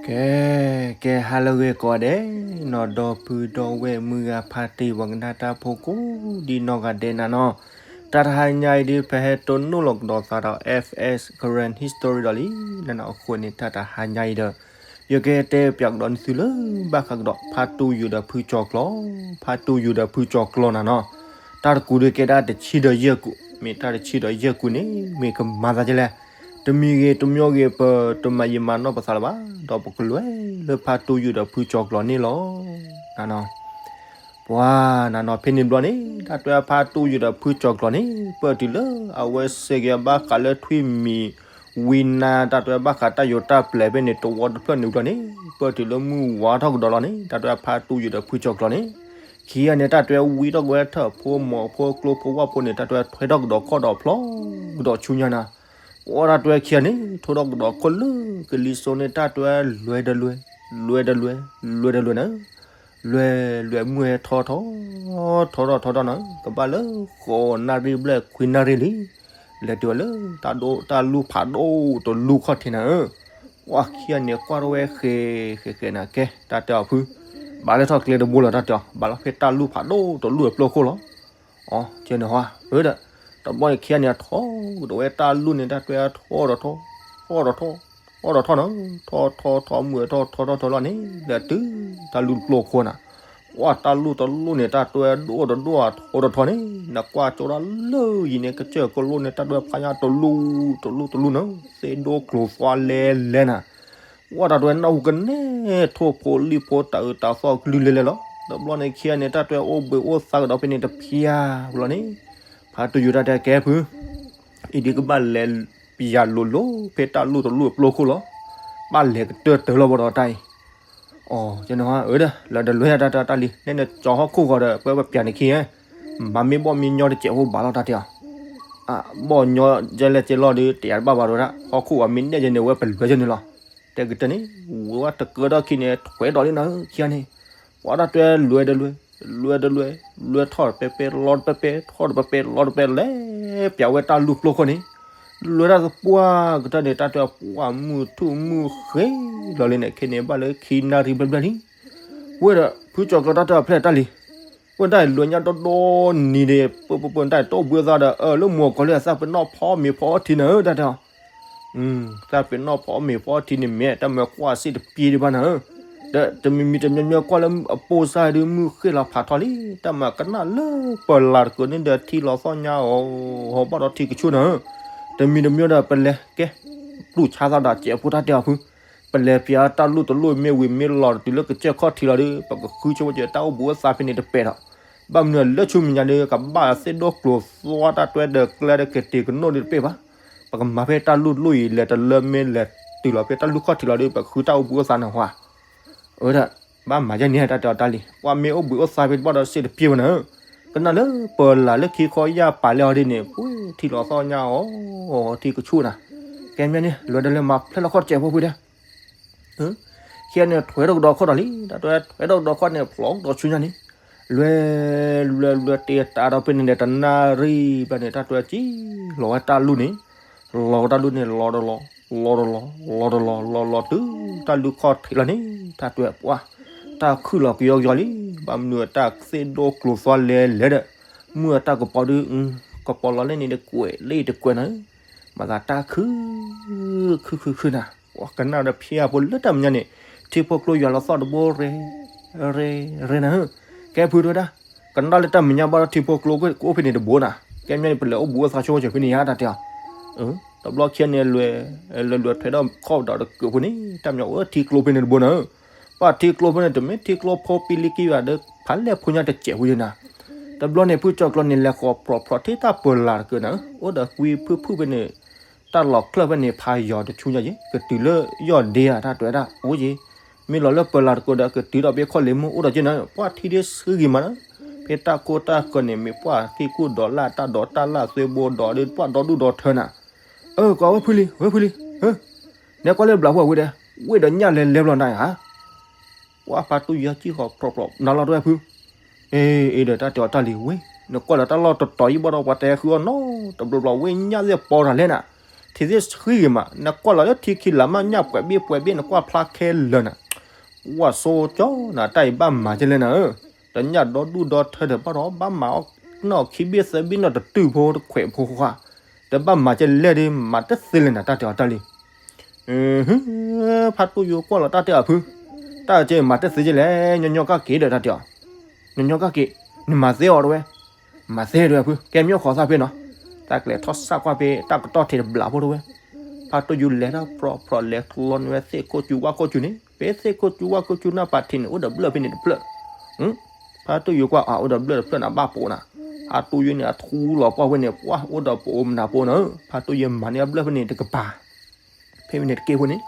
ကဲ, ကဲဟါလၢအဂ့ၤကိးဂၤဒဲး, နီၢ်ဒီပုၢ်ဒီဝဲၢ်မုၢ်ဂၤဖါတံၢ် ပှၤကနၣ်တၢ်ဖိကိးဒံနီၢ်ဂၤဒဲးနၤနီၤ, တၢ်တဟါညါအံၤဒ် ပဟဲတိၢ်နီၣ်လီၤကဒီးသးဒီး F S Karen History ဒီးလံ, နနီၤအဃိန့ၣ် တၢ်တဟါညါအံၤဒီး ယကတဲပၠးကဒီးနသုလၢ ဘၣ်ဃးကဒီး ဖါတူယိၤဒီးဖုကၠီၤကျီၤ, ဖါတူယိၤဒီးဖုကၠီၤကျီၤနၤနီၤ, တၢ်တကူးဒ်ကဲဒၣ်တဆံဒီးယဲၢ်ကူး, မ့ၢ်တၢ်တဆံဒီးယဲၢ်ကူးန့ၣ် မ့ၢ်ကမၤသးဒ်လဲၣ်, တမံၤဂ့ၤတမံၤဂ့ၤ ပတမၤယံာ်မၤနီၢ်ပသးလၢၤဘၣ်, ဒီးပကလဲၤလၢဖါတူယိၤဒီးဖုကၠီၤကျီၤန့ၣ်လီၤ. နနီၤ ပှၤနနီၤ ဖဲန့ၣ်ဘျီန့ၣ် တၢ်တဲဖါတူယိၤဒီးဖုကၠီၤကျီၤန့ၣ် ပၢၢ်တုၤလၢအဝဲစ့ၢ်ကီးဘၣ်ဃးလၢထွံၣ်မံၤဝံနါ တၢ်တဲဘၣ်ဃးတၢ်ယိၤတၢ်ပျဲၤဖဲန့ၣ် တဝီတဖျၢၣ်န့ၣ်ဘျီန့ၣ် ပၢၢ်တုၤလၢမုၢ်ဝါထီၣ်ကဒီးလီၤန့ၣ် တၢ်တဲဖါတူယိၤဒီးဖုကၠီၤကျီၤန့ၣ် ခံဂၤန့ၣ် တၢ်တဲဝံထီၣ်ကဝဲထၢၣ်ဖိမီၤဖိကျိဖိဝၣ်ဖိန့ၣ် တၢ်တဲထွဲထီၣ်ကဒီးခီၣ်ဒီးဖျီကဒီးဆူညါနၤ, ပှၤတၢ်တဲခံဂၤန့ၣ် ထိၣ်ထီၣ်ကဒီးခီၣ်လၢကလံၤစိးန့ၣ် တၢ်တဲလွဲဒီးလွဲ, လွဲဒီးလွဲ, လွဲဒီးလွဲနၤ, လွဲလွဲမုၢ်ဟဲထီထီၣ်, ထီထီၣ်ထီထီၣ်နၤ ကဘၣ်လၢဃိးနၣ်ရံၣ်ဘျဲၣ်ခွံနၣ်ရံၣ်လံ, လဲၤတုၤဝဲလၢ တၢ်လူၢ်ဖးဒိၣ်တလူၢ်ခီၣ်ထံးနၤဧၢ, ပှၤခံဂၤန့ၣ်ကွၢ်ထီၣ်ဝဲဃဲဃဲဃဲနၤ ကဲ တၢ်တဲအီၤဖု, ဘၣ်လၢထီၣ်ကျဲတဘိလီၤ တၢ်တဲအီၤ ဘၣ်လီၤဖဲတၢ်လူၢ်ဖးဒိၣ်တလူၢ်အပျိၢ်ခိၣ်လီၤ. အီၤ ကဲန့ၣ်ဟီဧၢဒီး တဘျီန့ၣ်ခံဂၤန့ၣ် ထီၣ်ကဒီးဝဲတၢ်လူၢ်န့ၣ် တၢ်တဲထီၣ်ဒီးထီၣ်, ထီၣ်ဒီးထီၣ်, ထီၣ်ဒီးထီၣ်နၤ, ထီၣ်ထီၣ်ထီၣ်မုၢ်ထီၣ်ထီၣ်ထီၣ်ထီၣ်လီၤန့ၣ် လဲၤတုၤတၢ်လူၢ်တပျိၢ်ခိၣ်နၤ, ပှၤတၢ်လူၢ်တလူၢ်န့ၣ် တၢ်တဲဒိၣ်တဒိၣ်ထီၣ်ဒီးထီၣ်န့ၣ် နကွၢ်ကၠိဒၣ်လၢယံၤန့ၣ် ကစၢၢ်ကလိၣ်န့ၣ် တၢ်တဲဖးညါတလူၢ်တလူၢ်တလူၢ်နၤ သ့ၣ်ဒိၣ်ကျိၤသွါလဲလဲနၤ ပှၤတၢ်တဲနၢ်ဟူကနဲထီၣ်ဖိလံၣ်ဖိတၢ်အၢတၢ်သီၣ်ကလုၢ်လဲလဲလီၤ. တဘျီန့ၣ်ခံဂၤန့ၣ် တၢ်တဲအိၣ်ဘှံးအိၣ်သါကဒီးဖဲန့ၣ်တဖျါလီၤန့ၣ် ဖါတူယိၤတၢ်တဲကဲဖု အံၤဒ်ကဘၣ်လဲၤပယၤလိၤလိၤ ဖဲတၢ်လူၢ်တလူၢ်အပျိၢ်ခိၣ်လီၤ. ဘၣ်လဲၤကတၢၢ်တၢၢ်လီၤဘၣ်ဒီးတၢ်အံၤ အီၤ ကဲန့ၣ်ဟီဧၢဒီး လၢတလွဲၢ်တၢ်တၢ်တၢ်လံ နဲန့ၣ်ကၠီဟီၣ်ခိၣ်ဂီၤဒီး ပဝဲပပျးန့ၣ်ခံ မၤမ့ၢ်ဘီၣ်မ့ၢ်ညီတစဲးဖိဘၣ်လီၤတၢ်တဲအီၤ ဘီၣ်ညီကဲလဲၣ်ကဲလီၤဒီး တယၤတဘၣ်ဘၣ်ဒီးဒၣ် ဟီၣ်ခိၣ်အမ့ၢ်နဲၣ်ယဲန့ၣ် ဝဲပလွဲၢ်ယဲန့ၣ်လီၤ. တဲကတၢၢ်န့ၣ် ဝဲတကၢထီၣ်ခံန့ၣ် ထွဲဒီးလံနၤဧၢ ခံဂၤန့ၣ် ပှၤတၢ်တဲလွဲတလွဲ လွဲတလွဲ လွဲထီၣ်တပဲပဲ လီတပဲပဲ ထီၣ်တပဲပဲ လီတပဲ လဲၤပျးဝဲတၢ်လူၢ်ပျိၢ်ခိၣ်န့ၣ် လွဲတၢ်သပှၢ်ကတၢၢ်န့ၣ် တၢ်တဲပှၢ်မုၢ်ထူၣ်မုၢ်ဃ့လီၤလံန့ၣ် ခဲန့ၣ်ဘၣ်လၢခံနၣ်ရံၣ်ဘျဲၣ်ဘျဲၣ်လံ ဝဲဒီး ဖုကၠီၤကျီၤတၢ်တဲအီၤဖဲတၢ်လံ ဝဲဒၣ်လွဲညါဒီဒီနံၤဒီး ပပပတၢ်တအိၣ်ဘှံးအိၣ်သါဒီး အၢ လၢမိၢ်ကီၤလၢအသးပ့ၤနီၣ်ဖီမ့ၤဖီထံနၤဧၢ တၢ်တဲအီၤ သးပ့ၤနီၣ်ဖီမ့ၤဖီထံန့ၣ် မ့ၢ်တၢ်မၤကွၢ်စ့ၣ်တပျ့ဒံးဘၣ်နၤဧၢ ဒီးတမံၤမံၤတမံၤမံၤကွၢ်လၢအပိၢ်စၢ်ဒုးမုၢ်ဃ့လီၤဖးထီလံ တၢ်မၤကနၣ်လၢပလၤတကိးန့ၣ်ဒီးထံလီၤသီၣ်ညါအီၤ ဟီၣ်ဘၣ်ဒီးထံကဆူၣ်နၤဧၢ တမံၤတမံၤဒီးပလဲၤကဲ တူၢ်ဆါသးဒီးစဲးဖိတၢ်တဲအီၤဖု ပလဲၤပျးတၢ်လူၢ်တလူၢ်မ့ၢ်ဝံၤမ့ၢ်လီၤတုၤလၢကစၢၢ်ခီၣ်ထံးလီၤဒီး ပကဃုဆိဝဲကတၢ်အိၣ်ဘှံးအိၣ်သါဖဲန့ၣ်တပဲာ်ဒီး ဘၣ်မနုၤလၢဆူမဲာ်ညါဒီး ကဘၣ်သ့ၣ်ဒိၣ်ကျိၤသွါတၢ်တွဲဒီးကျဲဒီးကတ့ၤကနိၣ်ဒီးတပဲာ်ဘၣ် ပကမၤဖဲတၢ်လူၢ်တလူၢ်အံၤ လဲၤတလၢမ့ၢ်လဲၤတုၤလီၤဖဲတၢ်လူၢ်ခီၣ်ထံးလီၤဒီး ပဃုတၢ်အိၣ်ဘှံးအိၣ်သါနၢ်ဟူဧါ အၢ ဒၣ် ဘၣ်မၤယဲန့ၣ်တၢ်တဲအီၤတၢ်လံ ပှၤမ့ၢ်အိၣ်ဘှံးအိၣ်သါဖဲတဘျီဒီးစ့ၣ်တပျ့ဝဲနၤဧၢ ကနၣ်လၢပလၤလၢခံခီယၢ်ပာ်လဲအီၤဒ်န့ၣ် ပှ့ၤထံလီၤသီၣ်ညါအီၤ ထံကဆူၣ်နၤ ကဲမ့ၢ်န့ၣ် လွဲတလွဲမၤဖျဲၣ်လီၤခီၣ်တစဲးဖိဖုဒဲး ခံဂၤန့ၣ်ထွဲထီၣ်ကဒီးခီၣ်ဒီးလံ တၢ်တဲထွဲထီၣ်ကဒီးခီၣ်န့ၣ် ဖျိးကဒီးဆူညါန့ၣ် လွဲ လွဲ လွဲတ့တးဒီးဖဲန့ၣ်ဒီး တနၣ်ရံၣ်ဘျဲၣ်န့ၣ် တၢ်တဲကံလီၤဝဲတၢ်လူၢ်န့ၣ် လီၤဝဲတၢ်လူၢ်န့ၣ် လီၤတလီၤ လီၤတလီၤ လီၤတလီၤ လီၤလီၤတုၤတၢ်လူၢ်ခီၣ်ထံးလီၤန့ၣ် တၢ်တဲပှၤ တၢ်ခုၣ်လီၤကယီကယီလံ ဘၣ်မနုၤတၢ်သ့ၣ်ဒိၣ်ကျိၤသွါလဲလဲဒီး မုၢ်အတၢ်ကပီၤဒုး ကပီၤလီၤလၢန့ၣ်တကွဲးလၢတကွဲးနၤ မၤသးတၢ်ခုၣ် ခုၣ်ခုၣ်ခုၣ်နၤ ပှၤကနၣ်ဒီးဖျါဖိလၢတၢ်မဲာ်ညါန့ၣ် ထံဖိကျိယွၤလီၤသီၣ်တဘိ ရဲ ရဲ ရဲနၤဧၢ ကဲဖုတဲဝဲဒၣ် ကနၣ်လၢတၢ်မဲာ်ညါဘၣ်ဒီးထံဖိကျိကအိၣ်ဖဲန့ၣ်တဘိနၤ ကဲမ့ၢ်န့ၣ် ပလဲၤအိၣ်ဘှံးအိၣ်သါဆိဝဲကၠီၤဖဲန့ၣ်ယါတၢ်တဲအီၤ တဘျီခံဂၤန့ၣ် လဲၤလဲၤထွဲဒီးခီၣ်ဒီးတကုးဖိန့ၣ် တၢ်မ့ၢ်အိၣ်ထံကျိဖဲန့ၣ်တဘိနၤဧၢ ပှၤထံကျိဖဲန့ၣ် တမ့ၢ်ထံကျိဖိပံလံကံဘၣ်ဒီး ဖးလဲၢ်ဖိညါတစဲးဖိယဲနၤ တဘျီန့ၣ် ဖုကၠီၤကျီၤန့ၣ် လဲၤဃီၤပြီၤပြီၤထံတၢ်ပလၤတကုးနၤဧၢ အိၣ်ဒီးကွံဖုၣ်ဖုၣ်ဖဲန့ၣ် တၢ်လီၤချၢၣ်ဖဲန့ၣ် ဖးယီၤတဆူညါယဲ ကတုၤလၢယီၢ်ဒ့ဧါ တၢ်တဲဝဲဒၣ် အိၣ်ယဲ မ့ၢ်လီၤလၢပလၤတကုးဒီး ကတုၤဒီးဖဲခီၣ်လ့မိၢ်အိၣ်ဒီးက့နၤ ပှၤထံဒ့ဆှံဂ့ၤမးနၤ ဖဲတၢ်ကိၢ်တၢ်ဂီၤန့ၣ် မ့ၢ်ပှၤက့ၢ်ကူၣ်ဒိးလၢ် တၢ်ဒိးတၢ်လၢ်သွဲဘိဒီး ဒီးပှၤဒီဒူၣ်ဒီထၢနၤ အၢ ကွၢ်ဝဲဖုလံ ဝဲဖုလံ ဟၢ နဲကွၢ်လၢဘျးဖုအဝံၤဒီး ဝ့ၢ်ဒီးညၣ်လဲၤလဲၤဘျီနၤဧါ ပှၤဖါတူယီၤကံၣ်ဃီၤပြီၤပြီၤ နၤလီၤတဲဝဲဖု အ့ အ့ဒီးတၢ်တဲအီၤတၢ်လံၤဝ့ၢ် နကွၢ်လၢတၢ်လီၢ်တတီၤယံၣ်ဘၣ်ဒီး ပှၤတဲဃုအီၣ်နီတဘျီဘျီ ဝ့ၢ်ညၣ်သ့ၣ်ပီတၢ်လဲၣ်နၤ ထံၣ်သ့ၣ်ဆှံဂ့ၤမး နကွၢ်လီၤလၢထံခံလၢမးညၣ်ပှဲၤဘ့ၣ်ပှဲၤဘ့ၣ် နကွၢ်ဖျါခဲလၢာ်နၤ, ဝၢ်ဆိကၠီနၤ တၢ်အံၤဘၣ်မၤကဲလဲၣ်နၤဧၢ, တညၣ်ဒီဒူၣ်ဒီထၢဒီး ဘၣ်ဒီးဘၣ်မၤအီၣ်နီၢ်ခံဘ့ၣ်သၢဘ့ၣ်နီၢ်တတုၤဖိတခွဲးဖိခွါ, တဘၣ်မၤကဲလဲၣ်ဒီး မၤတသ့လၢၤနၤ တၢ်တဲအီၤတၢ်လံ. ဖါတူၢ်ယိၤကွၢ်လီၤတၢ်တဲအဖု, တၢ်ကဲမၤတသ့ကဲလဲၣ် ညီညီကၣ်က့ၤဒီးတၢ်တဲအီၤ, ညီညီကၣ်က့ၤ, နမၤသ့အီၤတဝဲ, မၤသ့တဝဲဖု ကဲမ့ၢ်အိၣ်ခိးသၣ်ဖဲနီၤ, တၢ်ကလဲၤထီၣ်စၢ်ကွၢ်ဖဲတၢ်ကတီၢ်ထံးတဘျးဖိတဝဲ, ဖါတူၢ်ယိၤလဲၤတၢ်ဖြီဖြီလဲၤကျီန့ၢ်ဝဲသ့ၣ်ခိၣ်ကူဝၣ်ခိၣ်ကူန့ၣ် ဖဲသ့ၣ်ခိၣ်ကူဝၣ်ခိၣ်ကူနၢ်ပၤထံးန့ၣ် အိၣ်ဒီးဘျၢၣ်ဖဲန့ၣ်တဖျၢၣ် ဖါတူၢ်ယိၤကွၢ်အအိၣ်ဒီးဘျၢၣ်တဖျၢၣ် နဘၣ်ပိာ်နၤ, ဖါတူၢ်ယိၤန့ၣ် အထူလီၤပှၢ်ဝဲန့ၣ် ပှၢ်အိၣ်ဒီးပအိၣ်မနၤပိာ်နၤ, ဖါတူၢ်ယိၤမၤန့ၢ်အဘျၢၣ်ဖဲန့ၣ်တကပၤ, ဖဲန့ၣ်တက့ၢ်ဖိန့ၣ်,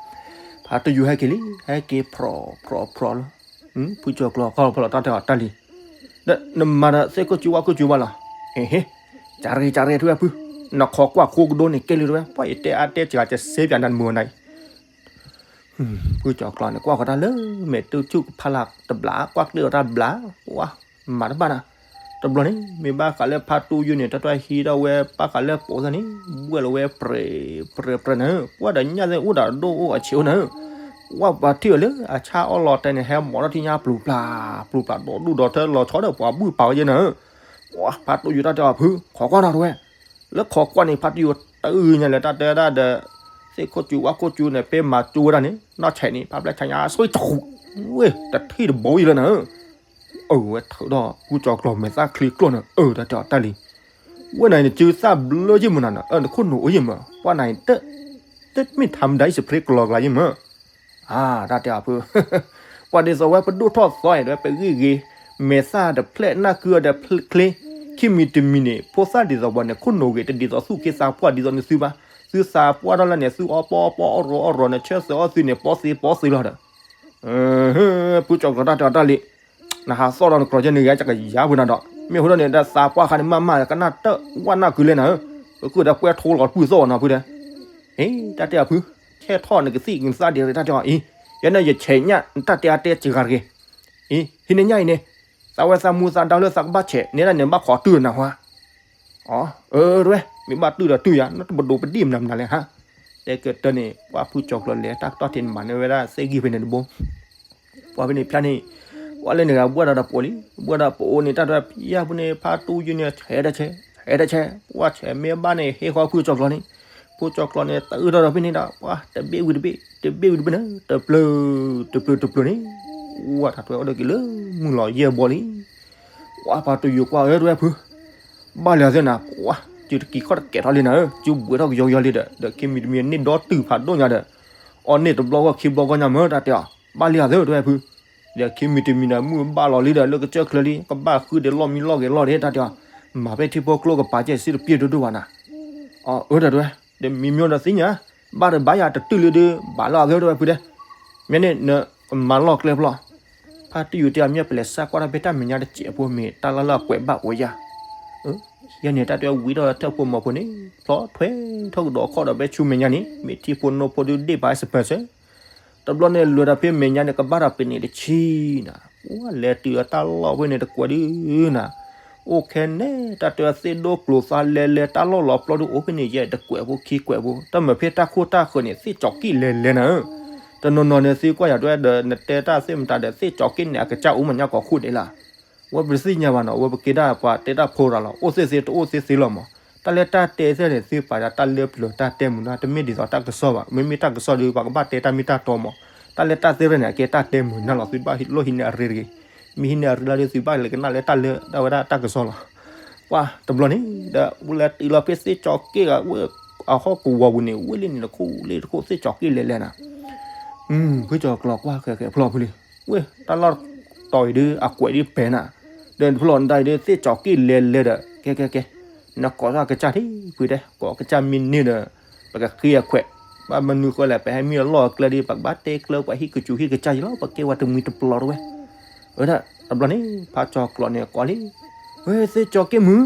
ဖါတူၢ်ယိၤဟဲက့ၤလံ ဟဲက့ၤဖြီဖြီဖြီလီၤ, ဖုကၠီၤကျီၤခီဖီလီၤတၢ်တဲအီၤတၢ်လံ, ဒီးနမၤဒီးသ့ၣ်ခိၣ်ကူဝၣ်ခိၣ်ကူဘၣ်လီၤ, ဟ့ၣ်ဟ့ၣ်, ကရ့ကရ့ထူဝဲဖု, နခီကွၢ်ခိကဒိန့ၣ်ကဲလံတဝဲ ပှၢ်ယတဲအါတဲစှၤကစ့ပၠးနၤမုာ်နၤအံၤ ဖုကၠီၤကျီၤန့ၣ် ကွၢ်ဃီတၢ်လၢမဲာ်တူၢ်ဆူၣ်ကဖးလၢ်တဘျီ ကွၢ်ကျ့ၣ်အီၤတၢ်ဘျီ, ပှၢ်မၤတဘၣ်နၤ, တဘျီန့ၣ် မ့ၢ်ဘၣ်ဃးလၢဖါတူၢ်ယိၤန့ၣ် တၢ်တၢ်ဟံးထီၣ်ဝဲ ဘၣ်ဃးလၢပိာ်သၣ်န့ၣ် ဘှဲၣ်လီၤဝဲပြဲၤပြဲၤပြဲၤနၤ, ပှၢ်ဒီးညၣ်သ့ၣ်အိၣ်ဒီးဒိၣ်အိၣ်အဆံးအိၣ်နၤ, ပှၢ်ပှၤထံၣ်အီၤလၢအဆၣ်အီၣ်လီၤတဲာ်န့ၣ် ဟဲမိာ်ထီၣ်ထံညါပျူၤပျၢ် ပျူၤပျၢ်ဒီဒူၣ်ဒီထၢလီၤဆီဒီးပှၤဘုၣ်ပာ်ဝဲယဲနၤ, ပှၢ်ဖါတူၢ်ယိၤတၢ်တဲအီၤဖု ခီကွၢ်နီၤတဝဲ, လၢခီကွၢ်န့ၣ် ဖါတူၢ်ယိၤတၢ်အုၣ်ညါလၢတၢ်တဲဒၣ်ဒီး သ့ၣ်ခိၣ်ကူဝၣ်ခိၣ်ကူန့ၣ် ဖဲမၤကၠိဝဲဒၣ်န့ၣ် နီၢ်ဆဲးန့ၣ် ဖါဘျဲၣ်ဆါညါ ဆွံတဃူး, ဝဲ တထံၣ်တဘိယံလၢနၤ, အဝဲထုးဒီးဖုကၠီၤကျီၤမဲာ်သၣ်ချံကျိၣ်နၤ, အၢ တၢ်တဲအီၤတၢ်လံ, ဝဲနၤအံၤနစုသၣ်ဘျၢယံမုာ်နၤနၤ, နခိၣ်နူာ်အိၣ်ယံမုာ်, ပှၢ်နၤအံၤ တမ့ၢ်ထါမဒါအံၤ စဖရ့ကလီၤကျါယံမုာ် အါ တၢ်တဲအီၤဖု, ပှၤဒ်သိးဝဲပဒိၣ်ထီၣ်သီအံၤ ဒီးပဂံၢ်ဂ့ၤ, မဲာ်သၣ်တဖျဲၣ် နၢ်ကုအီၤဒီးချ့, ခံမံၤတမံၤန့ၣ် ဖိသၣ်ဒ်သိးပှၤန့ၣ် ခိၣ်နူာ်ဂ့ၤ တဒ်သိးသူၣ်က့သးပှၢ်ဒ်သိးနသုဘၣ်, သုသးပှၢ်ထီၣ်လၢန့ၣ် သုအီၣ်ပီအီၣ်ပီအီၣ်ရီအီၣ်ရီန့ၣ် ဆၢသးအီၣ်သုန့ၣ် ပီသ့ပီသ့လီၤဒီး ဖုကၠီၤကျီၤတၢ်တဲအီၤတၢ်လံ, နဟးသီၣ်ဒီးနကြီကဲန့ၣ် ယကယၤပှၤနၤဒီး မ့ၢ်ဟူထီၣ်န့ၣ် ဒီးသးပှၢ်ခါန့ၣ် မ့ၢ်မ့ၢ်ကနၣ်တၢ်ဝဲနၢ်ကုလဲၣ်နၤဧၢ, ပကဒီးပှဲၤထိလီၤတပုၢ်သီၣ်အီၤနၤဖုဒီး, ဟ့ တၢ်တဲအီၤဖု, ဆဲးထီၣ်နကသံၣ်နသးဒ်ရဲၣ်တၢ်တဲအီၤအံၤ, ယဲန့ၣ်ယဆဲးညၣ် နတၢ်တဲအါတဲစှၤတဂ့ၤ, အံၤ ဟံးန့ၢ်ညၣ်အံၤန့ၣ်, သးဝဲသးမူသးဒါလၢသးကဘၣ်ဆဲး နဲဒၣ်န့ၣ်ဘၣ်ခိးတုၢ်နၤဟါ အၢ တဝဲ မ့ၢ်ဘၣ်တုၢ်ဒီးတုၢ်ယၤ နတပဒိးပဒံၣ်မနုၤမနုၤလဲၣ်ဟါ, တဲကတၢၢ်န့ၣ် ပှၢ်ဖုကၠီၤကျီၤလဲၤတၢ်ကတီၢ်ထံးန့ၣ် မၤန့ၢ်ဝဲဒၣ်သ့ၣ်ဂံၢ်ဖဲန့ၣ်တဘိ, ပှၢ်ဖဲန့ၣ်ဖျါန့ၣ်, ပှၢ်လၢန့ၣ်ဂၤဘှၢ်ဒီးတပိာ်လံ, ဘှၢ်ဒီးပအိၣ်န့ၣ် တၢ်တဖၣ်ဖဲန့ၣ် ဖါတူၢ်ယိၤန့ၣ် ဆဲးတဆဲး, ဆဲးတဆဲး, ပှၢ်ဆဲးမ့ၢ်ဘၣ်န့ၣ် ဟ့ၣ်ဃီဖုကၠီၤကျီၤန့ၣ်, ဖုကၠီၤကျီၤန့ၣ် တအုၣ်ထီၣ်ဒီးဖဲန့ၣ်ဒီး ပှၢ်တဘ့ၣ်ဝံၤတဘ့ၣ် တဘ့ၣ်ဝံၤတဘ့ၣ်န့ၣ် တပျၢၤ တပျၢၤတပျၢၤန့ၣ်, ဝဲတၢ်တဝဲအိၣ်ဒီးက့ၤလၢမုၢ်လီၤယဲၢ်ဘီလံ ပှၢ်ဖါတူၢ်ယိၤကွၢ်ဧၢ တဝဲဖု, ဘၣ်လံအီၤသ့နၤ, ပှၢ်စုတကံၤခီၣ်တကဲးထီၣ်လံနၤဧၢ, စုဘှံးထီၣ်ကယီကယီလံဒီး ဒီးခံမံၤတမံၤန့ၢ်ဒီတုၤဖးဒိၣ်ညါဒီး, အီၣ်န့ၢ်တဘျီဂီၢ်ခံဘျီဂီၢ်ညါမၢ် တၢ်တဲအီၤ, ဘၣ်လံအီၤသ့ တဝဲဖု, ဒီးခံမံၤတမံၤဒီး မုၢ်ဘၣ်လီၤလံဒီး လၢကစၢၢ်ချၢလံ ကဘၣ်ဃုဒီးလီၢ်မံလီၢ်ဂဲၤလီၢ်ဒဲး တၢ်တဲအီၤ, မၤဖဲထံဖိကျိကပၤကဲစ့တပျ့ၤဒိၣ်ဒိၣ်ဘၣ်နၤ, အၢ တၢ်တဝဲ, ဒီးမံမီဒီးသ့ၣ်ညါ, ဘၣ်ဒီးဘၣ်ယၤတတုၤလံဒီး ဘၣ်လၢအီၤသ့ တဝဲဖုဒဲး, မ့ၢ်န့ၣ် နကမၤလီၢ်ကျဲဖျီ ဖါတူၢ်ယိၤတဲအီၤ မ့ၢ်ပလဲၤစးကွၢ်တၢ်ဖဲတၢ်မဲာ်ညါတစဲးဖိ မ့ၢ်တၢ်လၢ်လၢ်အကွဲးဘၣ်အိၣ်ယၤ, ယဲန့ၣ် တၢ်တဲဝံၤထီၣ်ထၢၣ်ဖိမီၤဖိန့ၣ် ဖျီထွဲထီၣ်ကဒီးခီၣ်ဒီးဖဲဆူမဲာ်ညါန့ၣ် မ့ၢ်ထံဖိနိဖိဒုးဒ့ၣ်ပာ်စပၢၤစၢၤ, တဘျီန့ၣ် လဲၤဒီးဖဲမဲာ်ညါန့ၣ် ကဘၣ်ဒီးပနံာ်တဆံနၤ, ပှၢ်လဲၤတုၤအတၢ်လီၢ်ဖဲန့ၣ်တကွဲးဒုနၤ, အိၣ်ခဲန့ၣ် တၢ်တဲသ့ၣ်ဒိၣ်ကျိၤသးလဲၤလဲၤ တၢ်လီၢ်လီၤပျီဒု အိၣ်ဖဲန့ၣ် ယဲတကွဲးဖိခံကွဲးဖိ တၢ်မၤဖဲတၢ်ခိၣ်တၢ်ဃၢၤန့ၣ် သ့ၣ်ကၠီၤက့ၣ်လဲၤလဲၤနၤဧၢ, တနီၤနီၤန့ၣ် သုကွၢ်ယၤတဝဲဒီး နတဲတၢ်သ့ၣ်မတၤဒီး သ့ၣ်ကၠီၤက့ၣ်န့ၣ် အကစၢ်အိၣ်မးညါကိးခိၣ်ဒဲးလီၤ ဝဲပတသ့ၣ်ညါဘၣ်နီၤ ဝဲပကဲဒၣ်ပှၤတဲတၢ်ဖိရၤလီၤ အိၣ်သ့ၣ်သ့တအိၣ်သ့ၣ်သ့လီၤမး, တၢ်လၢတၢ်တဲသ့ၣ်န့ၣ် သုပာ်ယၤတၢ်လၢပျၢၤတၢ်တဲမုာ်နၤ တမ့ၢ်ဒ်သိးတၢ်ကစီၣ်ဘၣ် မ့မ့ၢ်တၢ်ကစီၣ်ဒီး ပှၤကဘၣ်တဲတၢ်မ့ၢ်တၢ်တီမး, တၢ်လၢတၢ်သ့ၣ်တဖၣ်န့ၣ် အကဲတၢ်တဲမုာ်နၤလီၤ သုတဘၣ်လိၣ်ဟံးန့ၢ်အရ့တဂ့ၤ, မ့ၢ်ဟံးန့ၢ်အရ့လီၤဒီး သုဘၣ်လဲၤကနၣ်လၢတၢ်လၢဒၣ်ဝဲဒၣ်တၢ်ကစီၣ်လီၤ, ပှၢ်တဘျီန့ၣ် ဒီးဝဲလဲၤတုၤလီၤဖဲသ့ၣ်ကၠီၤက့ၣ်ဂၤဝဲ အဟီၣ်ကဝီၤပူၤန့ၣ် ဝဲလံန့ၣ်တခိၣ်လံတခိၣ်သ့ၣ်ကၠီၤက့ၣ်လဲၤလဲၤနၤ ဖုကၠီၤကျီၤကွၢ်ဃဲၤဃဲၤဖျီၣ်ဖုလံ, ဝဲ တၢ်လီၢ်တီၤအံၤဒုး အကွဲးဒုးပဲာ်နၤ, ဒီးဖျီၣ်နတၢ်အံၤဒုး သ့ၣ်ကၠီၤက့ၣ်လဲၤလဲၤဒီး ကဲကဲကဲ, နကိးထီၣ်ကစၢ်ထံဖုတဲ ကိးကစၢ်မ့ၢ်န့ၢ်ဒီး ပကဃ့အခွဲး, ဘၣ်မနုၤဃိလဲၣ် ပဟဲမ့ၢ်အလီၢ်အကျဲဒုး ပကဘၣ်တဲကျၢၤပှၤဟံၣ်ကစူၤဟံၣ်ကစၢ်ယံၤလီၤ ပကဲဝဲတမှံတပျီၤတဝဲ, ဝဲဒၣ်တဘျီန့ၣ် ဖးကၠီၤကျီၤန့ၣ်ကိးလံ, ဝဲသ့ၣ်ကၠီၤက့ၣ်မုၣ်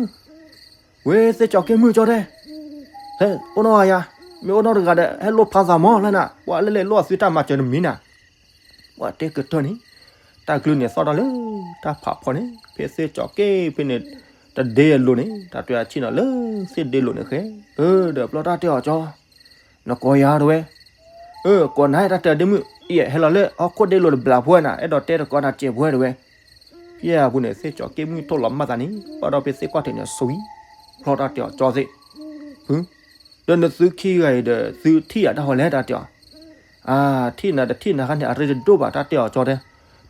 ဝဲသ့ၣ်ကၠီၤက့ၣ်မုၣ်ကၠီတဲ, ဟဲအိၣ်နီၢ်ဂၤယၤ, မ့ၢ်အိၣ်နီၢ်တဂၤဒီး ဟဲလိၣ်ဖးသးမးလၢနၤ, ပှၤလၢလဲၤလိၣ်အသုတၢ်မၤစၢၤတမံၤနၤ, ပှၤတဲကတၢၢ်န့ၣ်, တၢ်ကလုၢ်န့ၣ်သီၣ်ထီၣ်လၢတၢ်ဖးဖီန့ၣ် ဖဲသ့ၣ်ကၠီၤက့ၣ်ဖဲန့ၣ်, တဒ့အလိၤန့ၣ် တၢ်တဲအဆ့ၣ်နီၤလၢသ့ၣ်ဒ့လိၤန့ၣ်ဃဲ, အၢ ဒီးဘျီတၢ်တဲအီၤကၠီ နကိးယၤတဝဲ, အၢ ကိးနၤတၢ်တဲအီၤဒ့မုၣ်, ယဟဲလီၤလၢဟီၣ်ခိၣ်ဒ့လိၤတဘျီဖိနၤ အဲၣ်ဒိးတဲတကိးနၤစဲးဖိတဝဲ, ဖဲအပူၤန့ၣ် သ့ၣ်ကၠီၤက့ၢ်မုၣ်ထိၣ်လီၤမၢ်သးန့ၣ် ဘၣ်ဒီးဖဲသ့ၣ်ကွၢ်ထံးန့ၣ် စဝံဖျီတၢ်တဲအီၤကၠီသ့ၣ်, ဖု, ဒီးနသုခံဂၤအံၤဒီး သုထံၣ်ယၤတၢ်ဟီလဲၣ်တၢ်တဲအီၤ, အါ ထံၣ်နၤတထံၣ်နၤခါန့ၣ် အရ့တဒိၣ်ဘၣ် တၢ်တဲအီၤကၠီတဲ,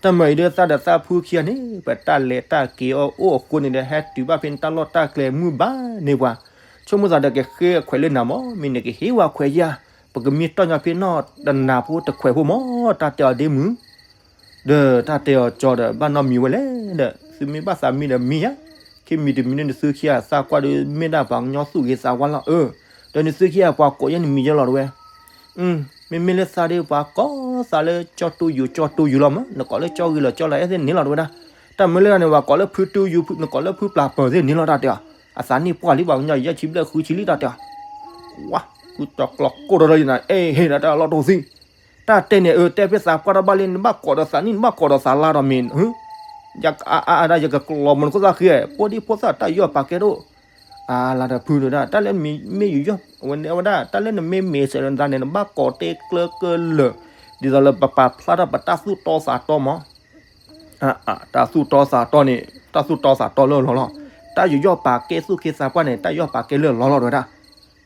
တၢ်မၤအံၤဒီးသးဒီးသးဖုခံဂၤန့ၣ် ပတၢ်လဲၤတၢ်က့ၤအီၣ်အိၣ်အဃိန့ၣ်ဒီး ဟဲတုၤဘၣ်ဖဲန့ၣ်တၢ်လီၢ်တၢ်ကျဲမုၢ်ဘၣ်န့ၢ်ပှၤ, ဆိကမိၣ်သးဒီးကဃ့အခွဲးလၢနၤမး မ့ၢ်နကဟ့ၣ်ဝဲခွဲးယၤ, ပကမ့ၢ်တီၢ်ညီဖဲနီၢ်တနၤဖိတခွဲးဖိမး တၢ်တဲအီၤဒ့မုၣ် ဒီးတၢ်တဲအီၤကၠီဒီး ဘၣ်နီတမံၤဝဲလဲၣ်ဒီး သုမ့ၢ်ဘၣ်သးမံဒီးမံယၤ, ခံမံၤတမံၤန့ၣ် နသုခံဂၤသးကွၢ်ဒီး မ့ၢ်ဒၣ်ပှၤကညီသူၣ်ဂ့ၤသးဝါလီၤ, အၢ, ဒီးနသုခံဂၤပှၤကိးယဲၢ်နမံၤယဲၢ်လီၤတဝဲ, မ့မ့ၢ်လၢသးဒီး ပှၤကိးသးလၢကၠီတူယူၤကၠီတူယူၤလီၤမး, နကိးလၢကၠီဂ့ၤလီၤကၠီလီၤအဲၣ်သ့ၣ်န့ၣ်လီၤတဝဲဒၣ်, တၢ်မ့ၢ်လၢန့ၣ် ပှၤကိးလၢဖုတူယူၤ နကိးလၢဖုပျၢ်ပၢၢ်သ့ၣ်န့ၣ်လီၤတၢ်တဲအီၤ, အသးနံၣ်ပှၢ်လံ ပှၤကညီယဲၢ်ဆံဘျဲၣ်ဃုဆံလံတၢ်တဲအီၤ, ဝါ, ဖုကၠီၤကျီၤကိၢ်ဒီးဒီးယနၤ အဲၣ်ဟ့ၣ်နၤတၢ်လီၢ်တအိၣ်သံ, တၢ်တဲန့ၣ် အၢ တဲဖဲသးပှၢ်တၢ်ဘၣ်လံ နဘၣ်ကိးဒီးသးနံၣ် နဘၣ်ကိးဒီးသးလါဒီးမ့ၢ်, ယအါအါဒၣ် ယကကျီၤမနုၤခိၣ်သၣ်ဃံ, ဖိဒံဖိသၣ်တၢ်ယူးယီၣ်ပာ်ကဲဒိၣ်, အါလါဒီးဖုဒၣ် တၢ်လၢနမ့ၢ်ယူးယီၣ် အဝဲဒၣ် တၢ်လၢနမ့ၢ်မဲာ်ဆှးလၢနသးန့ၣ် နဘၣ်ကိးတဲကျၢကလၢာ်, ဒ်သိးလၢပပာ်ဖျါထီၣ်ပတၢ်သူၣ်တီသးတီမး တၢ်သူၣ်တီသးတီန့ၣ် တၢ်သူၣ်တီသးတီလၢလီၤလီၤ, တၢ်ယူးယီၣ်ပာ်ကဲသူၣ်က့သးပှၢ်န့ၣ် တၢ်ယူးယီၣ်ပာ်ကဲလၢလီၤလီၤတဝဲဒၣ်,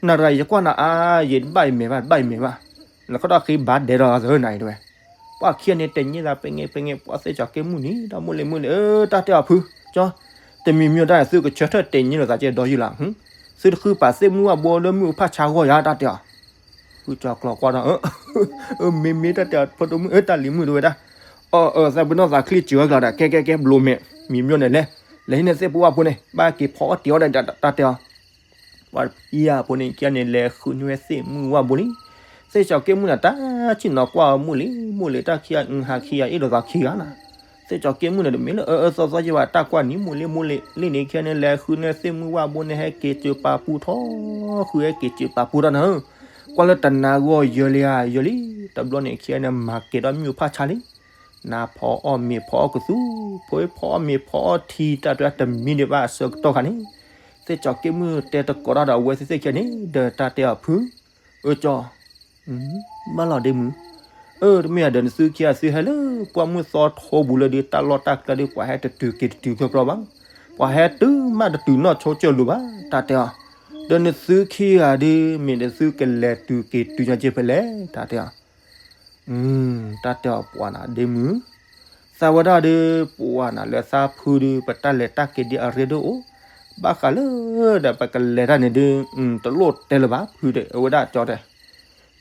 နတဂၤယကွၢ်နၤအါ ယဘၣ်ယမဲာ်ဘၣ် ဘၣ်ယမဲာ်ဘၣ်, နခီၣ်ထီၣ်ဃ့ဘၣ်ဒဲးဒီးသၢနၤအံၤတဝဲ, ပှၤခံဂၤန့ၣ်တဲညံသး ပဲငဲပဲငဲ ပှၤသ့ၣ်ကၠီၤက့ၢ်မုၣ်န့ၣ် ဒီးမိၢ်လ့မိၢ်လ့ အၢ တၢ်တဲအီၤဖု, ကၠီ, တမံၤမံၤတၢ်န့ၣ် သုကဆၢထၢၣ်တဲညံလိာ်သးကဲဒီးယုၢ်လီၤ, သုတဃုပာ်သ့ၣ်မုၢ်ဝၣ်ဘိလၢမုၢ်အဖၣ်ဆါဂီၢ်ယၤတၢ်တဲအီၤ, ဖုကၠီၤကျီၤကွၢ်ဒီး မ့မ့ၢ်တၢ်တဲအီၤ ဖိဒိၣ်မုၣ် အၢ တၢ်လံၤမုၣ်တဝဲဒၣ်, အၢ အၢ သးပ့ၤနီၣ်သးချံစၢၤဝဲကျီၤဒီး ကဲ ကဲ ကဲ ဘျိးမဲာ် မံၤမၠိန့ၣ်လဲၣ်, လဲၤဟံးန့ၢ်သ့ၣ်ဖိဝၣ်ဖိန့ၣ် ဘၣ်က့ၤဖီအီၣ်တ့ၢ်အီၣ်ဒီးတၢ်တဲအီၤ, ပှၤဖံယၤဖိန့ၣ် ခံဂၤန့ၣ် လဲၤဃုန့ၢ်ဝဲသ့ၣ်မုၢ်ဝၣ်ဘိလံ, သ့ၣ်ကၠီၤက့ၢ်မုၣ်န့ၣ် တၢ်ဆ့ၣ်နီၤကွၢ်အီၤမိၢ်လ့မိၢ်လ့ တၢ်ခံဂၤအဟးခံဂၤအ့ၣ်လိာ်သးခံဂၤနၤ, သ့ၣ်ကၠီၤက့ၢ်မုၣ်န့ၣ် တမ့ၢ်လၢအအၢအၢသီသီယဲဘၣ် တၢ်ကွၢ်နံၤမိၢ်လ့မိၢ်လ့လံန့ၣ် ခံဂၤန့ၣ် လဲၤဃုန့ၢ်သ့ၣ်မုၢ်ဝၣ်ဘိန့ၣ် ဟဲက့ၤစၢၤပာ်ပူၤထီၣ် ဃုဟဲက့ၤစၢၤပာ်ပူၤတၢ်နၤဧၢ, ကွၢ်လၢတနၤဂီၢ်ယၢၤလံဧါ ယၢၤလံ, တဘျီန့ၣ် ခံဂၤန့ၣ် မၤကဲၤဒီးမုၢ်ဖၣ်ဆါလံ နၤဖီအီၣ်မ့ၤဖီအီၣ်ကသူ, ဖိဖီအီၣ်မ့ၤဖီအီၣ်ထံ တၢ်တမံၤဒံးဘၣ်အဆၢကတီၢ်ခါန့ၣ်, သ့ၣ်ကၠီၤက့ၢ်မုၣ်တဲတကိးတၢ်ဒီးအဝဲသ့ၣ်သ့ၣ်ခံဂၤန့ၣ် ဒီးတၢ်တဲအီၤဖု, အၢကၠီ, ဘၣ်လီၤဒ့မုၣ်, အၢ တမ့ၢ်ယၤဒီးနသုခံဂၤသုဟဲလၢ ပှၢ်မုၢ်သီထိပူၤလၢဒုး တၢ်လီၢ်တၢ်ကျဲဒုး ပှၤဟဲတတုၤက့ၤတတုၤဖျီဖျီဘၣ်, ပှၤဟဲတုၤမးတတုၤနီၢ်ဆိကၢၢ်လိၤဘၣ် တၢ်တဲအီၤ, ဒီးနသုခံဂၤဒုး မ့ၢ်နသုကလဲၤတုၤက့ၤတုၤညီက့ၤဖဲလဲၣ် တၢ်တဲအီၤ တၢ်တဲအီၤပှၤနၤဒ့မုၣ်, သးဝဲဒၣ်ဒုး ပှၤနၤလၢသးဖုဒုး ပတၢ်လဲၤတၢ်က့ၤဒ်အရ့ဒိၣ်အိၣ်, ဘၣ်ဃးလၢ ဒီးပကလဲၤတၢ်န့ၣ်ဒုး တလိၣ်တဲလၢၤဘၣ် ဖုတဲ အဝဲဒၣ်ကၠီတဲ,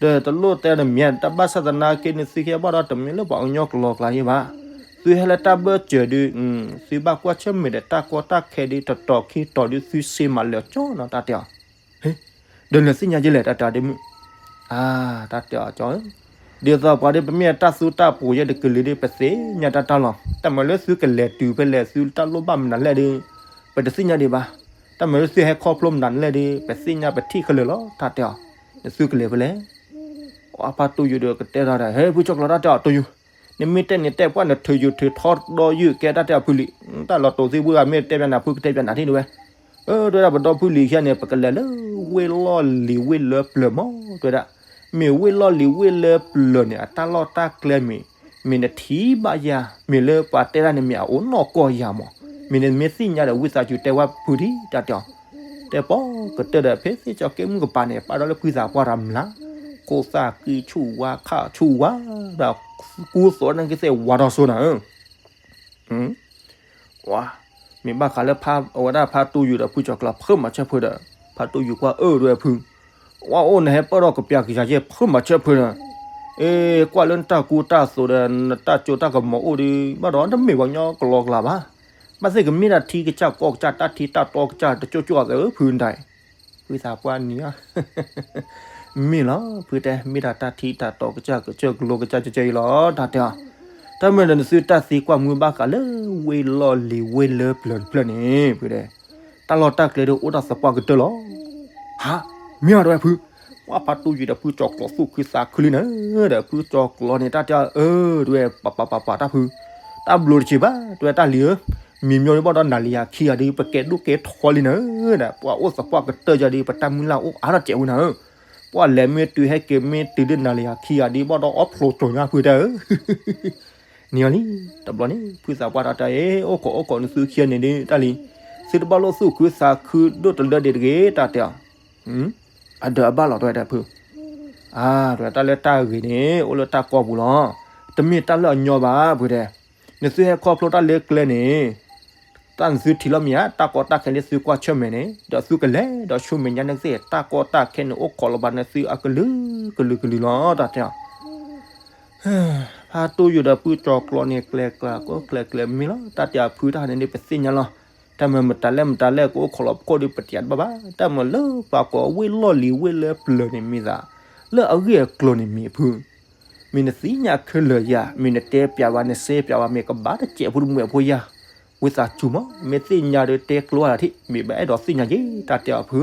ဒီးတလိၣ်တဲတမံၤ တၢ်ဘၣ်ဆၣ်သနာ်က့ နသုခံဂၤဘၣ်ဒီးတမ့ၢ်လၢပှၤကညီကလီကလီယဲဘၣ်, သုဟဲလၢတၢ်ဘၢၣ်စၢၤဒုး သုဘၣ်ကွၢ်ဆၢၣ်မဲာ်ဒီးတၢ်ကီတၢ်ခဲဒုး တတီၤခံတီၤဒုး သုစ့မၤလၢာ်ကၠီနီၤ တၢ်တဲအီၤ ဒီးနသ့ၣ်ညါယဲလဲၣ် တၢ်တဲအီၤဒ့မုၣ်, အါ တၢ်တဲအီၤကၠီဧၢ, ဒ်သိးပှၤဒုး ပမ့ၢ်တၢ်သူတၢ်ပှိၤယဲတကလုာ်ဒုး ပသ့ၣ်ညါတၢ်တၢ်လီၤ. တၢ်မၤလၢသုကလဲၤတုၤဖဲလဲၣ် သုတၢ်လိၣ်ဘၣ်မနုၤလဲၣ်ဒုး ပတသ့ၣ်ညါဒံးဘၣ်. တၢ်မၤလၢသုဟဲခီဖျိမနုၤလဲၣ်ဒုး ပသ့ၣ်ညါပထံၣ်ခဲလၢာ်လီၤ တၢ်တဲအီၤ, နသုကလဲၤဖဲလဲၣ်. အဖါတိယူၤဒီးကတဲထီၣ်ဒီး ဟဲ ဖုကၠီကျီၤ တၢ်တဲအီၤတိယူၤ, နမ့ၢ်တဲန့ၣ်တဲပှၢ် နထုးယူၤထုးထီဒီးယုၢ်ကဲ တၢ်တဲအီၤဖုလံ, တၢ်လီၤတိာ်သ့ၣ်ဖုဂၤ မ့ၢ်တဲပျးနၤ ဖုကတဲပျးနၤထံၣ်တဝဲ အၢ တဲဝဲဒၣ် ပဒီဖုလံၤခံဂၤန့ၣ် ပကလဲၤလၢဝ့ၢ်လီၢ်လံၤဝ့ၢ်လၢပျၢၤမး တဲဝဲဒၣ်, မ့ၢ်ဝ့ၢ်လီၢ်လံၤဝ့ၢ်လၢပျၢၤန့ၣ် အတၢ်လီၢ်တၢ်ကျဲမ့ၢ် မ့ၢ်နထံၣ်ဘၣ်ယၤ မ့ၢ်လၢပှၤတဲတၢ်န့ၣ် မ့ၢ်အအိၣ်နီၢ်ကီၢ်ယၤမး, မ့ၢ်နမ့ၢ်သ့ၣ်ညါဒီး ဝံသးစူၤတဲဝဲဖုထံၣ် တၢ်တဲအီၤ, တဲပီၢ်ကတၢၢ်ဒီး ဖဲသ့ၣ်ကၠီၤက့ၣ်မုၣ်ကပၤန့ၣ် ပာ်ဒီးလၢဖုသးပှၢ်တၢ်မျၢ်, ခိၣ်သၣ်ကံဆူၣ်ဝါခၣ်ဆူၣ်ဝါ, ဒီးကူသိးန့ၣ်ကသ့ၣ်ဝါထီၣ်စိနၤဧၢ ဝါ, မ့ၢ်ဘၣ်ဃးလၢဖါ အဝဲဒၣ်ဖါတိယူၤဒီးဖုကၠီၤကျီၤ ဖုမၤဆၢဖုဒီး, ဖါတိယူၤကွၢ်အၢၣ်ဒွဲၣ်ဖု, ဝါအိၣ်နဟဲပၢၢ်ထီၣ်ကပျၢ်ကယၤယဲၢ် ဖုမၤဆၢဖုဒီး, အ့ ကွၢ်လၢနတၢ်ကူတၢ်သိးဒီး နတၢ်ကၠိတၢ်ကမီၤအိၣ်ဒီး ဘၣ်ဒီးတမ့ၢ်ပှၤကညီကလီကလီဘၣ်, ဘၣ်သ့ၣ်ကမ့ၢ်တၢ်ထံကစၢ်ကီၢ်ကစၢ် တၢ်ထံတၢ်တီကစၢ် တကၠိကၠိအသးဧၢ ဖုဒၣ် ဖုသးပှၢ်နံၤဧၢ မ့ၢ်လီၤ ဖုတဲ မ့ၢ်ဒၣ်တၢ်ထံတၢ်တီကစၢ် ကစၢၢ်ကလိကစၢ် ကစၢၢ်အံၤလီၤ တၢ်တဲအီၤ, တၢ်မ့ၢ်ဒီးနသုတၢ်သံကွၢ်မုၢ်ဘၣ်ဃးလၢ ဝ့ၢ်လီၢ်လံၤဝ့ၢ်လၢပျၢၤတဖျၢၣ်န့ၣ် ဖုတဲ, တၢ်လီၢ်တၢ်ကျဲဒီးအိၣ်တၢ်သပှၢ်ကတၢၢ်လီၤ. ဟါ, မ့ၢ်အီၤတဝဲဖု, ပှၤဖါတိယူၤဒီးဖုကၠီၤကျီၤသူၣ်ခုသးခုလံနၤ, ဒီးဖုကၠီၤကျီၤန့ၣ် တၢ်တဲအီၤ အၢ တဝဲ ပပပပတၢ်ဖု, တၢ်ဘျိးတဆံးဘၣ် တဝဲတၢ်လံၤဧၢ, မံၤမျိၢ်န့ၣ်ဘၣ်ဒီးနၤလံၤယၤခံဂၤဒီး ပကဲဒိၣ်ကဲထီလံနၤ, ဒီးပှၤအိၣ်သပှၢ်ကတၢၢ်ယၤဒီး ပတၢ်မုၢ်လၢ်အိၣ်အါထီၣ်စဲးဝဲနၤဧၢ, ပှၢ်လဲၤမ့ၢ်တုၤဟဲက့ၤမ့ၢ်တုၤဒ်နၤလၢယၤခံဂၤဒ်ဘၣ်ဒီးအီၣ်ဖျိကၠီညါဖုတဲဧၢ န့ၣ်လံ, တဘျီန့ၣ် ဖုသးပှၢ်တၢ်တဲ အ့ အိၣ်ခိးအိၣ်ခိးနသုခံဂၤန့ၣ်ဒ်တၢ်လံ, သုတဘၣ်လိၣ်သူၣ်ခုသးခုဒိၣ်တလၢဒံးတဂ့ၤ တၢ်တဲအီၤ, အဒၢးအဘၣ်လီၤ တဲဝဲဒၣ်ဖု, အါ တဲဝဲတၢ်လၢတၢ်ဂ့ၤန့ၣ် အိၣ်လၢတၢ်ကီပူၤလီၤ, တမ့ၢ်တၢ်လၢအညီဘၣ် ဖုတဲ, နသုဟဲခီဖျိတၢ်လၢကျဲန့ၣ် တၢ်နသုထံၣ်လီၤမ့ၢ်ဧါ တၢ်ကီတၢ်ခဲလၢသုကွၢ်ဆၢၣ်မဲာ်န့ၣ် ဒီးသုကလဲၤဒီးဆူမဲာ်ညါန့ၣ်ကသ့ၣ် တၢ်ကီတၢ်ခဲန့ၣ်အိၣ်ခိးလီၤဘၣ်န့ၣ်သုအကလုာ်ကလုာ်ကလုာ်လီၤ တၢ်တဲအီၤ ဖါတူၢ်ယိာ်ဒီးဖုကၠီၤကျီန့ၣ် ကျဲၤကျဲၤကိးကျဲၤကျဲၤမ့ၢ်လီၤ တၢ်တဲအီၤဖုတၢ်ဟးန့ၣ်ဒ်ပသ့ၣ်ညါလီၤ, တၢ်မ့ၢ်မတၤလဲၣ်မတၤလဲၣ်ကအိၣ်ခိးလီၤပခိၣ်ဒ်ပတယၤတဘၣ်ဘၣ်, တၢ်မ့ၢ်လၢပှၤကိးဝ့ၢ်လီၢ်လံၤဝ့ၢ်လၢပျၢၤန့ၣ်မ့ၢ်သး, လၢအဂ့ၢ်အကျိၤန့ၣ်မ့ၢ်ဖု မ့ၢ်နသ့ၣ်ညါခဲလၢာ်ယၤ မ့ၢ်နတဲပျးဝဲနစဲပျးဝဲ မ့ၢ်ကဘၣ်တစဲးဖိတမှဲးဖိယၤ, ဝံသးစူၤမး မ့ၢ်သ့ၣ်ညါဒီးတဲကျိၤဝဲဒၣ်ထံၣ် မ့ၢ်ဘၣ်အဲၣ်ဒိးသ့ၣ်ညါက့ၤ တၢ်တဲအီၤဖု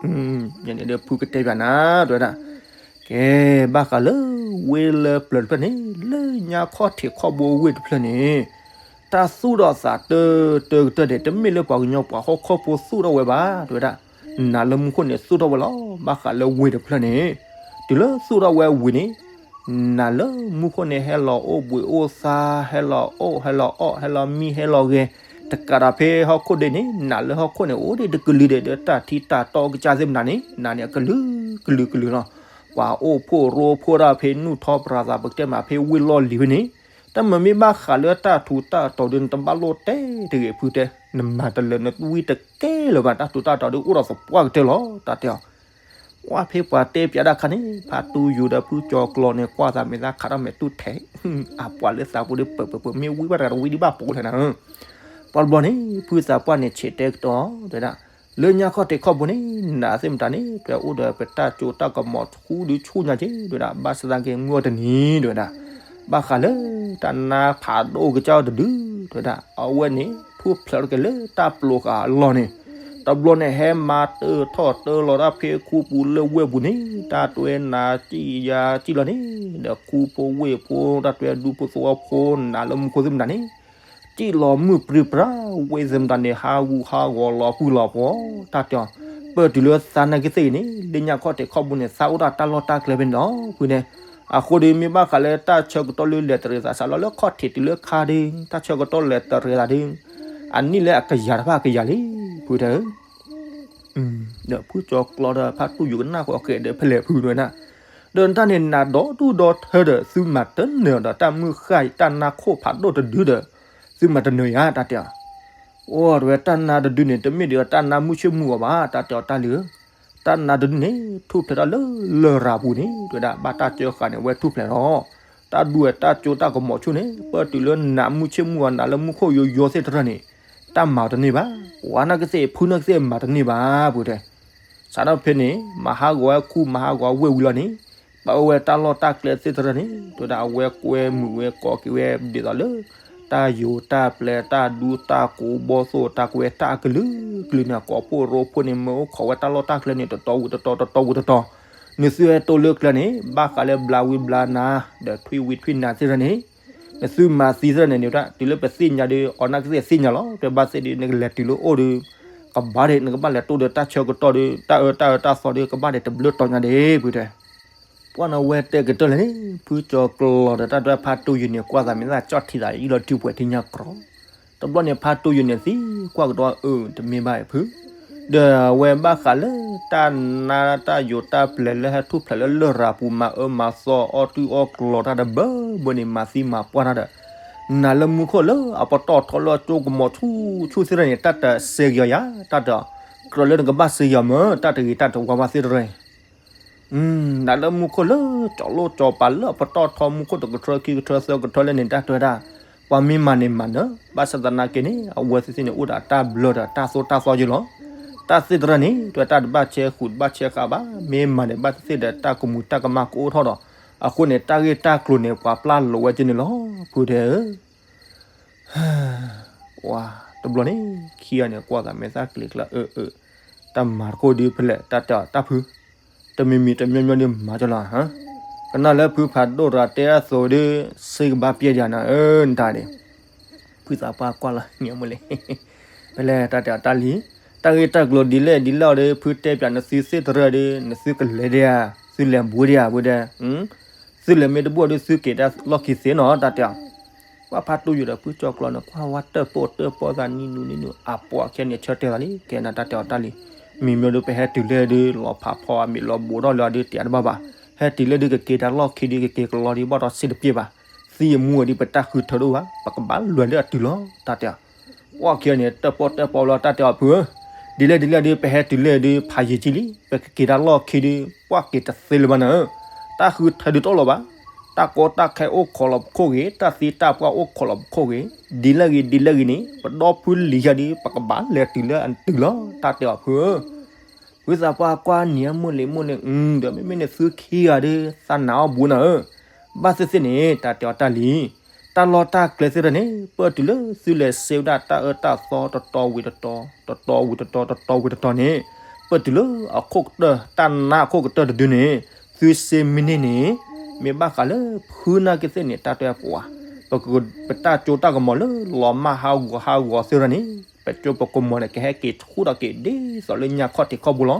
ဧၢ, ယန့ၣ်ဒီးဖုကတဲပျးနၤ တဲဝဲဒၣ်, ကဲ ဘၣ်ဃးလၢ ဝ့ၢ်လၢပျၢၤတဖျၢၣ်န့ၣ် လၢညါခီၣ်ထံးခီၣ်ဘိဝ့ၢ်တဖျၢၣ်န့ၣ် တၢ်သူၣ်ထီၣ်သးတၢတၢကတၢၢ်န့ၣ် တမ့ၢ်လၢပှၤကညီပှၤဟီၣ်ခိၣ်ဖိသူၣ်ထီၣ်ဝဲဘၣ် တဲဝဲဒၣ်, နၤလၢမူခိၣ်န့ၣ်သူၣ်ထီၣ်ဝဲလီၤ, ဘၣ်ဃးလၢဝ့ၢ်တဖျၢၣ်န့ၣ်, တုၤလၢသူၣ်ထီၣ်ဝဲဝံၤန့ၣ် နၤလၢမူခိၣ်န့ၣ် ဟဲလီၤအိၣ်ဘှံးအိၣ်သါ ဟဲလီၤအိၣ် ဟဲလီၤအီၣ် ဟဲလီၤမံ ဟဲလီၤဂဲၤ, တကးဒီးဖဲဟီၣ်ခိၣ်ဒ့န့ၣ် နၤလၢဟီၣ်ခိၣ်န့ၣ် အိၣ်ဒံးတကလုာ်ဒဲး ဒီးတၢ်ထံတၢ်တီကစၢ်သ့ၣ်မနၤန့ၣ် နၤန့ၣ်အကလုာ်ကလုာ်ကလုာ်လီၤ, ပှၤအိၣ်ဖှိၣ်ရိဖှိၣ်ဒၣ်ဖဲနူၢ်ထီၣ်ပြၤသး ပကတဲမးဖဲဝ့ၢ်လီၢ်လံၤဖဲန့ၣ်, တၢ်မ့ၢ်မ့ၢ်ဘၣ်ဃးလၢတၢ်ထူးတၢ်တီၤဒ် နတဘၣ်လိၣ်တဲတဂ့ၤဖုတဲ, နမၤတလၢာ်နဝံတကဲလၢၤဘၣ် တၢ်ထူးတၢ်တီၤဒ်အိၣ်ဒီးသပှၢ်ကတၢၢ်လီၤ တၢ်တဲအီၤ ကွၢ်ဖဲပှၤတဲပျးတၢ်ခါန့ၣ် ဖါတူၢ်ယိာ်ဒီးဖုကၠီၤကျီန့ၣ် ကွၢ်သးမဲာ်သၣ်ခးထီၣ်မဲာ်တူၢ်ထဲး, အပှၤလၢသးပူၤဒ်ပၢၢ်ပၢၢ်ပၢၢ် မ့ၢ်ဝံဘၣ်တဂၤတဝံဒ်ဘၣ်ပိာ်လဲၣ်နၤ, ပှၤတဘျီန့ၣ် ဖုသးပှၢ်န့ၣ်ဆဲးတဲကတီၢ် တဲဒၣ်, လၢညါခီၣ်ထံးခီၣ်ဘိန့ၣ် နၤသ့ၣ်မတၤန့ၣ် တဲအိၣ်ဒီးပတၢ်ကၠိတၢ်ကမီၤဆူဒုဆူညါက့ၤ တဲဝဲဒၣ်, ဘၣ်ဆၣ်သနာ်က့ မုၢ်အီၤတနံၤ တဲဝဲဒၣ်, ဘၣ်ဃးလၢတၢ်နါဖးဒိၣ်ကစၢ်အီၤတဒု တဲဝဲဒၣ်, အဝဲန့ၣ် ထူၣ်ဖျဲးထီၣ်က့ၤလၢတၢ်ပျိဃာ်အလီၢ်န့ၣ်, တဘျီန့ၣ် ဟဲမၤတၢထီၣ်တၢလီၤတၢ်ဖဲခူပူၤလၢဝ့ၢ်ပူၤန့ၣ် တၢ်တွဲနၤစံၣ်ယၤစံၣ်လီၤန့ၣ်, ဒီးခူဖိဝ့ၢ်ဖိ တၢ်တွဲဒူဖိသဝီဖိ နၤလၢမူခိၣ်သ့ၣ်မတၤန့ၣ် စံၣ်လီၤမုၢ်ပြံပြါ ဝ့ၢ်သ့ၣ်မတၤန့ၣ် ဟးဂူာ်ဟးဂီၤလီၤပှံၢ်လီၤပှီၤ တၢ်တဲအီၤ, ပၢၢ်တုၤလၢသးနာ်က့သ့ၣ်အံၤန့ၣ် လၢညါခီၣ်ထံးခီၣ်ဘိန့ၣ် သးအိၣ်ဒၣ်တၢ်လီၢ်တၢ်ကျဲဖဲန့ၣ်လီၤ ဖုန့ၣ်, အဃိဒီး မ့ၢ်ဘၣ်ဃးလၢတၢ်ဆၢကတီၢ်လၢလဲၤတရံးသးစးလီၤလၢခီၣ်ထံးတုၤလၢခါဒီး တၢ်ဆၢကတီၢ်လဲၤတရံးသးဒီး အနံၣ်လၢအကယၤတဖၣ်ကယၤလံ ဖုတဲဧၢ ဒီးဖုကၠီၤကျီဒီးဖါတူၢ်ယိာ်ကနၣ်ဃီၤကဲဒီးဖဲလဲၣ်ဖုတဲဝဲဒၣ်, ဒီးတၢ်န့ၣ်နးဒီဒူၣ်ဒီထၢဒီး သုမၤတနၢၤဒီးတၢ်မုၢ်ဃၢ်တၢ်နါခိၣ်ဖးဒိၣ်တဒုဒီး သုမၤတနၢၤယၤ တၢ်တဲအီၤ, အိၣ်တဲဝဲတၢ်နါတဒုန့ၣ် တမ့ၢ်ဒီးတၢ်နါမုၢ်ဆ့ၣ်မုၢ်ဂီၤဘၣ် တၢ်တဲအီၤတၢ်လံဧၢ, တၢ်နါတဒုန့၁ၣ် ထူၣ်ဖျဲးထီၣ်လၢလရာ်ပူၤန့ၣ် တဲဝဲဒၣ် ဘၣ်တၢ်စၢဃာ်န့ၣ် အဝဲထူၣ်ဖျဲးလီၤ, တၢ်ဒူဝဲတၢ်ကၠိတၢ်ကမီၤဆူၣ်န့ၣ် ပၢၢ်တုၤလၢနးမုၢ်ဆ့ၣ်မုၢ်ဂီၤ နးလၢမူခိၣ်ယိယိသ့ၣ်တဖၣ်န့ၣ် တၢ်မၤတန့ၢ်ဘၣ်, ပှၤနာ်က့သ့ၣ် ဖုနာ်က့သ့ၣ်မၤတန့ၢ်ဘၣ် ပတဲ စးထီၣ်ဖဲန့ၣ် မၤဟးဂီၤဝဲခူ မၤဟးဂီၤဝ့ၢ်ဝံၤလီၤန့ၣ် ပာ်အီၤဝဲတၢ်လီၢ်တၢ်ကျဲသ့ၣ်တဖၣ်န့ၣ် တဲဝဲဒၣ်အဝဲကွဲမုာ်ဝဲကိးက့ၤဝဲဒ်သိးလၢ တၢ်ယိၤတၢ်ပျဲတၢ်ဒူတၢ်ကိးဘီၣ်သိၣ်တၢ်ကွဲတၢ်အကလုာ်ကလုာ်န့ၣ် ကိးဖှိၣ်ရိဖှိၣ်န့ၣ် မၢအိၣ်ခိးဝဲတၢ်လီၢ်တၢ်ကျဲန့ၣ် တတီဝံၤတတီ တတီဝံၤတတီ နသုဟဲတိၢ်လၢကျဲန့ၣ် ဘၣ်ဃးလၢဘျါဝံဘျါနါ ဒီးထွံၣ်ဝံထွံၣ်နါသ့ၣ်တဖၣ်န့ၣ် နသုမၤသံသ့ၣ်တဖၣ်န့ၣ် နဝဲဒၣ် တုၤလၢပသ့ၣ်ညါဒီး အီၤနာ်က့သ့ၣ်သ့ၣ်ညါလီၤ တဲဘၣ်သ့ၣ်ဒီး နကလဲၤတုၤလၢအိၣ်ဒီး ကဘၣ်ဒဲး နကဘၣ်လဲၤတိၢ်ဒီးတၢ်ဆၢကတီၢ်ဒီး တၢ်အၢတၢ်အၢတၢ်သီဒီး ကဘၣ်ဒဲးတဘျုးတီၤညါဒဲး ပတဲ ပှၢ်နဝဲတဲကတၢၢ်လဲၣ်န့ၣ် ဖုကၠီၤကျီၤဒီးတၢ်ဒွဲၣ်ဖါတူၢ်ယိာ်န့ၣ် ကွၢ်သးမ့ၢ်သၣ်ကၠီၣ်ထံသးအံၤလီၤ တုၤပှဲၤထံညါကြီ တဘျီန့ၣ် ဖါတူၢ်ယိာ်န့ၣ်သံကွၢ်ကဒီး အၢ တမ့ၢ်ဘၣ်အံၤဖု, ဒီးအဝဲဘၣ်ဃးလၢတၢ်နါတၢ်ယိၤတၢ်ပျဲလၢဟဲထူၣ်ဖျဲးလၢလရာ်ပူၤ မၤအၢမၤသီအီၣ်တုၢ်အီၣ်ကျီၤတၢ်တဘၢဘၢန့ၣ် မၤသံမၤပှၢ်တၢ်ဒီး နၤလၢမူခိၣ်လၢအပတီၢ်ထီလၢအကၠိကမီၤဆူၣ်ဆူၣ်သ့ၣ်တဖၣ်န့ၣ် တၢ်တစဲက့ၤအီၤယၤ တၢ်ဒီး ကြၢးလၢနကဘၣ်စဲက့ၤအီၤမၢ တၢ်တဂ့ၤတၢ်တဝါဘၣ်သ့ၣ်တဖၣ် နၤလၢမူခိၣ်လၢကၠီလိၣ်ကၠီပၤလၢအပတီၢ်ထီ မူခိၣ်တကထၢခံကထၢသၢကထၢလဲၣ်န့ၣ် တၢ်တဲဝဲဒၣ် ပှၤမ့ၢ်မၤန့ၣ်မၤနၢၤ ဘၣ်ဆၣ်သနာ်က့န့ၣ် အဝဲသ့ၣ်သ့ၣ်န့ၣ် အိၣ်ဒီးတၢ်ဘျၢဒီးတၢ်သိၣ်တၢ်သီယဲလီၤ. တၢ်သ့ၣ်တဖၣ်န့ၣ် တဲဝဲတၢ်တဘၣ်ဆဲဃုာ်တဘၣ်ဆဲဃာ်ဘၣ် မ့ၢ်မၤန့ၣ်ဘၣ်သ့ၣ်သ့ၣ်ဒီးတၢ်ကမူၤတၢ်ကမၣ်ကအိၣ်ထီၣ်ဒီး အဃိန့ၣ် တၢ်ဂ့ၢ်တၢ်ကျိၤန့ၣ် ပှၤပျၢ်လိာ်ဝဲက့ၤန့ၣ်လီၤ ဖုတဲဧၢ ဝါ တဘျီန့ၣ် ခံဂၤန့ၣ် ကွၢ်သးမဲာ်သၣ်ကျ့ၤကျါ အၢ အၢ တၢ်မၤတခိၣ်ဒုးဖဲလဲၣ် တၢ်တဲအီၤတၢ်ဖု တမံၤမံၤတမံၤမံၤဒုးမၤကလီၤ ကနၣ်လၢဖုဖးဒိၣ်ရၤတဲအသိးဒုး စ့ကဘၣ်ပျဲယၤနၤ အၢ နတၢ်န့ၣ် ဖုသးပှၢ်ကွၢ်လီၤ မ့ၢ်မ့ၢ်လဲၣ် ဖဲလဲၣ် တၢ်တဲအီၤတၢ်လံ တၢ်ဂ့ၢ်တၢ်ကျိၤဒ်လဲၣ်ဒ်လဲၣ်အီၤဒီး ဖုတဲပၠးနသုသ့ၣ်တရၢၢ်ဒီး နသုကလဲၤဒံးဧါ, သုလဲၤဘူးဒံးဧါ ဖုတဲ, သုလဲၤမ့ၢ်တဘူးဒီး သုက့ၤတၢ်လီၢ်ခံသ့နီၤ တၢ်တဲအီၤ. ပှၤဖးတူၢ်ယိာ်ဒီးဖုကၠီၤကျီန့ၣ် ကွၢ်ဝဲတၢၣ်ပီၣ်တၢၣ်ပီၣ်သးနံၤနူနံၤနူ အပှၤခဲန့ၣ်ဆၢတဲာ်သးလံ ကဲနၤတၢ်တဲအီၤတၢ်လံ. မ့ၢ်မ့ၢ်ဒီးပဟဲတုၤလဲၣ်ဒီး လီၤဖးဖီအမ့ၢ်လီၤဘူးထီၣ်လၢအီၤဒီး တဲတဘၣ်ဘၣ်. ဟဲတုၤလဲၣ်ဒီး ကက့ၤတၢ်လီၢ်ခံဒီး ကက့ၤကလီဒီး ဘၣ်ဒီးစ့တပျ့ၢ်ဘၣ်. သံအမူဝဲဒီး ပတၢ်ဃုထၢဒိၣ်ဘၣ် ပကဘၣ်လဲၤလၢအတုၤလီၤ တၢ်တဲအီၤ. ပှၤခံဂၤန့ၣ် တၢၣ်ပီၣ်တၢၣ်ပီၣ်လီၤ တၢ်တဲအီၤဖုဧၢ, ဒ်လဲၣ်ဒ်လဲၣ်ဒီး ပဟဲတုၤလဲၣ်ဒီး ဖးယံာ်ကံလံ ပကက့ၤတၢ်လီၢ်ခံဒီး ပှၤက့ၤတသ့လၢၤဘၣ်နၤဧၢ. တၢ်ဃုထၢဒုးတအိၣ်လၢၤဘၣ်. တၢ်ကီတၢ်ခဲအိၣ်ခိးလီၤပခိၣ်ဂ့ၤ, တၢ်သံတၢ်ပှၢ်အိၣ်ခိးလီၤပခိၣ်ဂ့ၤ, ဒ်လဲၣ်ဂ့ၤဒ်လဲၣ်ဂ့ၤန့ၣ် ပဒီဖုလံၤယၤဒီး ပကဘၣ်လဲၤတုၤလၢအတုၤလီၤ တၢ်တဲအီၤဖုဧၢ. ဖုသးပှၢ်ကွၢ်နံၤအမိၢ်လံၤမိၢ်လံၤ ဒီးမ့မ့ၢ်န့ၣ်သုခံဂၤဒီး သးနာ်အီၣ်ဘူးနၤဧၢ. ဘၣ်သ့ၣ်သ့ၣ်န့ၣ် တၢ်တဲအီၤတၢ်လံ. တၢ်လီၢ်တၢ်ကျဲသ့ၣ်တဖၣ်န့ၣ် ပတုၤလၢသုလဲၤစ့ဝဲဒၣ်တၢ်အၢတၢ်သီတတီၤဝံၤတတီၤ, တတီၤဝံၤတတီၤ, တတီၤဝံၤတတီၤန့ၣ်, ပတုၤလၢအခိၣ်ကတၢၢ် တၢ်နါအခိၣ်ကတၢၢ်တဒုန့ၣ်, သုစ့မ့ၢ်န့ၢ်န့ၣ်, မ့ၢ်ဘၣ်ဃးလၢဖုနာ်က့သ့ၣ်န့ၣ် တၢ်တဲပှၤ, ပတၢ်စိတၢ်ကမီၤလၢလီၤမၢ်ဟးဂီၤဟးဂီၤသ့ၣ်တဖၣ်န့ၣ်, ပစိပကမီၤန့ၣ် ကဟဲက့ၤဆူၣ်ထီၣ်က့ၤဒ်သိးလၢညါခီၣ်ထံးခီၣ်ဘိလီၤ.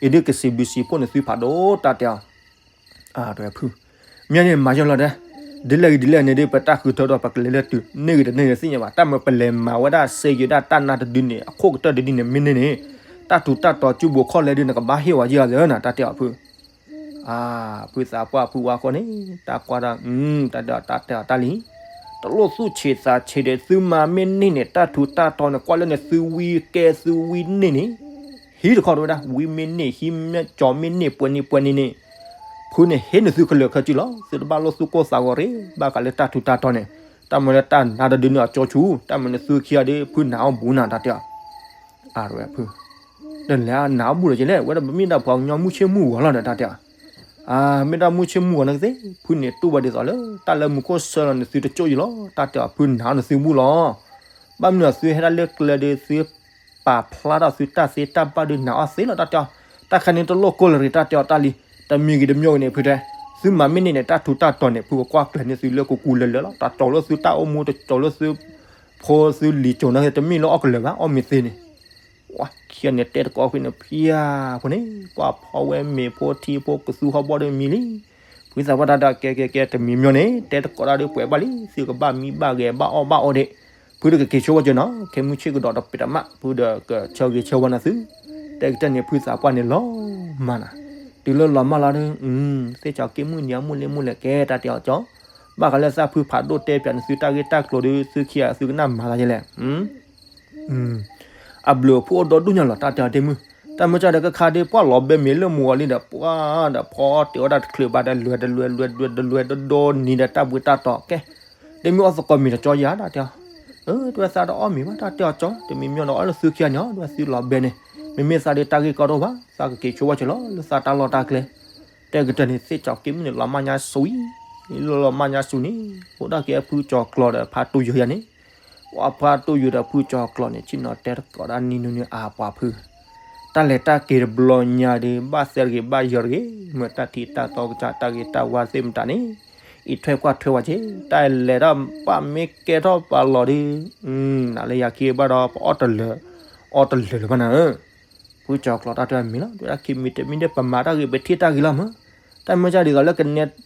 အံၤဒုးကစံးဘျုးစံးဖှိၣ်န့ၣ်သုဖးဒိၣ် တၢ်တဲအီၤ ဖု, မ့ၢ်န့ၣ်မၤယီၤလီၤတဲ, ဒ်လဲၣ်ဂ့ၤဒ်လဲၣ်န့ၣ်ဒီး ပတၢ်ဃုထၢဒီး ပကလဲၤလၢတုၤ န့ၢ်ဂ့ၤတန့ၢ်ဂ့ၤသ့ၣ်ညါဘၣ်, တၢ်မ့ၢ်ပလဲၤမၤဝဲဒၣ်စ့ယိၤဒၣ်တၢ်နါတဒုန့ၣ် အခိၣ်ကတၢၢ်တဒုန့ၣ် မ့ၢ်န့ၢ်န့ၣ်, တၢ်ထူးတၢ်တီၤစုဘိးခီၣ်လဲဒုး နကဘၣ်ဟ့ၣ်ဝဲယဲၢ်ဂၤသ့ၣ်နၤ တၢ်တဲအီၤဖု. ဖုသးပှၢ်ဖုဝါဃီန့ၣ် တၢ်ကွၢ်ဒၣ်, တၢ်တဲအီၤတၢ်လံ, တလိၣ်သူၣ်ဆံးသးဆံးဒီး သုမၤမ့ၢ်န့ၢ်န့ၣ် တၢ်ထူးတၢ်တီၤန့ၣ် ကွၢ်လၢန့ၣ် သုဝံကဲသုဝံန့ၢ်န့ၣ် ဟံးတခီတဝဲဒၣ် ဝံမ့ၢ်န့ၢ် ဟံးမ့ၢ်ကၠီမ့ၢ်န့ၢ် ပှဲၤန့ၢ်ပှဲၤန့ၢ်န့ၣ်, ဖုန့ၣ်ဟ့ၣ်န့ၢ်သုခဲလၢာ်ခဲဆ့လီၤ. သုတဘၣ်လိၣ်သူၣ်ကိၢ်သးဂီၤရ့ ဘၣ်ဃးလၢတၢ်ထူးတၢ်တီၤန့ၣ်, တၢ်မ့ၢ်လၢတၢ်နါတဒုန့ၣ်အကၠီဆူၣ်, တၢ်မ့ၢ်န့ၣ်သုခံဂၤဒီး ဖုနာ်အီၣ်ဘူးနၤ တၢ်တဲအီၤ အဝဲဖု, ဒီးလဲၤနာ်အီၣ်ဘူးလီၤကလဲၣ်, ဝဲဒၣ်ပမ့ၢ်ဒၣ်ပှၤကညီမုၢ်ဆ့ၣ်မုၢ်ဂီၤလီၤဒီး တၢ်တဲအီၤ, မ့ၢ်ဒၣ်မုၢ်ဆ့ၣ်မုၢ်ဂီၤန့ၣ်ကသ့, ဖုန့ၣ်တူၢ်ဘၣ်ဒ်သိးလၢ တၢ်လၢမူခိၣ်ဆၢလီၤန့ၣ် သုတကၠိၣ်ယံၤလီၤ တၢ်တဲအီၤ, ဖုနာ်အီၣ်န့ၣ်သုဘူးလီၤ. ဘၣ်မနုၤသုဟဲဒၣ်လၢကျဲဒီး သုပာ်ဖျါထီၣ်သုတၢ်သ့တၢ်ဘၣ်ဒီး နာ်အီၣ်သ့လီၤ တၢ်တဲအီၤ, တၢ်ခါန့ၣ်တလိၣ်ကိၢ်လၢၤရ့ တၢ်တဲအီၤတၢ်လံ, တမံၤဂ့ၤတမံၤဂ့ၤန့ၣ် ဖုတဲ, သုမၤမ့ၢ်န့ၢ်န့ၣ် တၢ်ထူးတၢ်တီၤန့ၣ် ဖုကကွၢ်ကျဲၤန့ၢ်သုလၢကူကူလၢာ်လၢာ်လီၤ, တၢ်ကၠီၤလၢသုတၢ်အိၣ်မူ တကၠီၤလၢသု ဖိသုလံၤကၠိၤန့ၣ် တမ့ၢ်လၢအီၣ်ကလၢာ်ဘၣ် အီၣ်မ့ၤသ့န့ၣ်, ဝဲခံဂၤန့ၣ်တဲတကိးဖဲန့ၣ် ဖံဧၢ ဖိန့ၣ် ပှၤဖီဝဲမ့ၤဖိထံဖိကသူဟီၣ်ဘီၣ်ဒီးမံလံ, ဖုသးပှၢ်တၢ်ဒီး ကဲကဲကဲ တမံၤမံၤန့ၣ် တဲတကိးတၢ်ဒီးပှဲၤဘၣ်လံ, သုကဘၣ်မံဘၣ်ဂဲၤဘၣ်အီၣ်ဘၣ်အီဒ့ၣ်, ဖုဒီးကက့ၤဆိဝဲကၠီနီၤ, ခဲမုၢ်ဆ့ၣ်ကဒီးတပ့ၤတမး ဖုဒီးကဆၢဂ့ၤဆၢဝါနၤသု, တဲကတၢၢ်န့ၣ် ဖုသးပှၢ်န့ၣ်လီၤမၢ်နၤ, တုၤလၢလီၤမၢ်လီၤဒီး သ့ၣ်ကၠီၤက့ၢ်မုၢ်နံၤအမုၢ်လ့မုၢ်လဲၤကဲ တၢ်တဲအီၤကၠီ, ဘၣ်ဃးလၢသးဖုဖးဒိၣ်တဲပၠးန့ၣ် သုတၢ်ဂ့ၢ်တၢ်ကျိၤဒီး သုခံဂၤသုကနၣ်မၤသးယဲလဲၣ် အဘျုးအဖှိၣ်အိၣ်ဒီဒူၣ်ညါလီၤ တၢ်တဲအီၤဒ့မုၢ်, တၢ်မုၢ်ကၢ်ဒီးကခါဒ့ ပှၤလီၤဘဲမ့ၤလၢမူအီၤလံဒီး ပှၤဒီးဖီအီၣ်တ့ၢ်အီၣ်တၢ်တချုးဘၣ်ဒီး လွဲၢ်တလွဲၢ် လွဲၢ်တဒိၣ်ဒိၣ်နံၤဒီး တၢ်ဘှံးတၢ်တီၤကဲ, ဒ့မုၢ်အီၣ်သကိးမ့ၤတကၠီယၤ တၢ်တဲအီၤ, တဝဲသးတအီၣ်မ့ၤဘၣ် တၢ်တဲအီၤကၠီ, တမံၤမံၤဒီးအီၣ်လၢသုခံဂၤန့ၣ် တဝဲသုလီၤဘဲန့ၣ်, မ့မ့ၢ်သးဒီးတၢ်ဂ့ၢ်ကီတအိၣ်ဘၣ် သးကက့ၤဆိဝဲကၠီလီၤ လၢသးတၢ်လီၢ်တၢ်ကျဲ တဲကတၢၢ်န့ၣ် သ့ၣ်ကၠီၤက့ၢ်မုၢ်န့ၣ် လီၤမၢ်ညါစူၤ, လီၤမၢ်ညါစူၤန့ၣ် အိၣ်ဒၣ်က့ၤဖုကၠီၤကျီၤဒီးဖးတူၢ်ယိာ်ယၤန့ၣ်, ပှၤဖးတူၢ်ယိာ်ဒီးဖုကၠီၤကျီၤန့ၣ် ဆ့ၣ်နီၤတဲတကိးဒၣ်နံၤနုၤနုၤအပှၤဖု, တၢ်လဲၤတၢ်က့ၤတဘျီညါဒီး ဘၣ်သဲတဂ့ၤဘၣ်ယီၤတဂ့ၤ, မ့ၢ်တၢ်ထံးတၢ်တီကစၢ်တၢ်ဂ့ၤတၢ်ဝါသ့ၣ်မတၤန့ၣ်, အံးထွဲကွၢ်ထွဲဝဲက့ၤ, တၢ်လဲၤထီၣ်ပှၤမ့ၢ်ကဲထီၣ်ပှၤလီၤဒီး, နၤလၢယၤခံဘၣ်ဒီး ပအီၣ်တလၢာ်, အီၣ်တလၢာ်လၢၤဘၣ်နၤဧၢ ဖုကၠီၤကျီၤတၢ်တဲမ့ၢ်လီၤ, တဝဲဒၣ်ခံမံၤတမံၤဒီး ပမၤတၢ်ဂ့ၤ ပထံၣ်တၢ်ဂ့ၤလီၤမး, တၢ်မ့ၢ်ကၢ်ဒ်သိးလၢ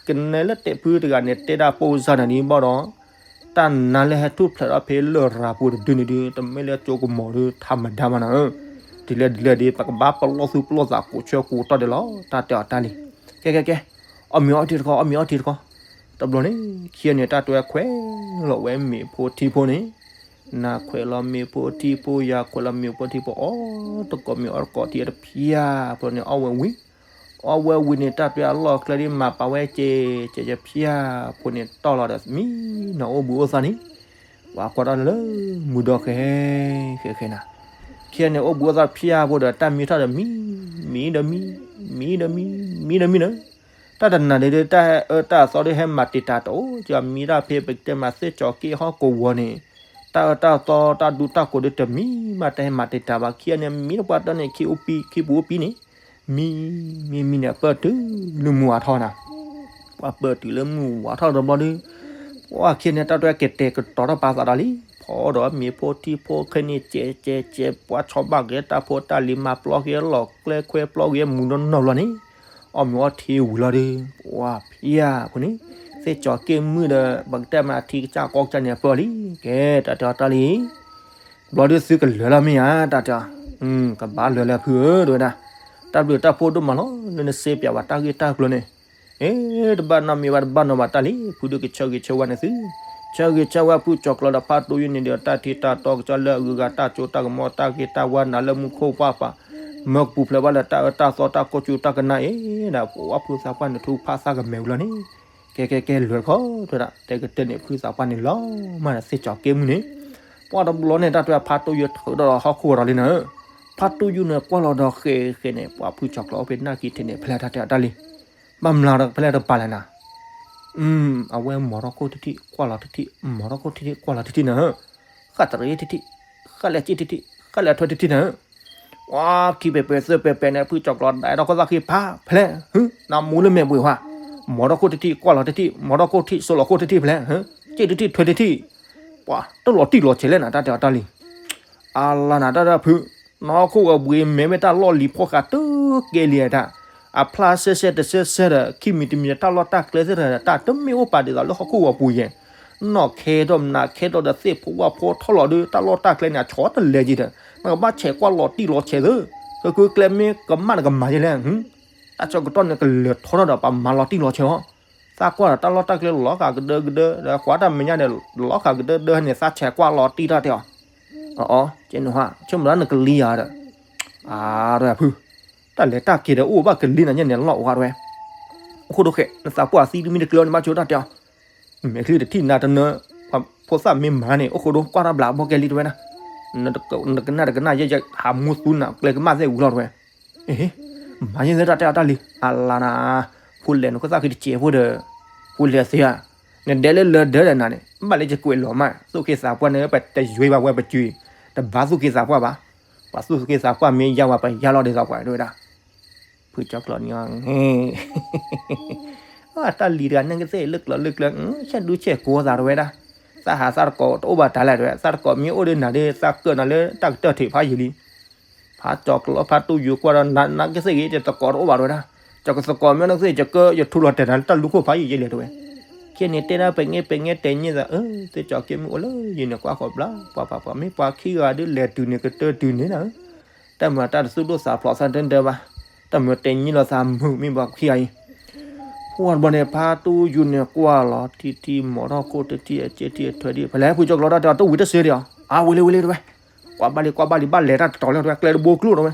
ကနဲလၢတဲဖုတဂၤန့ၣ် တဲဒၣ်ပိာ်စၢ်နၤန့ၣ်ဘၣ်ဒီး, တၢ်နါလၢဟဲထူၣ်ဖျဲးထီၣ်ဖဲလရာ်ပူၤတဒုန့ၣ်ဒုး တမ့ၢ်လၢကၠိကမီၤဒုး ထးမဒါမးနၤဧၢ, ဒ်လဲၣ်ဒ်လဲၣ်ဒီး ပကဘၣ်ပလီၢ်သူၣ်ပလီၢ်သးကိးဆၢကိးကတီၢ်ဒဲးလီၤ တၢ်တဲအီၤတၢ်လံ, ကဲကဲကဲ, အီၣ်မ့ၤအီထံတခီ အီၣ်မ့ၤအီထံတခီ, တဘျီန့ၣ် ခံဂၤန့ၣ် တၢ်တဝဲခွဲးလီၤဝဲမ့ၤဖိထံဖိန့ၣ် နၤခွဲးလီၤမ့ၤဖိထံဖိ ယၤခွဲးလီၤမ့ၤဖိထံဖိ အီၣ်တကိးမ့ၤအီၣ်တကိးထံတဖၠၣ်ဖိန့ၣ် အီၣ်ဝဲဝံၤ, အီၣ်ဝဲဝံၤန့ၣ် တၢ်တဲအလီၢ်ကျဲဒ်မၤပာ်ဝဲကဲကဲကဲဖၠၣ်ဖိန့ၣ် တီၢ်လီၤဒီးမံနီၤအိၣ်ဘှံးအိၣ်သါန့ၣ်, ပှၤကွၢ်တၢ်လၢမုၢ်ဒီဃဲဃဲဃဲနၤ, ခံဂၤန့ၣ်အိၣ်ဘှံးအိၣ်သါဖၠၣ်ဖိဒီး တၢ်မံထီၣ်ဒီးမံ, မံဒီးမံ, မံဒီးမံ, မံဒီးမံနၤ တၢ်တနၤန့ၣ်ဒီး တၢ်အၢတၢ်သီဒီးဟဲမၤတံာ်တာ်တအိၣ်, ကမံတၢ်ဖဲပကတဲမးသ့ၣ်ကၠီၤက့ၢ်ဟီၣ်ကဝီၤန့ၣ်, တၢ်အၢတၢ်သီတၢ်ဒူတၢ်ကိးဒီးတမံၤမးတဟဲမၤတံာ်တာ်ဘၣ်, ခံဂၤန့ၣ်မံတပှၢ်တၢၢ်န့ၣ် ခံအူပံ, ခံပူၤအူပံန့ၣ်, မံ, မံမံန့ၣ် အပၢၢ်တုၤလၢမုၢ်ဝါထီၣ်နၤ, ပှၤပၢၢ်တုၤလၢမုၢ်ဝါထီၣ်တဘျီဒီး, ပှၤခံဂၤန့ၣ် တၢ်တဝဲကတဲာ်ကတီၤထီၣ်ပာ်သးဒီးလံ, ဖ ထီဒီးမ့ၤဖိထံဖိခဲန့ၣ် ကဲကဲကဲ ပှၤဆီဘၣ်က့ၤတၢ်ဖိတၢ်လံၤ မၤပျီက့ၤလီၢ်ကျဲခွဲပျီက့ၤမူနီၢ်နီၢ်လီၤန့ၣ်, အီၣ်မ့ၤအီထံဝံၤလီၤဒီး ပှၤဖံယၤဖိန့ၣ်, သ့ၣ်ကၠီၤက့ၢ်မုၣ်ဒီး ပကတဲမ့ၢ်ထံကစၢ်ကီကစၢ်န့ၣ်အပၢၢ်လံ, ကဲ တၢ်တဲအီၤတၢ်လံ ဘျီဒုးသုကလၢာ်လီၤမ့ၢ်ဧါ တၢ်တဲအီၤ, ကဘၣ်လၢာ်လၢဖုဧၢ တဲဝဲဒၣ်, တၢ်ဘျုးတၢ်ဖှိၣ်ဒိၣ်မးလီၤ လၢနစ့ပၠးဝဲတၢ်ဂ့ၢ်တၢ်ကျိၤန့ၣ်, အ့ တဘၣ်နီတမံၤဘၣ် တဘၣ်နီဘၣ်တၢ်လံ ဖုဒုးကဆၢဂ့ၤဆၢဝါနသု, ဆၢဂ့ၤဆၢဝါဖုကၠီၤကျီၤဒီးဖါတိယူန့ၣ်ဒီး တၢ်ထံတၢ်တီကစၢ်လၢအဂုၤအဂၤ တၢ်စိတၢ်ကမီၤ တၢ်ဂ့ၤတၢ်ဝါ နၤလၢမူခိၣ်ပှၢ်ပၤ, မၢကပူၤဖျဲးဘၣ်လၢတၢ်အၢတၢ်သီတၢ်ကိၢ်ဆူတၢ်ကနၣ်အံၤ, ဒီးပှၤဖုသးပှၢ်န့ၣ်ထူဖးသးကမဲာ်ဝံၤလီၤန့ၣ်, ကဲကဲကဲ လဲၤတခီ တဲဒၣ် တဲကတၢၢ်န့ၣ် ဖုသးပှၢ်န့ၣ်လီၤမးဒီး သ့ၣ်ကၠီၤက့ၢ်မုၣ်န့ၣ်, ပှၤတဘျီန့ၣ် တၢ်တဲဖါတိယူထုးထီၣ်ဒီးဟီၣ်ခိၣ်ဒီးလံနၤဧၢ, ဖါတိယူန့ၣ်ကွၢ်လီၤဒီးဃဲးဃဲးန့ၣ် ပှၤဖုကၠီၤကျီၤအိၣ်ဖဲနၢ်ကံထံးန့ၣ် ဖဲလဲၣ်တၢ်တဲအီၤတၢ်လံ, ဘၣ်မျးဒီးဖဲလဲၣ်တပာ်လဲၣ်နၤ အဝဲမီၤထီၣ်ခိၣ်ထံထံး ကွၢ်လီၤထံထံး မီၤထီၣ်ခိၣ်ထံထံးကွၢ်လီၤထံထံးနၤဧၢ, ဃၣ်တရံးထံထံး ဃၣ်လဲၣ်က့ၢ်ထံထံး ဃၣ်လဲၣ်ထွဲထံထံးနၤဧၢ, ဝါခံပဲၤပဲၤသၢပဲၤပဲၤန့ၣ် ဖုကၠီၤကျီၤဒၣ်အဲၣ်ဒိးခီၣ်သၣ်ဃံဖးဖဲလဲၣ်, နမူလၢမဲာ်ဘှံးဟါ, မီၤထီၣ်ခိၣ်ထံထံး ကွၢ်လီၤထံထံး မီၤထီၣ်ခိၣ်ထံး စိးလီၤခိၣ်ထံထံးဖဲလဲၣ်, က့ၢ်ထံထံးထွဲထံထံး, ပှၤတလီၤတံၢ်လီၤဆဲးလဲၣ်နၤ တၢ်တဲအီၤတၢ်လံ အလါနၤတၢ်တၢ်ဖု, နီၢ်ခိၣ်ဂီၤဘှံးမဲမ့ၢ်တၢ်လီၢ်လံၤဖီဃးတကဲလံဧါတၢ်, အဖျါဆဲးဆဲးတဆဲးဆဲးဒီး ခံမံၤတမံၤတၢ်လီၢ်တၢ်ကျဲသ့ၣ်တဖၣ် တၢ်တမ့ၢ်အိၣ်ပာ်ဒ်သိးလၢဟီၣ်ခိၣ်ဂီၤပူၤယဲၢ်, နီၢ်ခဲဒီးမနၤခဲဒီးဒီးသ့ၣ်ဖိဝၣ်ဖိထီၣ်လီၤဒီး တၢ်လီၢ်တၢ်ကျဲန့ၣ် အဆီတလဲက့ၤဒီး နကဘၣ်ဆဲးကွၢ်လီၤတံၢ်လီၤဆဲးသၢ, ကကုကျဲမ့ၢ်ကမၣ်နကမၤယဲၢ်လဲၣ်, တၢ်ဆၢကတီၢ်န့ၣ်ကလၢၤထီထီၣ်ဒီး ပှၤမၤလီၤတံၢ်လီၤဆဲးအီၤ, သးကွၢ်ဒီးတၢ်လီၢ်တၢ်ကျဲလီၤဃာ်ကဒၢကဒၢ ဒီးကွၢ်တၢ်မဲာ်ညါဒီး လီၤဃာ်ကဒၢကဒၢန့ၣ် သးဆဲးကွၢ်လီၤတံၢ်တၢ်တဲအီၤ, အအီ ကဲနဟါ ဆိကမိၣ်လၢနကလံၤယၤဒီး, အါ ဖု, တၢ်လဲၤတၢ်က့ၤဒီးအိၣ်ဘၣ်ကလံၤနၤညါန့ၣ်လီၤအိၣ်ဝဲ, အိၣ်ခိၣ်ဒိၣ်ဃဲး နသးပှၢ်သံတမံၤတကျၢၤန့ၣ် ဘၣ်ဆိတၢ်တဲအီၤ, မဲာ်ချံတထံၣ်နၤတနၢၤ, ပှၤဖိသၣ်မ့ၢ်မၤန့ၣ် အိၣ်ခိၣ်ဒိၣ်ကွၢ်တၢ်ဘျးဘီကဲလံတဝဲဒၣ်, နကနၣ်တကနၣ်ယဲယဲဟးမူသူနၤကျဲကမၣ်သ့ၣ်ဝံၤလီၤတဝဲ, မၤယဲၢ်လၢတၢ်တဲအီၤတၢ်လံ, အလါနၤ, ဖိလဲၤနခိၣ်သၣ်ဃံတစဲးဖိဒီး, ဖိလဲၤသ့ဧါ, နဒဲလၢလၢဒၢဒီးနၤန့ၣ် ဘၣ်လၢယကွဲးလီၤမး သူၣ်က့သးပှၢ်န့ၣ် ပတယွဲဘၣ်ဝဲပစု, တဘၣ်သူၣ်က့သးပှၢ်ဘၣ်, ပှၤသူၣ်က့သးပှၢ်မ့ၢ်ယါဝဲပယါလီၤဒ်သိးပှၤတဝဲဒၣ် ဖုကၠီၤကျီၤန့ၣ်, တၢ်လံၤတဂၤန့ၣ်ကသ့ၣ်လၢကျၢၤလၢကျၢၤ, ဆဲးဒူဆဲးကိးသးတဝဲဒၣ်, သးဟးသးတကိးတအိၣ်ဘၣ်တၢ်လဲၣ်တဝဲ, သးတကိးမ့ၢ်အိၣ်ဒီးနၤဒီး သးကၢၣ်နၤလၢတၢ်ကတၢၢ်ထံးဖးယံာ်လံ, ဖးကၠီၤကျီၤဖးတူၢ်ယူၤကွၢ်ဒီးနၤကသ့ၣ်ဂ့ၤ တကိးတအိၣ်ဘၣ်တဝဲဒၣ်, ကၠီၤကသကိးမ့ၢ်အိၣ်နကသ့ၣ် ကကၢၣ်ယထူလီၤတဲာ်နၤလၢတၢ်လူၤခိၣ်ဖးယံာ်ယဲၢ်လဲၣ်တဝဲ, ခဲန့ၣ်တဲဒၣ်ပငဲပငဲတဲညံသး, သ့ၣ်ကၠီၤက့ၢ်မုၣ်အိၣ်လၢယံၤန့ၣ် ကွၢ်ဃီၤဘျါ, ပှၤပှၤပှၤမ့ၢ်ပှၤခံဂၤဒုးလဲၤတုၤန့ၣ်ကတၢၢ်တုၤန့ၣ်နၤ တၢ်မၤတၢ်တသူၣ်ဒိၣ်သးဖျိးသးဒၢဒၢဘၣ်, တၢ်မၤတဲညံလီၤသးမုာ်မ့ၢ်ဘၣ်ခံဂၤအံၤ, ပှၤတဘျီန့ၣ် ဖါတူၢ်ယူၤန့ၣ်ကွၢ်လီၤထံထံ မီၤထီၣ်ခိၣ်ထံထံ အက့ၢ်ထံအထွဲထံ ဖဲလဲၣ် ဖုကၠီၤကျီၤတၢ်တဲအီၤ တဝံၤတစဲးဒံးဧါ, အဝဲလံဝဲလံတဝဲ, ကွၢ်ဘၣ်လံကွၢ်ဘၣ်လံ ဘၣ်လဲၤတၢ်တတီၤလၢတဝဲ ကျဲတဘိကျိၣ်တဝဲ,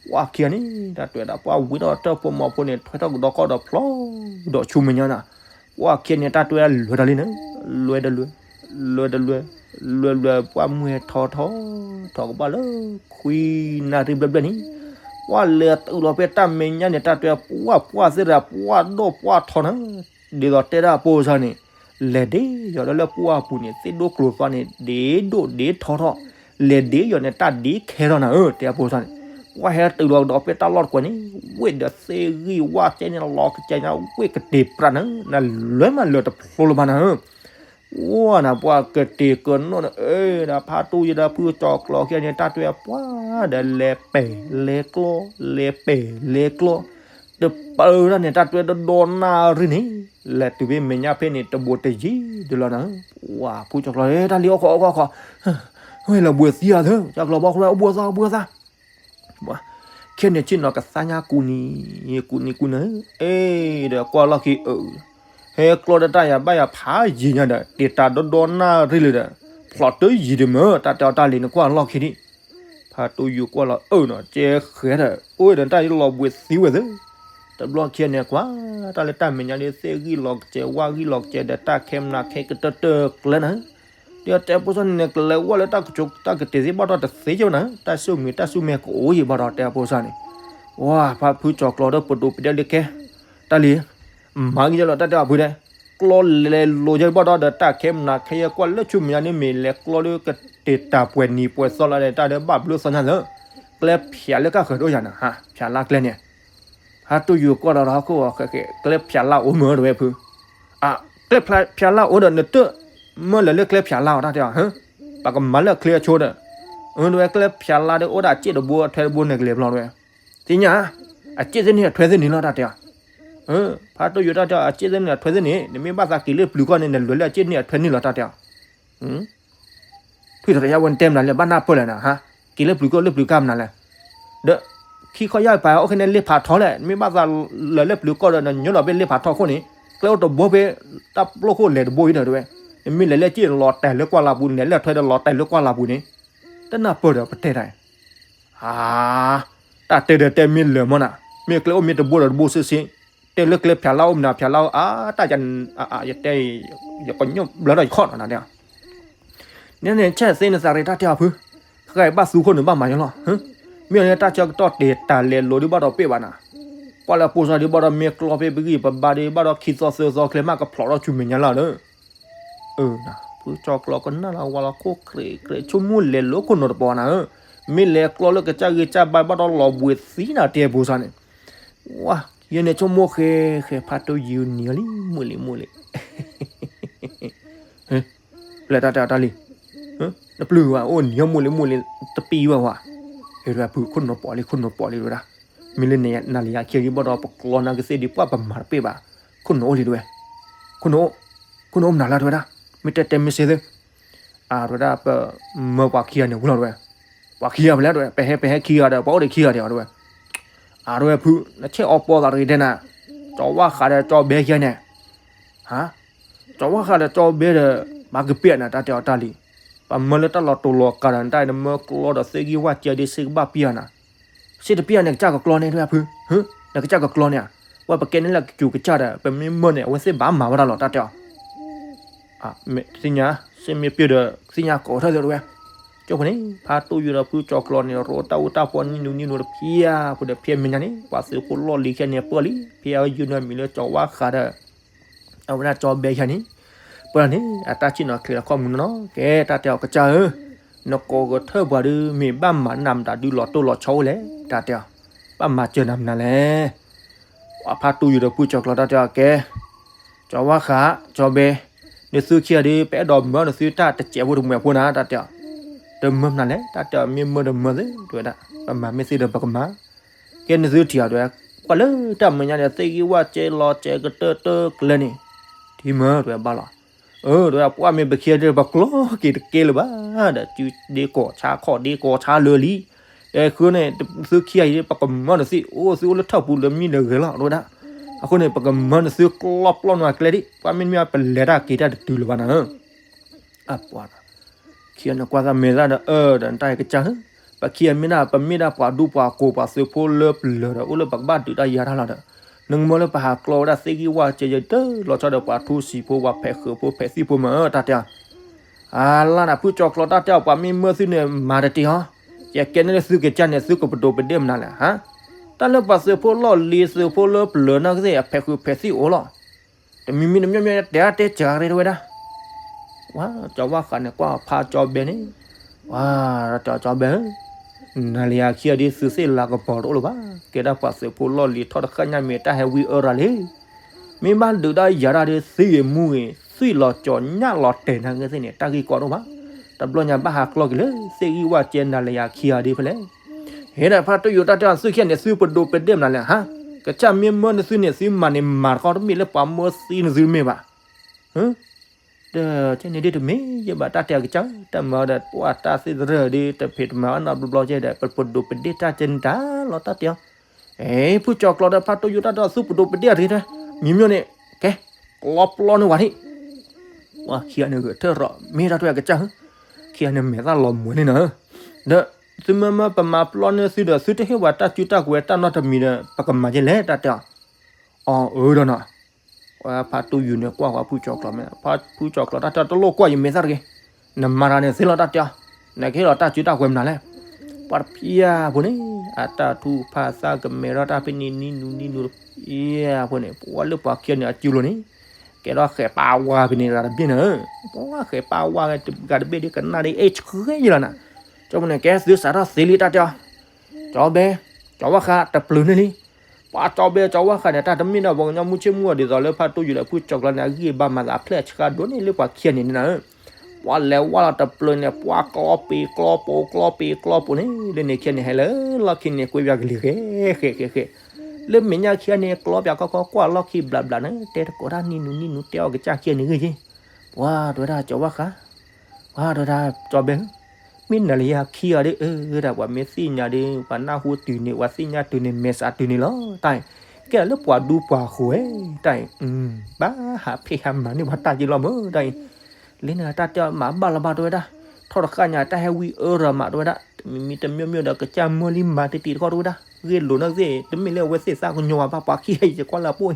ပှၤခံဂၤန့ၣ် တၢ်တဲဝဲဒၣ် ပှၤဝံထီၣ်တၢ်ဖိမီၤဖိန့ၣ် ထွဲထီၣ်ကဒီးကီၢ်ဒီးဖျိဒီးဆူမဲာ်ညါနၤ, ပှၤခံဂၤန့ၣ် တၢ်တဲဝဲဒၣ်လွဲၢ်တၢ်လံန့ၣ်, လွဲၢ်တလွဲၢ်, လွဲၢ်တလွဲၢ်, လွဲၢ်လွဲၢ် ပှၢ်မုၢ်ဟဲထီထီ, ထီကဘၣ်လၢ ခွံနၣ်ရံၣ်ဘျဲၣ်ဘျဲၣ်န့ၣ်, ပှၤလဲၤတုၤလီၤဖဲတၢ်မဲာ်ညါန့ၣ် တၢ်တဲဝဲ ပှၢ်ပှၢ်သ့ၣ်တဖၣ် ပှၢ်ဒိၣ်ပှၢ်ထီနၤ, ဒ်သိးတဲဒၣ်အဖိစၢ်န့ၣ်, လဲၤဒ့ယီၤလၢလၢပှၢ်ပူၤန့ၣ် သ့ၣ်ဒိၣ်ကျိၤသွါန့ၣ် ဒ့ဒိၣ်ဒ့ထီထီၣ်, လဲၤဒ့ယီၤန့ၣ် တၢ်ဒ့ခဲထီၣ်နၤဧၢ တဲအဖိစၢ်န့ၣ်, ပှၤဟဲတုၤလီၤကဒီးဖဲတၢ်လီၢ်တကွဲၤန့ၣ်, ဝ့ၢ်ဒီးသ့ၣ်ဂံၢ်ဝၣ်ကဲန့ၣ် လီၤကစဲၤညါ ဝ့ၢ်ကတ့ၤပြးနၤ, နလဲၤမးလၢတဖျိလၢၤဘၣ်နၤဧၢ ဝဲနၤ ပှၤကတ့ၤကနီၣ်န့ၣ် အၢ ဒီးဖါတူၢ်ယူၤဒီးဖုကၠီၤကျီၤခံဂၤန့ၣ် တၢ်တဲပှၤဒီး လဲၤပဲာ်လဲၤကျီ လဲၤပဲာ်လဲၤကျီ, တပၢတၢ်န့ၣ် တၢ်တဲဒီဒီနၣ်ရံၣ်န့ၣ်, လဲၤတုၤဖဲမဲာ်ညါဖဲန့ၣ် တဘူးတယံၤဒ်လီၤနၤ, ဝဲဖုကၠီၤကျီၤ တၢ်လံ အိၣ်ခိးအိၣ်ခိးအိၣ်ခိး, ဝဲလီၤဘှံးသံအီၤသၢ ကၠီၤကျီၤဘီၣ်ဃိ အိၣ်ဘှံးသးအိၣ်ဘှံးသး ခဲန့ၣ်ဆ့ၣ်နီၤကသါညါကူနံၤ, ကူနံၤကူနၤ, အ့ ဒီးကွၢ်လီၢ်ခံအၢ, ဟဲကျီဒီးတၢ်ယၤဘၣ်ယၤဖးယံာ်ညါဒီး တ့ၢ်တၢ်ဒီဒီနၣ်ရံၣ်လံဒီး, ဖျိးတယံၤဒံးမ့ၢ် တၢ်တဲအီၤတၢ်လံ နကွၢ်လီၢ်ခံဒံး, ဖါတူၢ်ယူၤကွၢ်လီၤအၢနီၤ ကဲဃဲဒီး အိၣ်ဒီးတၢ်လီၤဘှံးသံဝဲသၢ, တဘျီခံန့ၣ်ကွၢ်, တၢ်လၢတၢ်မဲာ်ညါဒ်သ့ၣ်ဂံၢ်လီၤကစဲၤ ဝၣ်ဂံၢ်လီၤကစဲၤဒီး တၢ်ခဲမနၤခဲကတၢၢ်တၢၢ်ကျဲနၤ ဒီးတဲဖိစၢ်န့ၣ် ကလဲၤဝဲလၢတၢ်ကဆိးတၢ်ကတ့ၤသ့ၣ်ဘၣ်ဒီးတသ့ကၠိနၤ, တၢ်ဆူၣ်မံၤတၢ်ဆူၣ်မဲာ်ကအိၣ်ယံၤဘၣ်ဒီး တဲအဖိစၢ်န့ၣ်, ဝဲ ဖါဖုကၠီၤကျီၤဒီးပဒိၣ်ပဒဲလၢကဲ, တၢ်လံ, မၤဂ့ၤလီၤ တၢ်တဲအဖုဒဲး, ကျီလဲၤလိၤယဲဘၣ်ဒီး ဒီးတၢ်ခဲမနၤခဲယဲကွၢ်လၢဆူၣ်မဲာ်ညါန့ၣ် မ့ၢ်လဲၤကျီလၢကတ့ၤတၢ်ပှဲၤနံၤပှဲၤသီလီၤဒီး တၢ်ဒီးဘၣ်ဘျုးသီညါလၢ, ကျဲဖျးလၢကဃၢၤဒိၣ်ယၤနၤ ဟါ ဖျးလၢကျဲန့ၣ် ဖါတူၢ်ယူၤကွၢ်ဒီးဟီၣ်ခိၣ်အီၤဃဲးဃဲး ကျဲဖျးလၢအိၣ်မ့ၢ်တဝဲဖု, အ ကျဲဖျးလၢအိၣ်ဒီးနတၢ်, မ့ၢ်လဲၤလၢကျဲဖျးလၢအီၤတၢ်တဲအီၤ, ပှၤကမၤလၢအချ့အဆိဒီး, အဝဲကျဲဖၠးလါဒီး အိၣ်ဒၣ်အစ့ၣ်တဘိအထွဲတဘိန့ၣ်ကလဲၤဘျီဝဲ, သ့ၣ်ညါ, အစ့ၣ်သ့ၣ်န့ၣ်အထွဲသ့ၣ်န့ၣ်လီၤ တၢ်တဲအီၤ, ဖါတိၢ်ယိၤတၢ်တဲအီၤ အစ့ၣ်သ့ၣ်န့ၣ်အထွဲသ့ၣ်န့ၣ် နမ့ၢ်ဘၣ်သးက့ၤလၢပျုၤကီၢ်န့ၣ် နလဲၤလၢအစ့ၣ်န့ၣ်အထွဲန့ၣ်လီၤ တၢ်တဲအီၤ ထွံၣ်တရံးယါဝဲနတဲမနုၤလဲၣ် ဘၣ်နၢ်ပၢၢ်လဲၣ်နၤ, ဟါ, က့ၤလၢပျုၤကီၢ်လၢပျုၤကါမနုၤလဲၣ်, ဒီး, ခံခီယၢ်ပာ်အိၣ်ခဲန့ၣ်လ့ဖးထီလဲၣ် နမ့ၢ်ဘၣ်သးလၢလၢပျုၤကီၢ်ဒီး နညိလီၤဘ့ၣ်လ့ဖးထီခိၣ်န့ၣ်, ကျဲအိၣ်တဘိဖဲ, တၢ်ပျိခိၣ်လဲၤတဘိအံၤဒီးတဲဝဲ, နမ့ၢ်လဲၤလၢစ့ၣ်လီၤတဲာ်လၢကွၢ်လၢ်ပူၤ နလဲၤလၢအထွဲဒီးလီၤတဲာ်လၢကွၢ်လၢ်ပူၤန့ၣ်, တနၢ်ပၢၢ်ဒီးပတဲတၢ် အါ, တၢ်တဲဒီးတဲမ့ၢ်လၢာ်မနီၤ, မ့ၢ်ကျဲအိၣ်မ့ၢ်တဘိဒီးတဘိစ့ၢ်စ့ၢ်, တဲလၢကျဲဖၠးလါအိၣ်မနုၤဖၠးလါအိၣ် အါ, တၢ်ယတဲ, ယကညိၣ်ဘျၢထီၣ်ယခီၣ်နီၤ, န့ၣ်န့ၣ် ဆဲးသ့နသးရ့တၢ်တဲအီၤဖု, ဃဲဘၣ်သူခိၣ်နုာ်ဘၣ်မၤယီၤလီၤ, မ့ၢ်အီၤန့ၣ်တၢ်ဆၢကတီၢ်တဲာ်တၢ်လဲၤလိၤဒုးဘၣ်ဒီးပ့ၢ်ဘၣ်နၤ, ကွၢ်လၢအပိစါဒုးဘၣ်ဒီးမ့ၢ်ကျီဖဲပဂံၢ်ပဘါဒုးဘၣ်ဒီးခံသီသၢသီကျဲမးကဖျိးထီၣ်ဆူမဲာ်ညါလၢ်လၢ အၢ, ဖုကၠီကျီကနၣ်လၢဝါလီၤခိၣ်ခြ့ခြ့ ဆိကမိၣ်လဲၤလိခိၣ်နီတပီၤနၤဧၢ, မ့ၢ်လဲၤကျီလၢကစၢ်ဂ့ၢ်ကစၢ်ဘါဘၣ်ဒီးလီၤဘှံးသံနၤတဲပိစါန့ၣ်, ဝါ, ယဲန့ၣ်ဆိကမိၣ်ဃဲ, ဃဲဖါတိၢ်ယံၤနံၤလံ မုၢ်လံမုၢ်လံ ပျဲတၢ်တဲအီၤတၢ်လံ, နပျုၢ်ဝဲအိၣ်နံၤမုၢ်လံမုၢ်လံ တပံဝဲဝါ, ဟဲဝဲဖုခိၣ်နီပီၤလံ ခိၣ်နီပီၤလံတဝဲဒၣ်, မ့ၢ်လၢနၤလံယၤခံဂံၢ်ဘၣ်ဒီးပကျီနၤကသ့ၣ်ဒံးပှၢ်ပမၤတပ့ၢ်ဘၣ်, ခိၣ်နီအိၣ်လံတဝဲ, ခိၣ်နီအိၣ်, ခိၣ်နီအိၣ်မနုၤလၢတဝဲဒၣ်, မ့ၢ်တဲတဲမ့ၢ်စ့သ့, အတဝဲဒၣ်ပမၢပှၤခံဂၤန့ၣ်ဝံၤလီၤတဝဲ, ပှၤခံဂၤဖဲလဲၣ်တဝဲ ပဟဲပဟဲခံဂၤဒီး ပှၤအိၣ်ဒီးခံဂၤဒီးတဝဲ, အတဝဲဖု နဆဲးအီပီသးတဂ့ၤတဲနၤ, ကၠီဝါဃးဒီးကၠီဘဲယဲန့ၣ် ဟါ, ကၠီဝါဃးဒီးကၠီဘဲဒီး မၤကပ့ၢ်နၤတၢ်တဲအီၤတၢ်လံ, ပှၤမၢလၢတၢ်လီၤတိာ်လီၤကၤဒီး နတၢ်အံၤနမၢကျီဒီးသ့ၣ်ဂံၢ်ဝၣ်ကဲဒ်စ့ကဘၣ်ပံၢ်နၤ, စ့တပံၢ်နကစၢ်ကကျီန့ၣ်တဝဲဖု, နကစၢ်ကကျီန့ၣ်ဧါ, ပှၤပကဲန့ၣ်လၢကစူၤကစၢ်ဒီး ပမ့ၢ်မၢန့ၣ် အဝဲသ့ၣ်ဘၣ်မၤဝဲဒၣ်လီၤတၢ်တဲအီၤ သ့ၣ်ညါ, စ့မ့ၢ်ပ့ၢ်ဒီး သ့ၣ်ညါကိးထီၣ်သ့တဝဲ, ကၠိဖိန့ၣ် ဖါတိၢ်ယိၤဒီးဖုကၠီကျီန့ၣ် ရိတၢ်အူတၢ်ပီနံၣ်နူနံၣ်နူတဖျၢၣ်ဖိဒီး ဖဲမဲာ်ညါန့ၣ် ပှၤသုးဖိလီၢ်လံၤခဲန့ၣ်ပၢၢ်လံ, ဖဲအယုၢ်န့ၣ်မံၤလၢကၠီဝါဃးဒီး အဝဲဒၣ်ကၠီဘဲယဲန့ၣ်, ပၢၢ်န့ၣ် အတၢ်ဆ့ၣ်နီၤချ့လီၤခီၣ်မူနီၤနီၤ, ကဲတၢ်တဲအီၤကစၢ်ဧၢ, နကိးကထၢၣ်ပှၤဒုး မ့ၢ်ဘၣ်မၤနးမတၤဒုးလီၤတိၢ်လီၤဆီအိၣ်လဲၣ်, တၢ်တဲအီၤ, ဘၣ်မၤစၢၤနၤမနုၤလဲၣ် ပှၤဖါတိၢ်ယိၤဒီးဖုကၠီကျီတၢ်တဲအီၤကဲ, ကၠီဝါဃး, ကၠီဘဲ, နသုခံဂၤဒုး ပအဲၣ်ဒိးမၢနသုတၢ်တစဲးဖိတမှဲးဖိနၤ တၢ်တဲအီၤ, တမၢမနုၤလဲၣ် တၢ်တဲအီၤ မ့ၢ်မၢတမၢသ့ တဝဲဒၣ်, ပမၤမ့ၢ်သ့ဒီးပကမၤ, ကဲနသုထံၣ်အီၤတဝဲ, ကွၢ်လၢတၢ်မဲာ်ညါန့ၣ် သ့ၣ်ဂံၢ်ဝၣ်ကဲလီၤကဲကတၢၢ်တၢၢ်ကျဲန့ၣ်, ထံမၢတဝဲဘၣ်လီၤ, အၢ တဝဲပှၢ်မ့ၢ်ပခံဂၤဒုး ပကျီက့ၤတကဲလၢၤဘၣ်, ဒီးစုဒ့ကီၢ်ဆါခီၣ်ဒ့ကီၢ်ဆါလၢာ်လံ, ဒီးဃုန့ၣ်သုခံဂၤအံၤ ပကမၢနသု အိၣ်သုအိၣ်လၢထၢၣ်ပူၤလၢမံလၢဂဲၤလီၤ တဝဲဒၣ်, အဃိန့ၣ် ပကမၢနသုကျီပျီနွၤကျဲဒံး ပှၢ်မ့တမ့ၢ်ပလဲၤတၢ်က့ၤတၢ်တတုၤလၢၤဘၣ်နၤဧၢ အပှၤ, ခံဂၤန့ၣ်ကွၢ်သးမဲာ်သၣ်ဒီး အၢ ဒီးနတၢ်အံၤကစၢ်ဧၢ, ပခံဂၤမ့ၢ်ဒၣ် ပမ့ၢ်ဒၣ်ပှၤဒူပှၤကိးပှၤသုးဖိလၢပျၢၤဒီး အိၣ်လၢပကဘၣ်ဒုးတၢ်ယၤတၢ်လီၤဒီး, နကမၢလၢပဟးကျီဝဲဒၣ်သ့ၣ်ဂံၢ်ဝၣ်ကဲယတၢၢ်လီၤဆီဒီးပှၤထူစံာ်ဖိ ပှၤဖဲးဃုာ်ဖိဖဲးသံၣ်ဖိမး တၢ်တဲအီၤ အလါနၤဖုကၠီကျီတၢ်တဲအီၤ ပှၤမ့ၢ်မၢသုန့ၣ် မၤတတ့ၢ်ဟီ, ယကဲန့ၣ်လၢသုကစၢ်န့ၣ် သုကပဒိးပဒ့ၣ်မနုၤလဲၣ်ဟါ, တၢ်လၢပှၤသုးဖိလီၢ်လံၤသုးဖိလၢပျၢၤနာ်က့သ့ၣ် အဖဲးဃုာ်ဖဲးသံၣ်အိၣ်လီၤ, တမံၤမံၤတမံၤမံၤတဲအါတဲစှၤရ့တဝဲဒၣ်, ဝါ ကၠီဝါဃးန့ၣ် ကွၢ်ဖးကၠီဘဲန့ၣ်, ဝါ ကၠီဘဲဧၢ, နၤလၢယၤခံဂၤဒ်သုသ့ၣ်လၤကပီၤတအိၣ်လၢၤဘၣ်, ကဲဒၣ်ပှၤသုးဖိလီၢ်လံၤထီၣ်တဃၣ်ညါမ့ၢ်တၢ်ဟဲဝံအၢရၤလံ မ့ၢ်ဘၣ်ဒုးတၢ်ယၤတၢ်ဒီး သံဂ့ၤမူဂ့ၤ သွံၣ်လီၤကၠီၤညၣ်လီၤတဲာ်နာ်က့သ့ၣ်န့ၣ် တၢ်ဂ့ၢ်ကီတအိၣ်ဘၣ်, တဘျီညါဘၣ်ဟးကျီက့ၤလၢ သ့ၣ်ဂံၢ်ဝၣ်ကဲနၤလၢယၤခံဂၤဒ်ဖဲလဲၣ်, ဟဲဒၣ်ဖါတိၢ်ယိၤတၢ်တဲအီၤ သုခံဂၤန့ၣ် သုပဒိးပဒ့ၣ်မနုၤလဲၣ်ဟါ, ကစၢ်မ့ၢ်မၢနသုန့ၣ် သုမၤန့ၣ်မၤတခီတမ့ၢ်လၢပှၤမၢသံနသုတမ့ၢ်ဘၣ် ဒီးကဲန့ၣ်ဒ်တမ့ၢ်ယဲဘၣ် တၢ်တဲအကစၢ် တၢ်မၤဒီး ပှၤတၢ်သ့ၣ်သရၢၣ်ဒ်တဖံးတမၤအနီတဘျီဘျီကဲဒီး ပပဒိးပဒ့ၣ်တၢ်ကဲန့ၣ်တၢ်လီၤတၢ်တဲအီၤ, အ့ ဖုကၠီကျီဒီးဖါတိၢ်ယိၤတၢ်တဲအီၤ သုပဒိးပဒ့ၣ်အတဂ့ၤတဲ, မံၤမၠိန့ၣ် ကဲ ကျီပျီန့ၢ်ဝဲဒၣ် ပှၤခံဂၤန့ၣ်ဂဲၤထၢၣ်ရီး မ့ၢ်တၢ်ထွဲအကစၢ်ဧၢ, ခံဂၤန့ၣ်မဲာ်သၣ်လီၤမွဲန့ၣ်နၤဧၢ, ဒီး သုမၢမၢပမၤပျီန့ၢ်သုဒီး သုတဟ့ၣ်ပှၤတၢ်စုတၢ်ကဝဲၤတၢ်နီတမံၤဒီး ပကမၤယဲလဲၣ်တၢ်တဲအီၤ, အီၤအၢဒီးနီၤ ဖါတိၢ်ယိၤန့ၣ်ကွၢ်ဃီဖုကၠီကျီမ့ၢ် ဖုကၠီကျီတၢ်တဲအီၤတလိၣ်ကွၢ်ယမဲာ်သၣ်တဂ့ၤ, နမၤတၢ်န့ၣ်သ့လီၤတၢ်တဲအီၤ, နကဟ့ၣ်လီၤတၢ်စုတၢ်ကဝဲၤမနုၤလဲၣ်, ပှၤတဖၠၣ်ဖိန့ၣ် အတၢ်ထူၣ်ဖးသၣ်ကမဲာ်ထီၣ်တၢ်ဖဲန့ၣ်နံၣ်နူနံၣ်နူတဖၠၣ်ဖိန့ၣ် ပှၤလၢပှၤခံဂၤန့ၣ်အစုလိၤန့ၣ်, ကဲထီၣ်ဃဲၤပာ်ဝါဖဲန့ၣ်ဂၤတဘ့ၣ်နၤဧၢ, ပှၤဃဲၤပာ်ဝါဂၤတဘ့ၣ်ဒ်ကနၣ်ဒ်အ့ၣ်ဆှဲယလီၤနၤ, ကၠီမန့ၣ် ကဲသုစးထီၣ်သ့လံတၢ်တဲအီၤ, ကၠီဘဲ, ကၠီဝါဃး တပျုၤန့ၢ်လံ, ပှၤကၠီဘဲကၠီဝါဃးန့ၣ် တၢ်တမ့ၢ်ဒီးပှၤကညီမုၢ်ဆ့ၣ်မုၢ်ဂီၤဒ်သိးလၢဖါတိၢ်ယိၤဒီးဖုကၠီကျီန့ၣ် အဂံၢ်အဘါမၤသးအဖျဲၣ်ဆှါဒိၣ်န့ၢ်လၢပှၤခံဂၤန့ၣ်နၤဧၢ, ပ ပှၤလဲၤဝဲလီၤတပျၢၤန့ၣ် ပှၤကျီပ့ၤကျီပိၤ ကျီပ့ၤကျီပိၤန့ၣ် လၢန့ၣ်ခံဂၤန့ၣ် ဟဲလၢလီၢ်ခံန့ၣ် ကွဲပၠးကလံၤဃဲဃဲဃဲဃဲ, လၢမဲာ်ညါခံဂၤန့ၣ် ကျီပၠးကီကီကွၢ်လီၢ်ခံဘျးဘျးန့ၣ် တဲတကိးတၢ်နံၤနူနံၤနူတဲအီၤကစၢ်ခံဂၤန့ၣ်ဂ့ၤက့ၤ, ပှၤတဲဝဲဒၣ်ကၠီဘၣ်ဃး ပှၤတဲဝဲဒၣ်ကၠီဘဲ မ့ၢ်နၤလၢယခံဂၤဒီး အၢ ဒၣ်ပှၤမ့ၢ်သ့ၣ်ညါဒီး ပှၤနၢ်ဟူတုၤန့ၣ် ပှၤသ့ၣ်ညါတုၤန့ၣ် မဲာ်စးတုၤန့ၣ်လီၤ တၢ်အံၤ, ကဲလၢပှၤဒူပှၤဃိၤဝဲ တၢ်အံၤ, ဘၣ်ဟးဖ့ၣ်ဟးမၤန့ၢ်ပှၤတၢ်က့ၤလီၤမၢ် တၢ်အံၤ, လၢန့ၣ်တၢ်တဲမၤဘၣ်လီၤဘၣ်တဲဝဲဒၣ်, ထီၣ်တဃၣ်ညါတၢ်ဟဲဝံအၢရၤမးတဲဝဲဒၣ်, တမံၤမံၤတမံၤမံၤဒီး ကစၢ်မၢလံမၤတံၢ်တံၢ်တခီတဲဝဲဒၣ်, ဂ့ၢ်လိာ်နီၢ်သ့ၣ် တမ့ၢ်လၢအဝဲသ့ၣ်သးကညီၤဘၣ် ပှၤခံဂၤအံၤယကွၢ်လၢအပိၢ်အံၤ,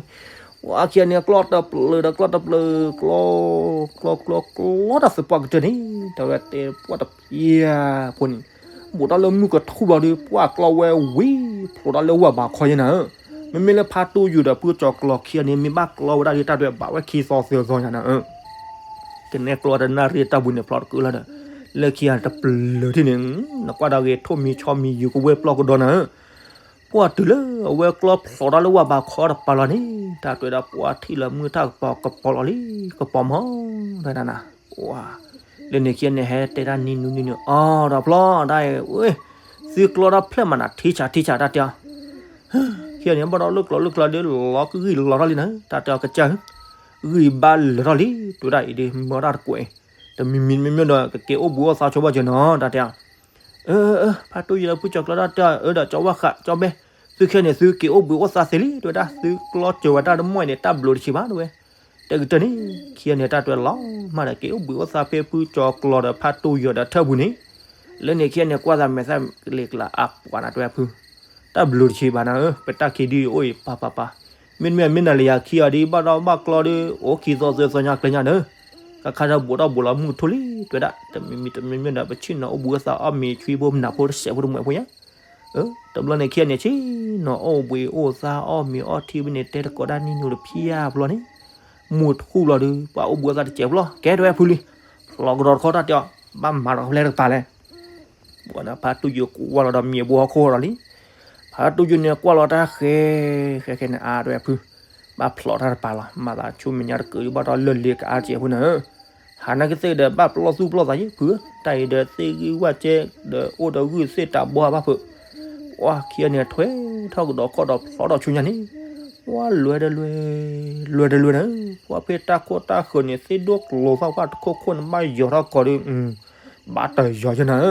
ပှၤခံဂၤန့ၣ် ကျီတပျၢၤဒီးကျီတပျၢၤ ကျီ ကျီ ကျီ ကျီတၢ်သပှၢ်ကတၢၢ်န့ၣ် တဲဝဲတဲပှၢ်တဖၣ်ဖိန့ၣ်, ဘူးတၢ်လၢမုၢ်ကထူၣ်ဘျီဒီး ပှၢ်ကျီဝဲဝံၤ ဖျိးတၢ်လၢဝၢ်ဘးခီယဲနၤဧၢ, မ့မ့ၢ်လၢဖါတူၢ်ယိာ်ဒီးဖုကၠီၤကျီခံဂၤန့ၣ် မ့ၢ်ဘၣ်ကျီဝဲဒၣ်ဒီးတၢ်ဒွဲးဘးဝဲခံသီသၢသီညါနၤဧၢ, ကနဲကျီတနၣ်ရံၣ်တၢ်ဘူးန့ၣ်ဖျိးတကုာ်လီၤဒီး, လၢခံဂၤတပျၢၤထံၣ်န့ၣ်, နကွၢ်ဒီးဂ့ၤထိၣ်မံၤဆီမံၤယုၤကဝဲၢ်ပျီၢ်ကဒီးနၤဧၢ ပှၢ်တုၤလၢအဝဲကျီဖျိးတၢ်လၢဝၢ်ဘးခီတပၤလီၤန့ၣ်, တၢ်တဲဝဲဒၣ်ပှၢ်ထံၣ်လၢမုၢ်ထၣ်ကပီၤကပီၤလီၤလံ, ကပီၤမီၤ, တဲဒၣ်နၤ, လၢန့ၣ်ခံဂၤန့ၣ် ဟဲတဲတၢ်နံၤနူနံၤနူ အီဒီးဖျီဒၣ်အံၤ, သုကျီတၢ်ဖျဲၣ်မးနၤ ထံဆးထံဆးတၢ်တဲအီၤ, ခံဂၤန့ၣ် ဘၣ်ဒီးလၢကျီလၢကျီဒီး လီၤကဂံၢ်လီၤထီၣ်လံနၤ, တၢ်တဲအီၤကစၢ်ဧၢ, ဂံၢ်ဘါလၢာ်ထီၣ်လံ, တဲဝဲဒၣ်အံၤဒီး မၢတၢ်တကွဲး, တမံၤမံၤမ့မ့ၢ်ဒီး ကက့ၤအိၣ်ဘှံးအိၣ်သါဆိဘၣ်စၢၤနီၤ တၢ်တဲအီၤ အၢ အၢ ဖါတူၢ်ယိာ်ဒီးဖုကၠီၤကျီတၢ်တဲအီၤ အၢ ဒီးကၠီဝၣ်ဃး ကၠီဘဲ, သုခဲန့ၣ် သုက့ၤအိၣ်ဘှံးအိၣ်သါသ့လံ တဲဝဲဒၣ်, သုကျီစၢၤဝဲတၢ်တမီၢ်အံၤန့ၣ် တၢ်ဘျုးတဆံးဘၣ် တဲဝဲ, တဲကတၢၢ်န့ၣ် ခံဂၤန့ၣ် တၢ်တဲလီၤမးဒီး က့ၤအိၣ်ဘှံးအိၣ်သါဖဲဖုကၠီၤကျီဒီးဖါတူၢ်ယိာ်ဒီးထၢၣ်ပူၤန့ၣ်, လၢန့ၣ်ခံဂၤန့ၣ် ကွၢ်သးမဲာ်သၣ်ကလံၤကျါအပှၤနၤတဲဝဲဖု, တၢ်ဘျုးတဆံးဘၣ်နၤဧၢ, ပတၢ်ခံဒုအံၤအိၣ်အံၤပၢ်ပၢ်ပၢ်, မ့တမ့ၢ်မ့ၢ်နၤလၢယၤခံဂၤဒီး ဘၣ်ဒီးဘၣ်ကျီဒီး အိၣ်ခံသီသၢသီညါကျဲညါဒီး ကခါဒီးဘူးဒီးဘူးလီၤမုၢ်ထူၣ်လံ တဲဝဲဒၣ်, တမံၤမံၤတမံၤမံၤဒီး ပဆ့ၣ်နီၤအိၣ်ဘှံးအိၣ်သါအီၣ်မ့ၤဆှံဖိမနၤဖိတစဲးဖိတမှဲးဖိညါ, တဘျီန့ၣ်ခံဂၤန့ၣ် ဆ့ၣ်နီၤအိၣ်ဘှံးအိၣ်သါအီၣ်မ့ၤအီထံဝဲန့ၣ် တဲတကိးတၢ်နံၤနူတဖၣ်ဘျီန့ၣ်, မုၢ်ထူၣ်ဘျီဒီး ပှၤအိၣ်ဘှံးအိၣ်သါတစဲးဖိလီၤ ကဲတဲဝဲဖုလံ, ဖျိးကဒီးတခီတၢ်တဲအီၤ, ဘၣ်မၤဒီးဖဲလဲၣ်တကပၤလဲၣ် ပှၤဒီးဖါတူၢ်ယိာ်ကွၢ်လီၤဒီးမံၤဘိဟီၣ်ခိၣ်ဒီးလံ, ဖါတူၢ်ယိာ်န့ၣ်ကွၢ်လီၤတၢ်ဃဲ, ဃဲဃဲန့ၣ် အါတဲဝဲဖု, ဘၣ်ဖျိးတၢ်တပၤလီၤ, မၤသးဆူမဲာ်ညါတကုာ်ဒုးဘၣ်ဒီးလၢလ့ကအါတစဲးဖိနၤဧၢ, ဟးနာ်က့သ့ၣ်ဒီးဘၣ်ပျီၢ်သူၣ်ပျီၢ်သးယံၤဖု, တၢ်အံၤဒီးသ့ၣ်ဂံၢ်ဝၣ်ကဲ, ဒီးအိၣ်ဒီးဂုၢ်သ့ၣ်တးဘီဘၣ်ဖု, ပှၤခံဂၤန့ၣ်ထွဲထီၣ်ကဒီးခီၣ်ဒီးဖျိးဒီးဆူညါန့ၣ်, ပှၤလွဲတလွဲ, လွဲတလွဲနၤ, ပှၤဖဲတၢ်ခိၣ်တၢ်ဃၢၤန့ၣ် သ့ၣ်ဒိၣ်ကျိၤသီၣ်ပှၢ်တခိၣ်ခိၣ်န့ၣ် ဘၣ်ယီၤထီၣ်ကီးဒီး ဘၣ်တယီၤယဲနၤဧၢ, ဒီ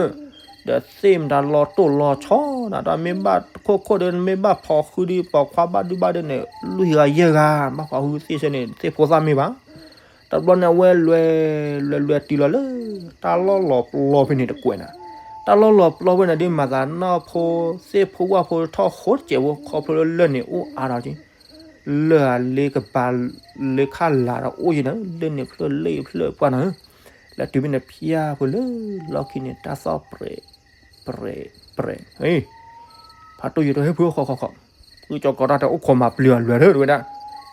းသ့ၣ်မတၤလီၤတိၢ်လီၤဆီနၤ, ဒီးမ့ၢ်ဘၣ်တခိၣ်ခိၣ်ဒီး မ့ၢ်ဘၣ်ဖီဃုဒီး ပိာ်ခွါဘၣ်ဒုဘၣ်ဒီးန့ၣ် လွံၢ်ဂၤယဲၢ်ဂၤ, ဘၣ်ဖီဃုသ့ၣ်ဆၢန့ၣ် သ့ၣ်ဖိသၣ်မ့ၢ်ဘၣ်, တဘျီန့ၣ်အဝဲလွဲ, လွဲလွဲတုၤလီၤလၢ တၢ်လီၢ်လီၤပျီဖဲန့ၣ်တကွဲးနၤ, တၢ်လီၢ်လီၤပျီဖဲန့ၣ်ဒ်မၤသးနီၢ်ဖိ သ့ၣ်ဖိဝၣ်ဖိထီၣ်ဃိတစဲးဖိ ခီဖျိလၢလၢၢ်န့ၣ်အိၣ်အါထီၣ်က့ လၢၢ်အလ့ကပၤ လၢခါလၤဒီးအိၣ်ယဲနၤ, လၢၢ်န့ၣ်ဖျၢၣ်လ့ၣ်ဖျၢၣ်ပှၢ်နၤဧၢ, လၢတုၤမ့ၢ်နဖျါဖိလၢလီၢ်ခံန့ၣ် တၢ်သီၣ်ပြဲး ပြဲး ပြဲး, ဖါတူၢ်ယိာ်တဟဲဖုဃီဃီဃီ, ဖုကၠီၤကီးတၢ်တဲအိၣ်ခိးမၤပျံၤအလွဲၢ်ဒီးဝဲဒၣ်,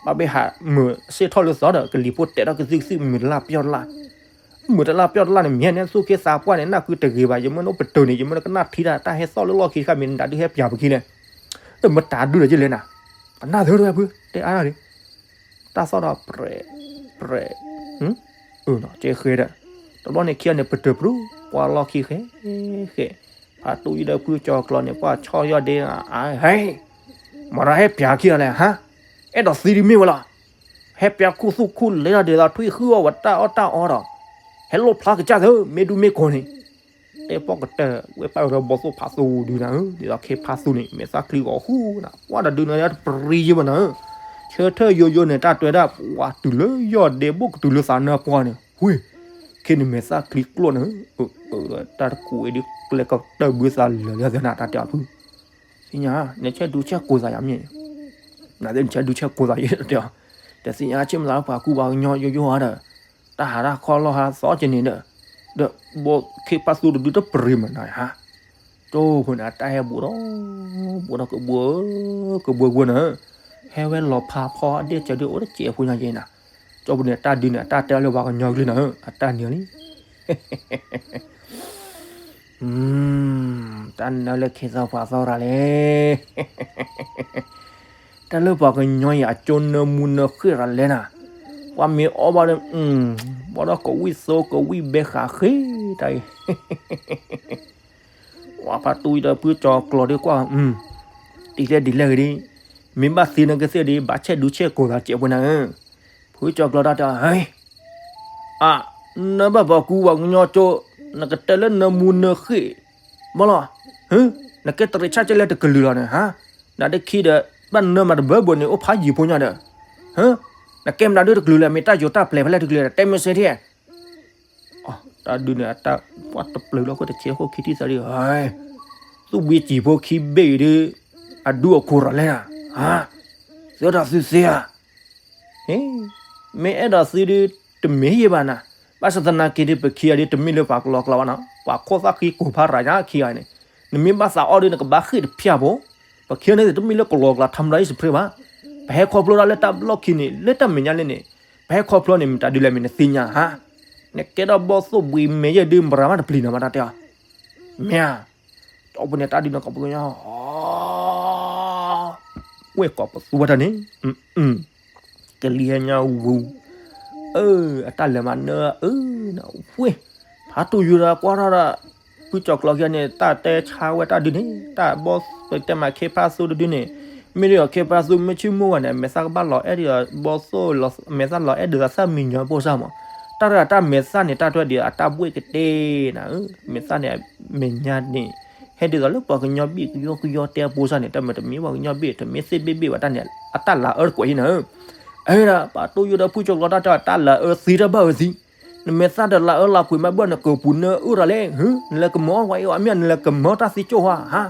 ဘၣ်ဘ့ၣ်ဟးမုာ်စ့ၢ်ထီၣ်လၢသီဒီး ကလံၤဖိတဲာ်ထီၣ်ကသုၣ်ကသုၣ် မုာ်တလၢ်ပျီၢ်တလၢ် မုာ်တလၢ်ပျီၢ်တလၢ်န့ၣ် မ့ၢ်ဟဲန့ၣ် သူၣ်က့သးပှၢ်န့ၣ် နၢ်ကုတဂ့ၤဘၣ်, ယမ့ၢ်နအိၣ်ပတုာ်န့ၣ် ယမ့ၢ်နကနၣ်ထံတၢ် တၢ်ဟဲသီၣ်လၢလီၢ်ခံတခါ မ့ၢ်နဒုးဟဲပျးပခံလဲၣ်, တမ့ၢ်တၢ်ဒုးလၢၤကလဲၣ်နၤ, ကနၣ်သၢတဝဲဖု တဲအါဒီး တၢ်သီၣ်ဒီး ပြဲး ပြဲး, အၢ ကဲဃဲဒီး, တဘျီန့ၣ်ခံဂၤန့ၣ် ပတုာ်ပရူၢ် ကွၢ်လီၢ်ခံဃဲ ဃဲ, ဖါတူၢ်ယိာ်ဒီးဖုကၠီၤကျီန့ၣ် ကွၢ်ဆီၣ်ယီၢ်ဒ့ ဟဲ မၤတၢ်ဟဲပျးခံဂၤလဲၣ်ဟါ, အဲၣ်ဒိးသံဒုးမ့ၢ်ဝဲလီၤ, ဟဲပျးခူသူၣ်ခူလဲဒီး ဒ်သိးထွံၣ်ဃုအီၣ်ဝဲတၢ်အီၣ်တၢ်အီဒီး, ဟဲလိၣ်ဖျါကစၢ်သၢ မ့ၢ်ဒူမ့ၢ်ကိးန့ၣ် တဲပီၣ်ကတၢၢ် ဝဲပၢ်အၢဒီးဘီသိၣ်ဖးသူဒုးနၤဧၢ, ဒ်သိးခ့ဖးသူန့ၣ် မဲာ်သၣ်ချံဂီၤဟူနၤ, ပှၢ်တဒုးနၤတပရံယဲၢ်ဘၣ်နၤဧၢ, ဆၢထၢၣ်ယိယိန့ၣ် တၢ်တဲဝဲဒၣ် ပှၢ်တုၤလၢယီၢ်ဒ့ဘိၣ်ကတုၤလၢသးနၢ်ပှၢ်န့ၣ် ဝ့ၢ်, ခ့န့ၣ်မဲာ်သၣ်ချံကျိၣ်နၤဧၢ, တၢ်တကူးဝဲဒ်ကျဲကတၢၢ်ဘုသးလၢာ်လၢသနၤ တၢ်တဲအီၤဖု သ့ၣ်ညါ နဆဲးဒူဆဲးကိးသးယၤမ့ၢ်, နသ့ၣ်နဆဲးဒူဆဲးကိးသးယဲၢ်တဲအီၤ, တသ့ၣ်ညါဆ့ၣ်မသးလၢပှၤကူပှၤကညီယိယိဧါဒီး, တၢ်ဟးတၢ်ခီလီၤဟးသီကန့ၣ်ဒီး, ဒီးဘီခ့ဖးသူတဒုတပရံမနၤဧါ, ကၠိဖိန့ၣ် အတၢ်ဟဲဘူးဒီး, ဘူးဒီးကဘှၢ, ကဘှၢကဘှၢနၤဧၢ, ဟဲဝဲလီၤဖးဖီအဒ့ၣ်စၢၤဒုအိၣ်တစဲးဖိညါယဲၢ်နၤ, ကၠိဖိန့ၣ် တၢ်ဒုန့ၣ် အတၢ်တဲလၢပှၤကညီကလုၢ်နၤဧၢ, အတၢ်နၢၤလံ တၢ်နၢၤလၢခ့သီပှၤသီရၤလဲၣ်, တၢ်လၢပှၤကညီအံၤအကၠိနၢမူနၢဃ့ၢ်ရၤလဲၣ်နၤ, ပှၤမ့ၢ်အီၣ်ဘၣ်ဒီး ဘၣ်ဒီးကဝံၣ်သိကဝံၣ်ဘဲဃးဃ့တၢ်အံၤ, ဝဲဖါတူၢ်ယဒီးဖုကၠီၤကျီၤဒုးကွၢ်, တံၤလဲၣ်ဒ်လဲၣ်ဂ့ၤဒ်, မ့ၢ်ဘၣ်သ့နကသ့ၣ်ဒ် ဘၣ်ဆဲးဒူဆဲးကိာ်သးစဲးပှဲၤနၤဧၢ, ဖုကၠီၤကျီၤတၢ်တဲ, အါ, နဘၣ်ပှၤကူပှၤကညီကၠိ, နကတဲလၢနမူနဃ့ၢ်, ဘၣ်လီၤ, နကဲတရံးဆၣ်ကဲလၢတကလုာ်လီၤန့ၣ်, နဒခံဒီး ဘၣ်နၢမၤတဘၢဘၢန့ၣ် အိၣ်ဖးယံာ်ဖိညါဒီး, နကဲမတၤဒုတကလုာ်လဲၣ်, မ့ၢ်တၢ်ယိၤတၢ်ပျဲၤဖဲလဲၣ်တကလုာ်လဲၣ်, တဲမ့ၢ်စ့ၢ်ကီး, တၢ်ဒုးန့ၣ် အတၢ်ပှၢ်တပျုာ်လီၤ ခိၣ်တဆဲးခိၣ်ခံထံၣ်သးဒ်, သူၣ်ဘှံးစံာ်ဖိခံဘ့ၣ်အံၤဒုး, အဒူအခိၣ်ရၤလဲၣ်, သုဒီးသုသ့ဧါ မ့ၢ်အဲၣ်ဒိးသုဒုး တမ့ၢ်ယဲဘၣ်နၤ, ဘၣ်ဆၣ်သနာ်က့ဒုး ပခံဂၤဒုး တမ့ၢ်လၢပှၤကလီကလီဘၣ်နီၤ, ပှၤခိၣ်သၣ်ဃံကိၢ်ဖးရၤညါခံဂၤန့ၣ်, နမ့ၢ်ဘၣ်သးအီၣ်ဒုး နကဘၣ်ဃ့ၢ်တဖၠၣ်ဖိ, ပခံဂၤန့ၣ် တမ့ၢ်လၢကလီကလီ ထါမတၤအံၣ်စဖရ့ဘၣ်, ပဟဲခီဖျိတၢ်လၢတၢ်ဘျီၣ်ခံန့ၣ် လၢတၢ်မဲာ်ညါလၢန့ၣ်, ပဟဲခီဖျိန့ၣ် မတၤဒုးလဲၣ်မ့ၢ်နသ့ၣ်ညါဧါ, နကဲထီၣ်ဘီၣ်သိၣ်ဘှံးမဲာ်ယဲၢ်ဒုး မရၤမးတပျံၤနီၤ မတၤတဲအီၤ, မ့ၢ်ဧါ, ဒီးပန့ၣ်တၢ်ဒုးန့ၣ် ကိးပကညီ ဝဲၢ်ကိးပသူဝဲတၢ်န့ၣ်, ကလံၤဟဲညါဝူ, အတၢ်လဲၤမၤနၢအၢ, ဝဲၢ်, ဖါတူၢ်ယူၤဒီးကွၢ်ထီၣ်ဒီး, ဖုကၠီၤကျီၤခံဂၤန့ၣ် တၢ်တဲဆါဝဲတၢ်ဒုးန့ၣ် တၢ်ဘီၣ်သိၣ်တဲမၤခ့ဖါသူတဒုန့ၣ်, မ့ၢ်ဒ်သိးခ့ဖါသူမ့ၢ်ဆ့ၣ်မိၢ်ဝဲန့ၣ် အမဲာ်သၣ်ကဘၣ်လီၤအဲၣ်ဒ်သိးဘီၣ်သိၣ်, အမဲာ်သၣ်လီၤအဲၣ်ဒ်သိးသၣ်မံညီဖိစၢ်မး, တၢ်ရဲၣ်အတၢ်မဲာ်သၣ်န့ၣ် တၢ်ထွဲဒ်အတၢ်ဘှ့ၣ်ကတ့ၢ်နၤဧၢ, မဲာ်သၣ်န့ၣ် မဲာ်ညါန့ၣ် ဟဲဒ်သိးလၢပှၤကညီဘ့ၣ်ကယီကယီတဲအဖိစၢ်န့ၣ် တၢ်မ့ၢ်တမ့ၢ်ပှၤကညီဘ့ၣ် တမ့ၢ်သ့ၣ်ဘ့ၣ်ဘ့ၣ်ဘၣ်တၢ်န့ၣ် အတၢ်လၤအၢတကွဲးအံၤနၤဧၢ, အဒၣ် ဖါတူၢ်ယူၤဒီးဖုကၠီၤကျီၤတၢ်တဲ တၢ်လၤအၢသံတၢ်ဘၣ်အၢသံ, နမဲာ်သၣ်ဒီးလၤအၢလၤကွံာ်မးဘၣ် နကပူၤနၢအုၣ်ရၤလဲၣ်, နလဲၤကမၢအီၣ်ဝဲအံၤအီၤမ့ၢ် နလဲၤကမၢတၢ်သံကၠိၢ်ဧါ,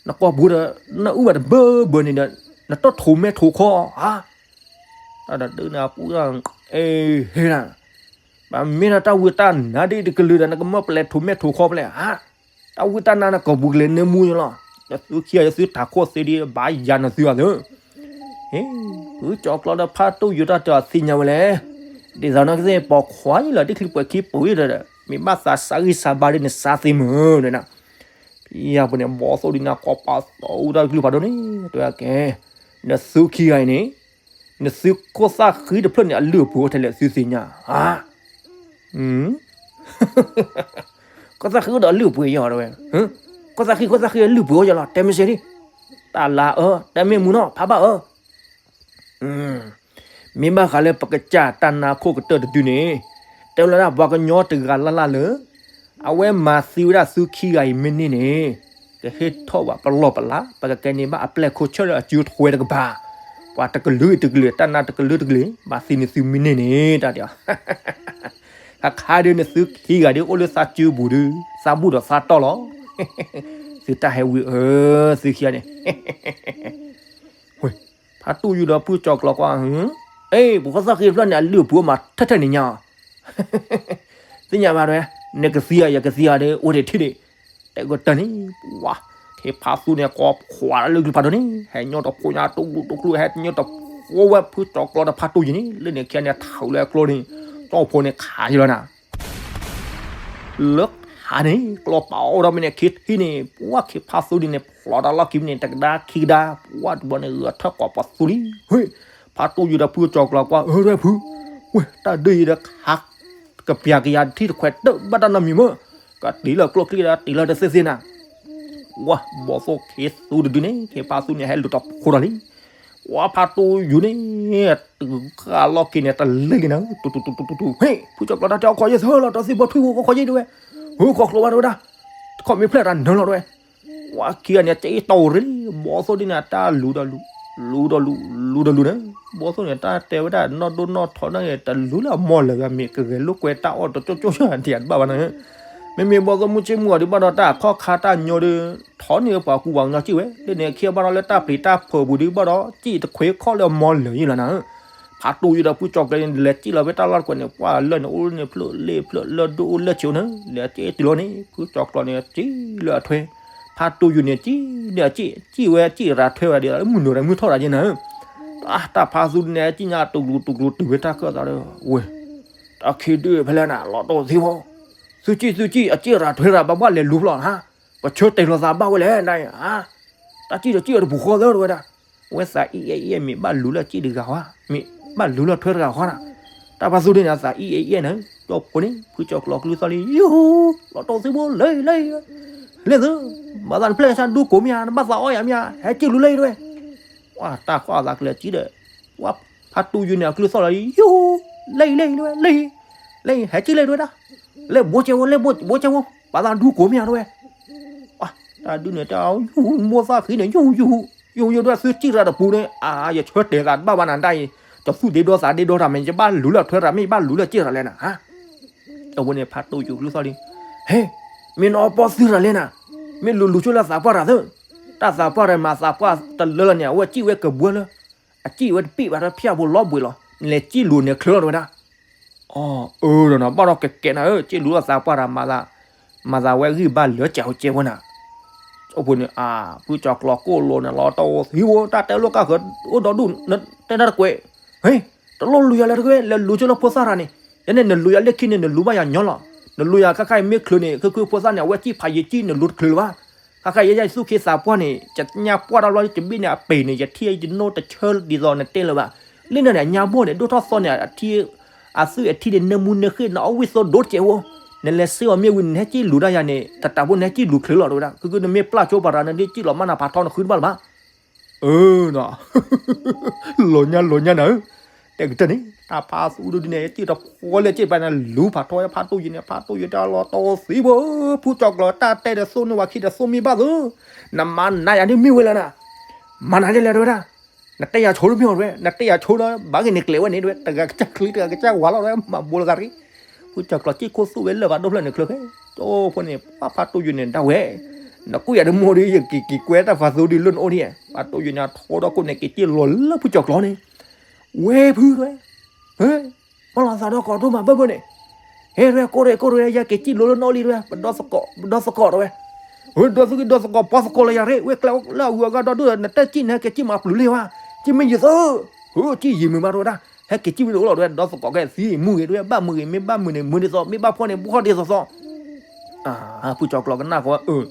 နကိာ်ပူၤဒီး နအုၣ်ဘၣ်တဘၢဘၢန့ၣ်ဒီး နတထိးမဲာ်ထိးခီဧါ, တၢ်ဒီးဒုးန့ၣ်အပူၤ အ့ ဟ့ၣ်ဒၣ် ဘၣ်မ့ၢ်ဒီးတၢ်ဝံတၢ်နါဒ်တကလုာ်ဒီး နကမၢပလဲၤထိးမဲာ်ထိးခီဖဲလဲၣ်ဧါ, တၢ်ဝံတၢ်နါန့ၣ် ကိာ်ပူၤကလဲၤနၢမူယလီၤ, ဒီးသုခံဂၤယသုထးခိၣ်သ့ဒ် ဘၣ်ယၤနသုအသး ဖုကၠီၤကျီၤဒီးဖါတူၢ်ယူၤတၢ်တဲအီၤသ့ၣ်ညါဝဲလဲၣ်, ဒ်သိးနီၢ်ကသ့ၣ်ပိာ်ခွါယလီၤ တချံပှဲၤခံပူၤယဒီး မ့ၢ်ဘၣ်သးစးဂံၢ်စးဘါဒ်နစးသ့မုၢ်ဒီးနၤ, ဖဲအံၤပူၤန့ၣ် ဘီၣ်သိၣ်ဒ်န့ၣ် ကိးပသူဝဲဒၣ်တကလုာ်ဖးဒိၣ်န့ၣ် တဲဝဲကဲ, နသုခံဂၤအံၤန့ၣ် နသုခိၣ်သၣ်ဃံတဖျၢၣ်န့ၣ် အလုၢ်အပှ့ၤအိၣ်ထဲလဲၣ်သုသ့ၣ်ညါဧါ, ခိၣ်သၣ်ဃံအိၣ်ဒီးအလုၢ်အပှ့ၤယီၤတဲဝဲ, ခိၣ်သၣ်ဃံ ခိၣ်သၣ်ဃံအလုၢ်အပှ့ၤအိၣ်ယလီၤ တဲမ့ၢ်စ့ၢ်ဒ်, တၢ်လၤအၢ တဲမ့ၢ်မူနီၢ် ဖးဘၣ်အၢ မ့ၢ်ဘၣ်ဃးလၢပကစၢ်တၢ်နါခိၣ်ကတၢၢ်တဒုန့ၣ်, တဲဝဲလၢဒၣ်ပှၤကညီတဂၤလၢ်လၢ်လၢ အဝဲမၤသံဝဲဒၣ်သုခံဂၤအံၤမ့ၢ်န့ၢ်န့ၣ်, ကဟ့ၣ်ထီၣ်ဘၣ်ပလီၢ်ပလး ပကကဲန့ၢ်ဘၣ်အပျဲၢ်ခိၣ်ဆၢၣ်လၢအစုထွဲတကပၤ, ပှၤတကလုာ်တကလုာ် တၢ်နါတကလုာ်တကလုာ် မၤသံန့ၢ်သုမ့ၢ်န့ၢ်န့ၣ် တၢ်တဲအီၤ ခါခါဒုးန့ၣ်သုခံဂၤဒုးအိၣ်လၢသးစုပူၤဒုး သးဘူၣ်ဒီးသးတီၢ်လီၤ, သုတၢ်ဟဲဝံၤအၢ သုခံဂၤန့ၣ် ဖါတူၢ်ယူၤဒီးဖုကၠီၤကျီၤကွၢ်, အ့ ပခိၣ်သၣ်ဃံတဖျၢၣ်န့ၣ် အလုၢ်အပှ့ၤမးထဲထဲန့ၣ်ညါ, သ့ၣ်ညါဘၣ်တဲဝဲ, နကသံဧါ ယကသံဧါဒီး အိၣ်ဒံးထံၣ်ဒံး, တဲကတၢၢ်န့ၣ်, ပှၤ, ခ့ဖါသူန့ၣ် ကိးခွါလၢကလုၢ်ဖးဒိၣ်န့ၣ် ဟဲညိၣ်တဖိညါ တူၢ်ကျူတူၢ်ကျူ ဟဲညိၣ်တဖိဝဲဖုကၠီၤကျီၤဒီးဖါတူၢ်ယူၤန့ၣ် လၢန့ၣ်ခံဂၤန့ၣ် ထးလၢအကျိန့ၣ်, ကၠီၣ်ဖိန့ၣ်ခးယလီၤနၤ လၢခါန့ၣ် ကျီၢ်ပာ်အီၣ်ဒီးမ့ၢ်န့ၣ် ခံထံၣ်န့ၣ် ပှၤခ့ဖါသူဒ်န့ၣ် ဖျိးတၢ်လီၢ်ခံန့ၣ် တကဒါခံကဒါ ပှၤတဘျီန့ၣ် ဂဲၤထၢၣ်ကိးပသူလံ, ဟ့ၣ်, ဖါတူၢ်ယူၤဒီးဖုကၠီၤကျီၤကွၢ် အၢ ရဲၣ်ဖု, ဝဲ တၢ်ဒုးအံၤဒီးခး ကပျၢ်ကယၤထံၣ်တခွဲးတၢၢ် ဘၣ်တၢ်နီတမံၤမ့ၢ်, ကတံၤလၢကျိၣ်ကျံၣ်ဒီးတံၤလၢတသ့သ့နၤ, ဝဲ ဘီၣ်သိၣ်ခ့သူတဒုန့ၣ် ခ့ဖါသူန့ၣ် ဟဲလူၤတဖိဒီးလံ ဝဲဖါတူၢ်ယူၤန့ၣ် တုၤဃာ်လီၢ်ခံန့ၣ် တလဲၤလံနၤ, တူတူတူတူတူတူ, ဟ့ၣ်, ဖုကၠီၤကျီၤတၢ်တဲအီၤ ခီယဲၢ်သၢလီၤ တၢ်သ့ၣ်ဘီထွံၣ်ဝဲ ခီခီယဲၢ်တဲဝဲ, ဟိ ခီကျိဘၣ်တဲဝဲဒၣ်, တခီမ့ၢ်ဖျဲၣ်တၢ်နၢလီၤတဲဝဲ, ဝဲခံဂၤန့ၣ် ကၠ့တီၢ်ရ့လံ, ဘီၣ်သိၣ်ဒ်န့ၣ် တၢ်လူၤဒီးလူၤ, လူၤဒီးလူၤ, လူၤဒီးလူၤန့ၣ်, ဘီၣ်သိၣ်န့ၣ် တၢ်တဲဝဲဒၣ် နီၢ်ဒိၣ်နီၢ်ထီန့ၣ် တလူၤလၢအမီၢ်လၢာ်ဂၤ မ့ၢ်ကဂဲၤလိာ်ကွဲတၢ်အီၣ်တကၠိၣ်ကၠိၣ်ယၤဒံးတဘၣ်ဘၣ်န့ၣ် မ့မ့ၢ်ဘီၣ်သိၣ်မုၢ်ဆ့ၣ်မုၢ်ဂီၤဒုးဘၣ်ဒီး တၢ်ခီၣ်ခါတၢ်ညီဒုး ထီန့ၢ်ပှၤကူပှၤကညီစ့ၢ်ဝဲ, လၢန့ၣ်ခံဘၣ်ဒီးလၢတၢ်ပျံၤတၢ်ဖုးပူၤဒုးဘၣ်ဒီး စ့ၢ်တခွ့ခီၣ်လၢအမီၢ်လၢာ်ယံလီၤနၤဧၢ, ဖါတူၢ်ယူၤဒီးဖုကၠီၤကျီၤန့ၣ် လဲၤစ့ၢ်လီၤဖဲတၢ်လီၢ်တခွဲးန့ၣ် ပှၤလၢာ်န့ၣ်အိၣ်လၢန့ၣ်ဖျၢၣ်လ့ၣ်ဖျၢၣ်လၢဒိၣ်အိၣ်လၢဆံးန့ၣ် လဲၤစ့ၢ်တုၤလီၤန့ၣ် ဖုကၠီၤကျီၤန့ၣ်စ့ၢ်လၢအထွဲ, ဖါတူၢ်ယူၤန့ၣ်စ့ၢ်န့ၣ်အစ့ၢ်, စ့ၢ်ဝဲစ့ၢ်ရၤထွဲဝဲဒ်သိးလၢမုၢ်နုာ်ဒီးမုၢ်ထီၣ်တၢ်ယဲနၤဧၢ, တၢ်ဖါသူန့ၣ် စ့ၢ်ညါတူၢ်ကျူတူၢ်ကျူတုၤဖဲတၢ်ခၢၣ်သးဒီး, ဝဲ တၢ်ခံဒုးဖဲလဲၣ်နၤ လီၤတိၢ်သံဖိ, သုစ့ၢ် သုစ့ၢ် အစ့ၢ်ရၤထွဲရၤဘၣ်ဘၣ်လဲၤလူၤဖျီၣ်ဧါ, ပဆၢတဲာ်လီၤသးဘၣ်ဝဲလဲၣ်နၤဧၢ, တၢ်စ့ၢ်ဒီးစ့ၢ်အီၤတပူၤဃီသၢတဝဲဒၣ်, ဝဲသးအံၤအဲၣ်အံၤအဲၣ်မ့ၢ်ဘၣ်လူၤလၢအစ့ၢ်တဂၤဝဲ, မ့ၢ် ဘၣ်လူၤလၢထွဲတဂၤဃီနၤ, တၢ်ဖါသူဒုန့ၣ် အသးအံၣ်အဲအံၣ်အဲနၤ, ကၠီဖိန့ၣ် ဖုကၠီကျီၤကျုသီၣ်လံ ယူၢ် လီၤတီသံဘိ လဲၤ လဲၤ လဲၤသု, မၤသးတဖျၢၣ်ဆၣ်ဒူကိးမ့ၢ်ဧါ, နဘၣ်သးအီၣ်ယၤမ့ၢ်ဧါ, ဟဲက့ၤလူၤလၢအံၤတဝဲ, ပှၤတၢ်ဃီအသးကလဲၤကံဒီး, ပှၤဖါတူယိၤန့ၣ် အကျုသီၣ်လီၤ ယူၢ် လဲၤ လဲၤ လဲၤ လဲၤ ဟဲက့ၤလဲၤတဝဲဒၣ်, လဲၤဘိကဲဝဲ လဲၤဘိကဲဝဲ, ပှၤသးဒူကိးမ့ၢ်ဧါတဝဲ တၢ်ဒုးန့ၣ် တၢ်ယူၢ်မိၢ်သၣ်ဃံန့ၣ် ယူၢ်ယူၢ်, ယူၢ်ယူၢ်ဒွဲၣ်သုစံၣ်ရၤတပူၤန့ၣ် အါ ယဆၢတဲာ်သးတဘၣ်ဘၣ်နၤဒၣ်အံၤ, တသူၣ်ဒ့ဒီသးဒ့ဒီတၢ်မ့ၢ် ယဘၣ်လူၤလၢထွဲတၢ်မ့ၢ် ယဘၣ်လူၤလၢစံၣ်ရၤလဲၣ်နၤ, အဝဲန့ၣ်ဖါတိၢ်ယူၤကျုသီၣ်လံ, ဟဲ, မ့ၢ်နအီပီသုရၤလဲၣ်နၤ, မ့ၢ်လူၤလူၤဆိလၢသးပှၢ်တၢ်သု, တၢ်သးပှၢ်တၢ်မၤသးပှၢ်တလၢလီၤန့ၣ် အဝဲစံၣ်ဝဲကဘှၢလၢ, အစံၣ်ဝဲတပ့ၢ်ဘၣ်ဒီးဖၠၣ်ဖိလီၤဘှံးလီၤ, နလဲၤစံၣ်လူၤန့ၣ်ချုးလီၤတဝဲဒၣ် အၢ ဒီးနဘၣ်ဒီးကကဲးနၤဧၢ စံၣ်လူၤလၢသးပှၢ်တၢ်မၤသး, မၤသးဝဲဂံၢ်ဘါလၢကဲးဟိကဲးဝဲနၤ, အဃိန့ၣ် အၢ ဖုကၠီကျီၤကိၢ်လိာ်န့ၣ်လီၤ တၢ်အိၣ်သံဝဲ တၢ်တဲလိာ်ကၢ်ဃၢၤ အိၣ်ဒီဒူၣ် နတဲတၢ်တကွဲး, ဟ့ၣ် တလိၣ်လူၤယၤလၢတကွဲး လဲၤလူၤဆိလၢဖိသၣ်တၢ်န့ၣ်, ယဲန့ၣ်နလူၤယၤလၢခံန့ၣ် နလူၤဘၣ်ယၤညီလီၤ, နလူၤယၤခါခါအံၤမ့ၢ်ချုးန့ၣ် ခုခုဖိသၣ်န့ၣ် အဝဲစံၣ်ဖးယံၤစံၣ် နလူၤတချုးလၢၤဘၣ် ခါခါယဲယဲယသူၣ်ခ့သးပှၢ်န့ၣ် ယညါပှၢ်တၢ်ဘျီ ယဘ့ၣ်န့ၣ် အပ့ၤန့ၣ် ယထံၣ်ယနိတဆၢဒ်သိးနတဲလၢၤဘၣ်, လၢန့ၣ်န့ၣ် အညါဘီၣ်န့ၣ် ဒိၣ်ထီၣ်သီန့ၣ် အထံ အသွံၣ်အထံန့ၣ် နၢမူနၢဃ့ၣ် နအီၣ်ဝံၣ်သိဒိတကဲးဝဲ, နလဲၤစ့အီၤမ့ၢ်ဝံၤ နဟဲစံၣ်လူၤဒၣ်ယၤန့ၣ် တတးဖိနဟဲစံၣ်လူၤချုးလီၤတဝဲဒၣ် ခုခုနမ့ၢ်ပျၢ်ဆိပာ်တၢ် နဒ်စံၣ်လီၤမးနၤဖးထီနဃုတဘၣ်လၢၤဘၣ် အၢ လီၤညါလီၤညါနၤဧၢ, တဲကတၢၢ်န့ၣ် တၢ်ဖါသူဒုဒုန့ၣ် စံၣ်တဖီလၢစ့ၣ်ပာ်န့ၣ် လူၤဖးထီဖါတိၢ်ယံၤန့ၣ် ဖါတိၢ်ယံၤတၢ်လီၤတီသံဘိ, ဖုကၠီကျီၤတၢ်တဲဒီးသိၣ်န့ၢ်ဝၤခံဒီးသိၣ်မံဘၣ်သု, နမၤနၤယၤဒ်မ့ၢ်ဝဲလၢနၤ, မၤနၤဒ်လဲၣ်တဝဲဒၣ်, နတဲယၤဆိတမ့ၢ်အီၤတဝဲ နတဲယၤဆိဒီး ဘၣ်ဂ့ၤန့ၣ်ကျဲၤဝဲန့ၣ်တဝဲ တဂၤကစၢ်ချံတဂၤကစၢ်ဝၤလီၤတဝဲ မၤဘိလီၤသးရံ, ဖုကၠီကျီၤစံၣ်ခိၣ်သူၣ်ဝဲလၢာ်ဘၣ်ဒိဖျၢၣ်န့ၣ်ချၢခဲ, ကၠီဖိန့ၣ် ပှၤဖါတိၢ်ယံၤန့ၣ် ဒၣ်ဝဲ နကူၣ်ယၤတမိၢ်ဒီး ယက့ၤက့ၤကွဲတၢ်ဖါသူဒုလၢနအိၣ်ဒ်, ဖါတိၢ်ယံၤန့ၣ် ထီဒီးခိၣ်န့ၣ် က့ၤစံၣ်လီၤလၢဖုကၠီကျီၤန့ၣ်, ဝဲဖုတဝဲ, ဟဲ, မၤလီၤသးဒီးကိးဒိၣ်မးဘၢဘၢန့ၣ်, ဟဲတဝဲ ကိၣ်ရဲၣ်ကိၣ်ရဲၣ် ယက့ၤစံၣ်လိၤလၢနအိၣ်လံတဝဲ ပဒီသကိး ပဒီသကိးတဝဲ, ဟဲ ဒီသကိး ဒီသကိး ပှၤသကိးလၢယၤရ့ ဝဲကျဲလၢအဂုၤအဂၤဒီဒူၣ်ဒီး နတစံၣ်န့ၣ် ဟဲက့ၤစံၣ်မၤပျုၤလံဝဲ, စံၣ်မ့ၢ်ယံၤသၢ, ဟဲ စံၣ်ယံၤမုာ်မးတဝဲဒၣ်, ဟဲက့ၤစံၣ်ဝံၤလီၤတဝဲ ဒီသကိးကဲသံမုာ်ဂ့ၤတဝဲ ဘၣ်မုာ်ဂ့ၤ မ့ၢ်ဘၣ်မုာ်န့ၣ် မုာ်ဒ်သိး မ့ၢ်ဘၣ်ဖှီၣ်န့ၣ် ဖှီၣ်ဒ်သိးသိး ဖုကၠီကျီၤကနၣ်ဃီဝဲအၢ,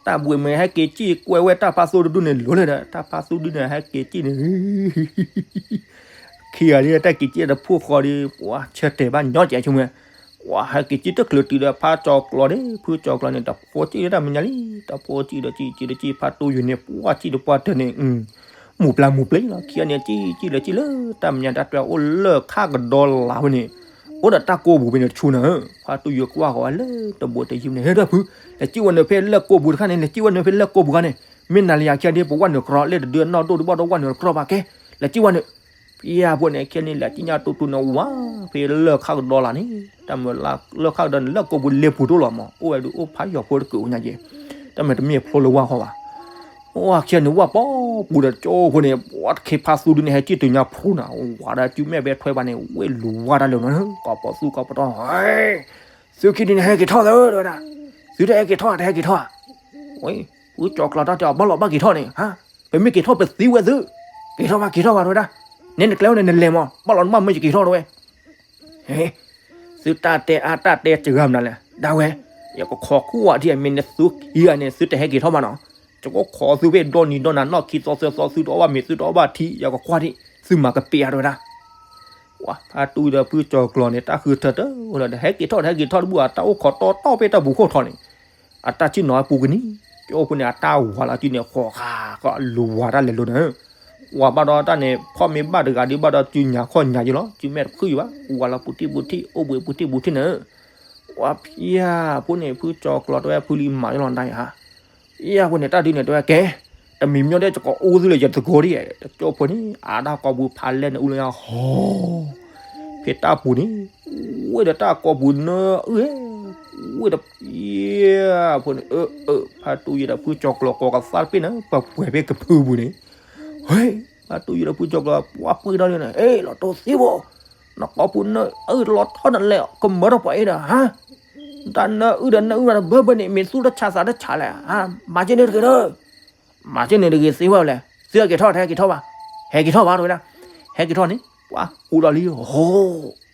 တၢ်ဘှံးမ့ၢ်ဟဲက့ၤစံၣ်ကွဲဝဲတၢ်ဖါသူတဒူၣ်န့ၣ်လိၤလဲၣ်ဒီး တၢ်ဖါသူဒုန့ၣ် ဟဲက့ၤစံၣ်န့ၣ် ခံဂၤဒ်တၢ်က့ၤစံၣ်တဖှိၣ်ဃီဒီး ပှၤဆၢတဲာ်ဘၣ်ညီကဲဆိမဲာ်, ပှၤဟဲက့ၤစံၣ်တချုးတုၤဒီးဖါကၠီကျီၤန့ၣ် ဖုကၠီကျီၤန့ၣ် တဖိစံၣ်လၢတၢ်မဲာ်ညါလံ, တဖိစံၣ်ဒီးစံၣ် စံၣ်ဒီးစံၣ် ဖါတိၢ်ယံၤန့ၣ် ပှၤစံၣ်တပှၢ်တၢၢ်န့ၣ် မူၤပျၢ်မူၤပျဲလီၤ, ခံဂၤန့ၣ် စံၣ်စံၣ်လၢစံၣ်လၢ တၢ်မဲာ်ညါတၢ်တွဲအိၣ်လၢခၣ်ကဒီလါဝဲန့ၣ်, အိၣ်ဒီးတၢ်ကိးပူၤဖဲန့ၣ်တဆူနၤ, ဖါတိၢ်ယံၤကွၢ်ဃီၤဝဲလၢတဘိတယုၢ်န့ၣ် ဟဲဒၣ်ဖု, လဲၤစံၣ်ဝဲနုာ်ဖဲလၢၢ်ကိးပူၤတခါန့ၣ် လဲၤစံၣ်ဝဲနုာ်ဖဲလၢၢ်ကိးပူၤခါန့ၣ်, မ့ၢ်နၤလၢယၤခံဂၤဒ် ပဝဲနုာ်ကြီ လၢတဒုအနီၢ်ဒိၣ်တဘၣ်ဒီးဝဲနုာ်ကြီဘၣ်ကဲ, လဲၤစံၣ်ဝဲနုာ် ဖဲအံၤဖိန့ၣ် ခဲန့ၣ် လဲၤစံၣ်ညါတူတူန့ၣ် ဝါ ဖဲလၢၢ်ခၣ်ကဒီလါန့ၣ်, တၢ်မုာ်လၢခၣ်ကဒီန့ၣ် လၢၢ်ကိးပူၤလ့ပူၤတအိၣ်လီၤမး, အိၣ်ဝဲဒုးအိၣ်ဖးယီၤဖိတကုးညါက့ၤ, တၢ်မ့ၢ်တမ့ၢ်ဖျိလၢဝါဃီဘၣ်. အိၣ်ဝဲခဲန့ၣ် ဝါပီပူၤဒီးကၠိဖိန့ၣ် ပှၤတခ့ဖါသူဒုန့ၣ် ဟဲစံၣ်တုၤညါဖှိၣ်နၤ, ဝါဒီးစုမဲာ်ဘဲထွဲဘၣ်န့ၣ် ဝဲလူၤဝါတၢ်လၢာ်နီၤ, ကိးပီသူကိးပီတီၢ်, သုခံဒုန့ၣ် ဟဲက့ၤထီၣ်သၢ တဲဝဲဒၣ်, သုတဟဲက့ၤထီၣ် တဟဲက့ၤထီၣ်ဧါ ဝဲ ဖုကၠီကျီၤတၢ်တဲအီၤ ဘၣ်လီၤဘၣ်က့ၤထီၣ်န့ၣ်, ဟါ, ပမ့ၢ်က့ၤထီၣ်ပသံဝဲသု, က့ၤထီၣ်ဘၣ်က့ၤထီၣ်ဘၣ်တဲဝဲဒၣ်, နဲနကျဲအိၣ်န့ၣ် နလဲၤမး, ဘၣ်လီၤနဘၣ်မ့ၢ်ယက့ၤထီၣ်တဲဝဲ, ဟ့, သုတၢ်တဲအါတၢ်တဲစှၤမနုၤလဲၣ်, ဒၣ်ဝဲ, ယကခိးကွၢ်ဒ်အမ့ၢ်နသုခံဂၤန့ၣ် သုတဟဲက့ၤထီၣ်ဘၣ်နီၤ, ယကခိးသုဖဲဒီနံၤဒီနၤနီၢ်ခံသီသၢသီ သုတအီၣ်ဘၣ်မ့ၤ သုတအီၣ်ဘၣ်ထံ ယကကွၢ်ဒံး သုမၤကပ့ၤဧါတဲဝဲဒၣ် ဝဲဖါတူၢ်ဒီးဖုကၠီၤကျီၤန့ၣ် တၢ်ဃုထၢတၢ်လီၤဒီး ဟဲက့ၤထီၣ် ဟဲက့ၤထီၣ်တဘူၣ် အတၢ်အိၣ်ခိးတီတီဖဲတၢ်ပူၤခိၣ်ထီန့ၣ်, အတၢ်ဆ့ၣ်နီၤအပူၤကနံၤ, ကၠိဖိန့ၣ် အတၢ်ဝၤလီၤစုန့ၣ် ဃီၤဃာ်ကလူၤဝၤတၢ်လဲၤလိၤန့ၣ်, ဝၤဘၣ်ဒီးတၢ်န့ၣ် ဖီၣ်မ့ၢ်ဘၣ်တဂၤဒီး ဘၣ်ဒီးစုညါခီၣ်ညါယလီၤ, စုမဲာ်တခုၣ်ယဘၣ်, ဝၤလီၤပူၤတံၢ်ပူၤထံၣ် အိၣ်ဘှံးပူၤတံၢ်ပူၤထံၣ်န့ၣ်, ဝဲဖံဧၢ, ဖိန့ၣ် ဖုကၠီၤကျီၤတဲဝဲဖုလံမၤယလီၤဒၣ်ယါ ယဲဖိန့ၣ် တၢ်ဒုးန့ၣ်တဲဝဲကဲ, တမံၤမညီဒဲး ယကအူသုလၢယသကိးဒ်, တကၠိဖိန့ၣ် အါဒၣ်ကိာ်ပူၤဖးလဲၢ်န့ၣ် အူလၢညါဟီ, ဖဲတၢ်ပူၤန့ၣ်, ဝဲဒီးတၢ်ကိာ်ပူၤနၢအုၣ်, ဝဲဒီး, ယဲဖိန့ၣ် အၢ အၢ ဖါတူၢ်ယံၤဒီးဖုကၠီၤကျီၤကိးကသါတပ့ၢ်န့ၣ် ပှၤပှဲၤဖဲကဖုပူၤန့ၣ်, ဟဲ, ဖါတူၢ်ယံၤဒီးဖုကၠီၤကျီၤ ပှၤပှ့ၤဒီးန့ၣ် ဟဲ လီၤတိၢ်သံဘိ နကိာ်ပူၤနၢအုၣ်တလီၤထီၣ်နလဲၤကမၢထီၣ်ပှၤအံၤဒီး, ဟါ, တၢ်နၢအုၣ်ဒီးနၢအုၣ်ဒီးဘၢဘၢန့ၣ် မ့ၢ်သူၣ်တဆးသးတဆးလဲၣ်, မၤက့န့ၣ်တဂ့ၤဒီး, မၤက့န့ၣ်တဂ့ၤသ့ဝဲလဲၣ်, သုဟဲက့ၤထီၣ် တဟဲက့ၤထီၣ်ဘၣ်, ဟဲက့ၤထီၣ်ဘၣ်တဲဝဲဒၣ်, ဟဲက့ၤထီၣ်န့ၣ် ပှၤအူဒီးလံ, ဟိ,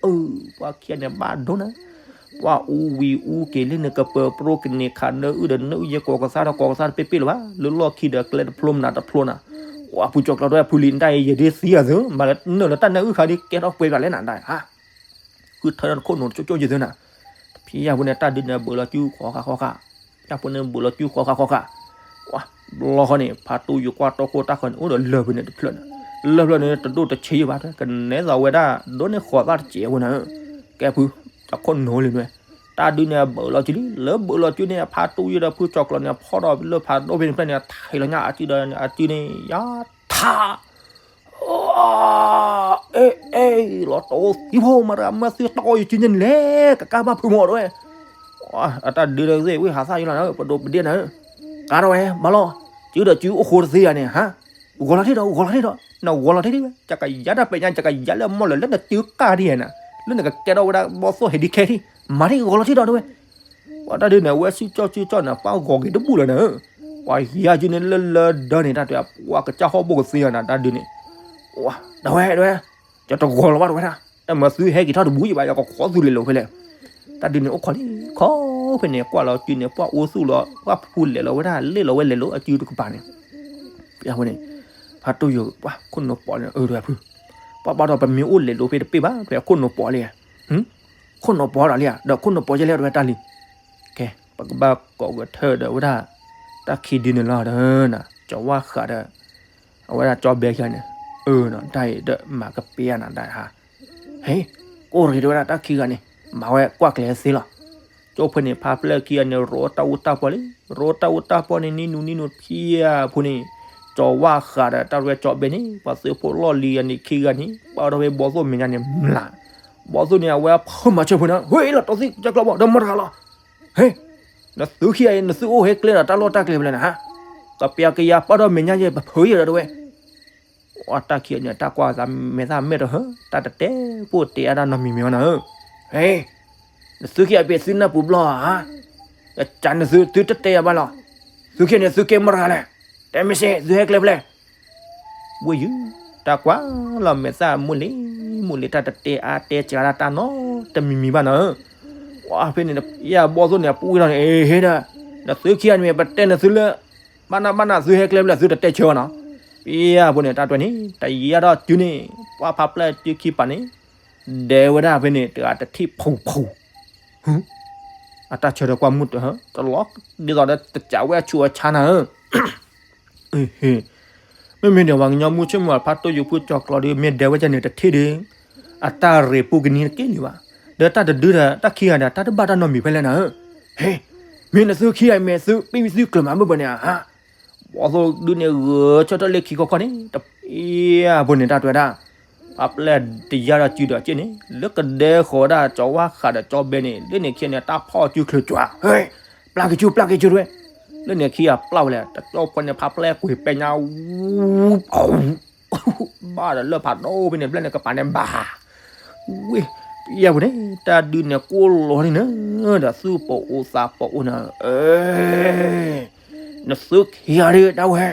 အၢ, ပှၤခံဂၤန့ၣ်ဘၣ်ဒိနၤ, ပှၤအူဝံၤအူက့ၤလၢန့ၣ် ကပၢၤပြိကန့ၢ်ခးနၢအုၣ်ဒီးနၢအုၣ်ယဲကိးကသါဒီးကိးကသါတပ့ၢ်ပ့ၢ်လၢၤဘၣ်, လၢလီၢ်ခံဒီးကျဲတဖျိမနုၤတဖျိနၤ, ဝဲဖုကၠီၤကျီၤတဲဝဲ ဖုလံၤ နတၢ်အံၤယဲဒ်သံအသု မၤလၢနုာ်လၢတၢ်နၢအုၣ်ဃာ်ဒ်ကဲထီၣ်ပှဲၤဘၣ်လဲၣ်နၤဒၣ်ဧါ, ဃုထၢဒီးနခိၣ်နူာ်တကၠိကၠိယသုနၤ, တဖံးယၤဖိန့ၣ် တၢ်ဒုးန့ၣ် ဘၢးလီၤစုဃီဃာ်ဃီဃာ်, တၢ်ဖိန့ၣ်ဘၢးလီၤစုဃီဃာ်ဃီဃာ်, ဝဲဘျီဃီန့ၣ် ဖါတူၢ်ယိၤကွၢ်တီခိၣ်တၢ်ဃၢၤန့ၣ် အိၣ်ဒီးလၢၢ်ဖဲန့ၣ်တဖျၢၣ်န့ၣ်, လၢၢ်ဖျၢၣ်န့ၣ် တဒိၣ်တဆံးဘၣ် ကနဲသိးဝဲဒၣ် ဒိၣ်န့ၢ်ဃီၤသၣ်တစဲးဖိနၤဧၢ, ကဲဖု, တၢ်ခိၣ်နူာ်လံနွဲ, တၢ်ဒုးန့ၣ် ဘၢးလီၤစုလံ လၢဘၢးလီၤစုန့ၣ် ဖါတူၢ်ယိၤဒီးဖုကၠီၤကျီၤန့ၣ် ဖီၣ်ဒီးလၢဖးဒိၣ်ဖဲန့ၣ်ဖျၢၣ်န့ၣ် ထံးလီၤညါအစုဒီးအစုန့ၣ် ယၤထါ အ့ အ့ လီၤတိၢ်သံဖိမၤတဂၤ မၢသုတီယစုန့ၣ်လဲၣ် ကကါဘၣ်ဖုမီၤတဝဲ, အတၢ်ဒုးဒီးသ့ၣ်ဝံၣ်ဟးသၣ်ယလီၤနၤ ပဒိးပဒ့ၣ်နၤ, ကါထီၣ်ဝဲ ဘၣ်လီၤ, စုဒီးစုအိၣ်ဃိတသ့ယၤန့ၣ် ဟါ, ဂီၤလီၤထံၣ်ဒီး ဂီၤလီၤထံၣ်ဒီး နဂီၤလီၤထံၣ်ဒံးဝဲ ကကယၤတၢ်ပဲာ်ညါ ကကယၤလၢအမီၢ်လၢာ်လၢနစုကါ ဒံးနၤ, လၢနကကဲထီၣ်ဝဲဒၣ်ဘီၣ်သိၣ်ဟဲဒံးခဲထံၣ်, မၤထံၣ်ဂီၤလီၤထံၣ်ဒီးတဝဲ ပှၤတၢ်ဒုးန့ၣ် အဝဲစုကၠီစုကၠီန့ၣ် ပှၤဂီၤက့ၤတဘူၣ်လၢၤနၤ, ပှၤယၤစုန့ၣ်လၢလၢဒၢန့ၣ် တၢ်တဲ ပှၤကစၢ်ဟီၣ်ဘိၣ်ကသ့ယၤနၤ တၢ်ဒုးန့ၣ်, ဝဲ တဝဲ တဝဲ, ယတဂီၤလီၤဘၣ်တဝဲဒၣ်, တၢ်မၤသုဟဲက့ၤထီၣ်တဘူၣ်ယဘၣ် ယကခိးသုလဲၤလိာ်ဖဲလဲၣ်, တၢ်ဒုးန့ၣ် အိၣ်ခိးလံ ခိးဖဲန့ၣ် ကွၢ်လီၤစုန့ၣ် ပှၤအိၣ်သူၣ်လီၤ ပှၤဖူလဲၤလီၤဝဲဒၣ် လဲၤလီၤဝဲလဲၤလိာ်အစုတကပၤန့ၣ်, အဝဲန့ၣ် ဖါတူၢ်ယိၤ ပှၤခိၣ်နူာ်ပိာ်န့ၣ် အၢ တဝဲဖု, ပှၤဘၣ်ဒီးပမ့ၢ်အိၣ်လဲၤလိာ်ဖဲတပ့ၢ်ဘၣ် တဝဲခိၣ်နူာ်ပိာ်လံ, ခိၣ်နူာ်ပိာ်ဒီးလံဧါ ဒီးခိၣ်နူာ်ပိာ်ယဲလဲၣ် တဝဲတၢ်လံ, ကဲ ပကဘၣ်ကိးဂဲၤထၢၣ်ဒီးဝဲဒၣ် တၢ်ခံဒုန့ၣ်လီၤဒီး ကၠီၤဝါဃးဒီး အဝဲဒၣ်ကၠီဘဲခံဂၤန့ၣ်, အၢ တၢ်အံၤဒီးမၤကပ့ၤယၤနၤဒၣ်ဧါ, ဟ့ ကိၢ်ရ့ၤတဝဲဒၣ်တၢ်ခံဂၤန့ၣ် မၤဝဲကွၢ်ကျဲၤသ့လီၤ, ကၠိဖိန့ၣ် ဖါပျဲၢ်ခံဂၤန့ၣ် ရိးတၢ်အူတၢ်ပီၢ်လံ, ရိးတၢ်အူတၢ်ပီၢ်န့ၣ် နံၣ်နူနံၣ်နူဖံဧါဖိန့ၣ်, ကၠီၤဝါဃးဒီးတၢ်ရဲၣ်ကၠီဘဲန့ၣ် ပှၤသုးဖိလီၢ်လံၤအန့ၣ်ခံဂၤန့ၣ် ပာ်ထီၣ်ဖဲဘီၣ်သိၣ်မဲာ်ညါန့ၣ် မျး ဘီၣ်သိၣ်န့ၣ် အဝဲဖၢမၤဆၢဖိနၤ, ဟ့ လီၤတိၢ်သံကၠီၤကျီၤဘီၣ် ဒီးမတၤတဂၤလီၤ, ဟ့ နသုခံဂၤအံၤ နသုအိၣ်ဟဲကျဲဒီးတၢ်လီၢ်တၢ်ကျဲဖဲလဲၣ်နၤ, ကပျးကယၤပာ်ထီၣ်မဲာ်ညါယဲ ပဖၢယဲဒီးတဝဲ အတၢ်ခံဂၤန့ၣ် တၢ်ကွၢ်သးမဲာ်သၣ်မဲာ်တဟၢ တၢ်တတဲပိၢ်တဲအါတၢ်နီတမံၤမံၤဘၣ်နၤဧၢ, ဟ့ နသုခံဂၤအံၤ ပသုနၢ်ပူၤဘျီဧါ, ယကနသုသုတတဲယၤဘၣ်လီၤ, သုခံဂၤန့ၣ် သုကဲမတၤတဂၤလဲၣ်, တဲမ့ၢ်စ့ၢ် သုဟဲကျဲဖဲလဲၣ် ဝ့ၢ်ယုၢ်, တၢ်ကွၢ်လီၤမဲာ်သၣ်မုၢ်လံၤမုၢ်လံၤ တၢ်တတဲအါတဲစှၤဒၣ်တၢ်နီတမံၤမံၤဘၣ်နၤဧၢ, ဝဲဖဲန့ၣ် ယဘီၣ်သိၣ်န့ၣ် အပူၤဝံၤထီၣ်န့ၣ် အ့ဟ့ဒီး နသုခံဂၤန့ၣ်မ့ၢ် ပတဲနသုလၢ ဘၣ်နၢ်ဘၣ်နၢ်သုဟဲကျဲဖဲလဲၣ် သုတတဲဆၢဘၣ်နီၤ, ပယဲၢ်ဖိန့ၣ် တၢ်တွဲန့ၣ် တယံာ်ဒၣ်တုၤန့ၣ် ပှၤဖါပျဲၢ်စုခံပာ်န့ၣ် ဒဲးဝဲဒၣ်ဖဲန့ၣ် တဂၤတထံၣ်ဖူဖူ အတၢ်ဆၢထၢၣ်ကွၢ်မုၢ်တဟၢ တလီၤ ဒ်သိးဒီးတစးဝဲအဆူးအဆါနၤဧၢ, မ့မ့ၢ်ဒီးပှၤကညီမုၢ်ဆ့ၣ်မုၢ်အဖါတိၢ်ယိၤဖုကၠီၤကျီၤဒီး မ့ၢ်ဒဲးဝဲဒၣ်န့ၣ်တထံၣ်ဒီး အတၢ်ရ့ၣ်ပူၤကနံၤတက့ၢ်လံဘၣ်, ဒီးတၢ်တဒုဒီး တၢ်ခံဂၤဒီး တၢ်တဘၣ်တၢ်နီတမံၤဖဲလဲၣ်နၤဧၢ, ဟ့ မ့ၢ်နသုခံဂၤအံၤမ့ၢ်သုပံၢ်သုကျၢၤမးဘၣ်ဘၣ်န့ၣ်ဧါ ဘီၣ်သိၣ်ဒုန့ၣ် ဂဲၤဆၢထၢၣ်လၢခံခီခီန့ၣ် တပျဲဖိန့ၣ် တၢ်တွဲဒၣ် ပှၤပျဲၢ်တယါဒီးစုဒီးက့ၢ်န့ၣ် လၢကဒဲဃီၤဒၣ်ကၠီၤဝါဃးဒီးကၠီဘဲန့ၣ် လၢန့ၣ်ခံဂၤန့ၣ် တၢ်ဖီၣ်စုချုးကွၢ် ဟ့ ပျၢ်က့ၤစု ပျၢ်က့ၤစုတဝဲ လၢန့ၣ်ခံဂၤပျၢ်ဝဲလဲၣ် တကၠီဖိန့ၣ် ဖါပျဲၢ်ကွံာ်ပဲညါ အူ ဘၣ်ဒီးလၢဖးဒိၣ်ဖဲန့ၣ် ဖဲန့ၣ်ကပၤန့ၣ်ဘၣ် ဝ့ၢ် ပယဲၢ်ပူၤန့ၣ် တၢ်ဒုးန့ၣ်ကိၢ်လီၤန့ၣ်နၤ ဒီးသူၣ်ပအိၣ်သးပအိၣ်နၤ အၢ နသုခံဂၤဒုးတၢ်ဝဲ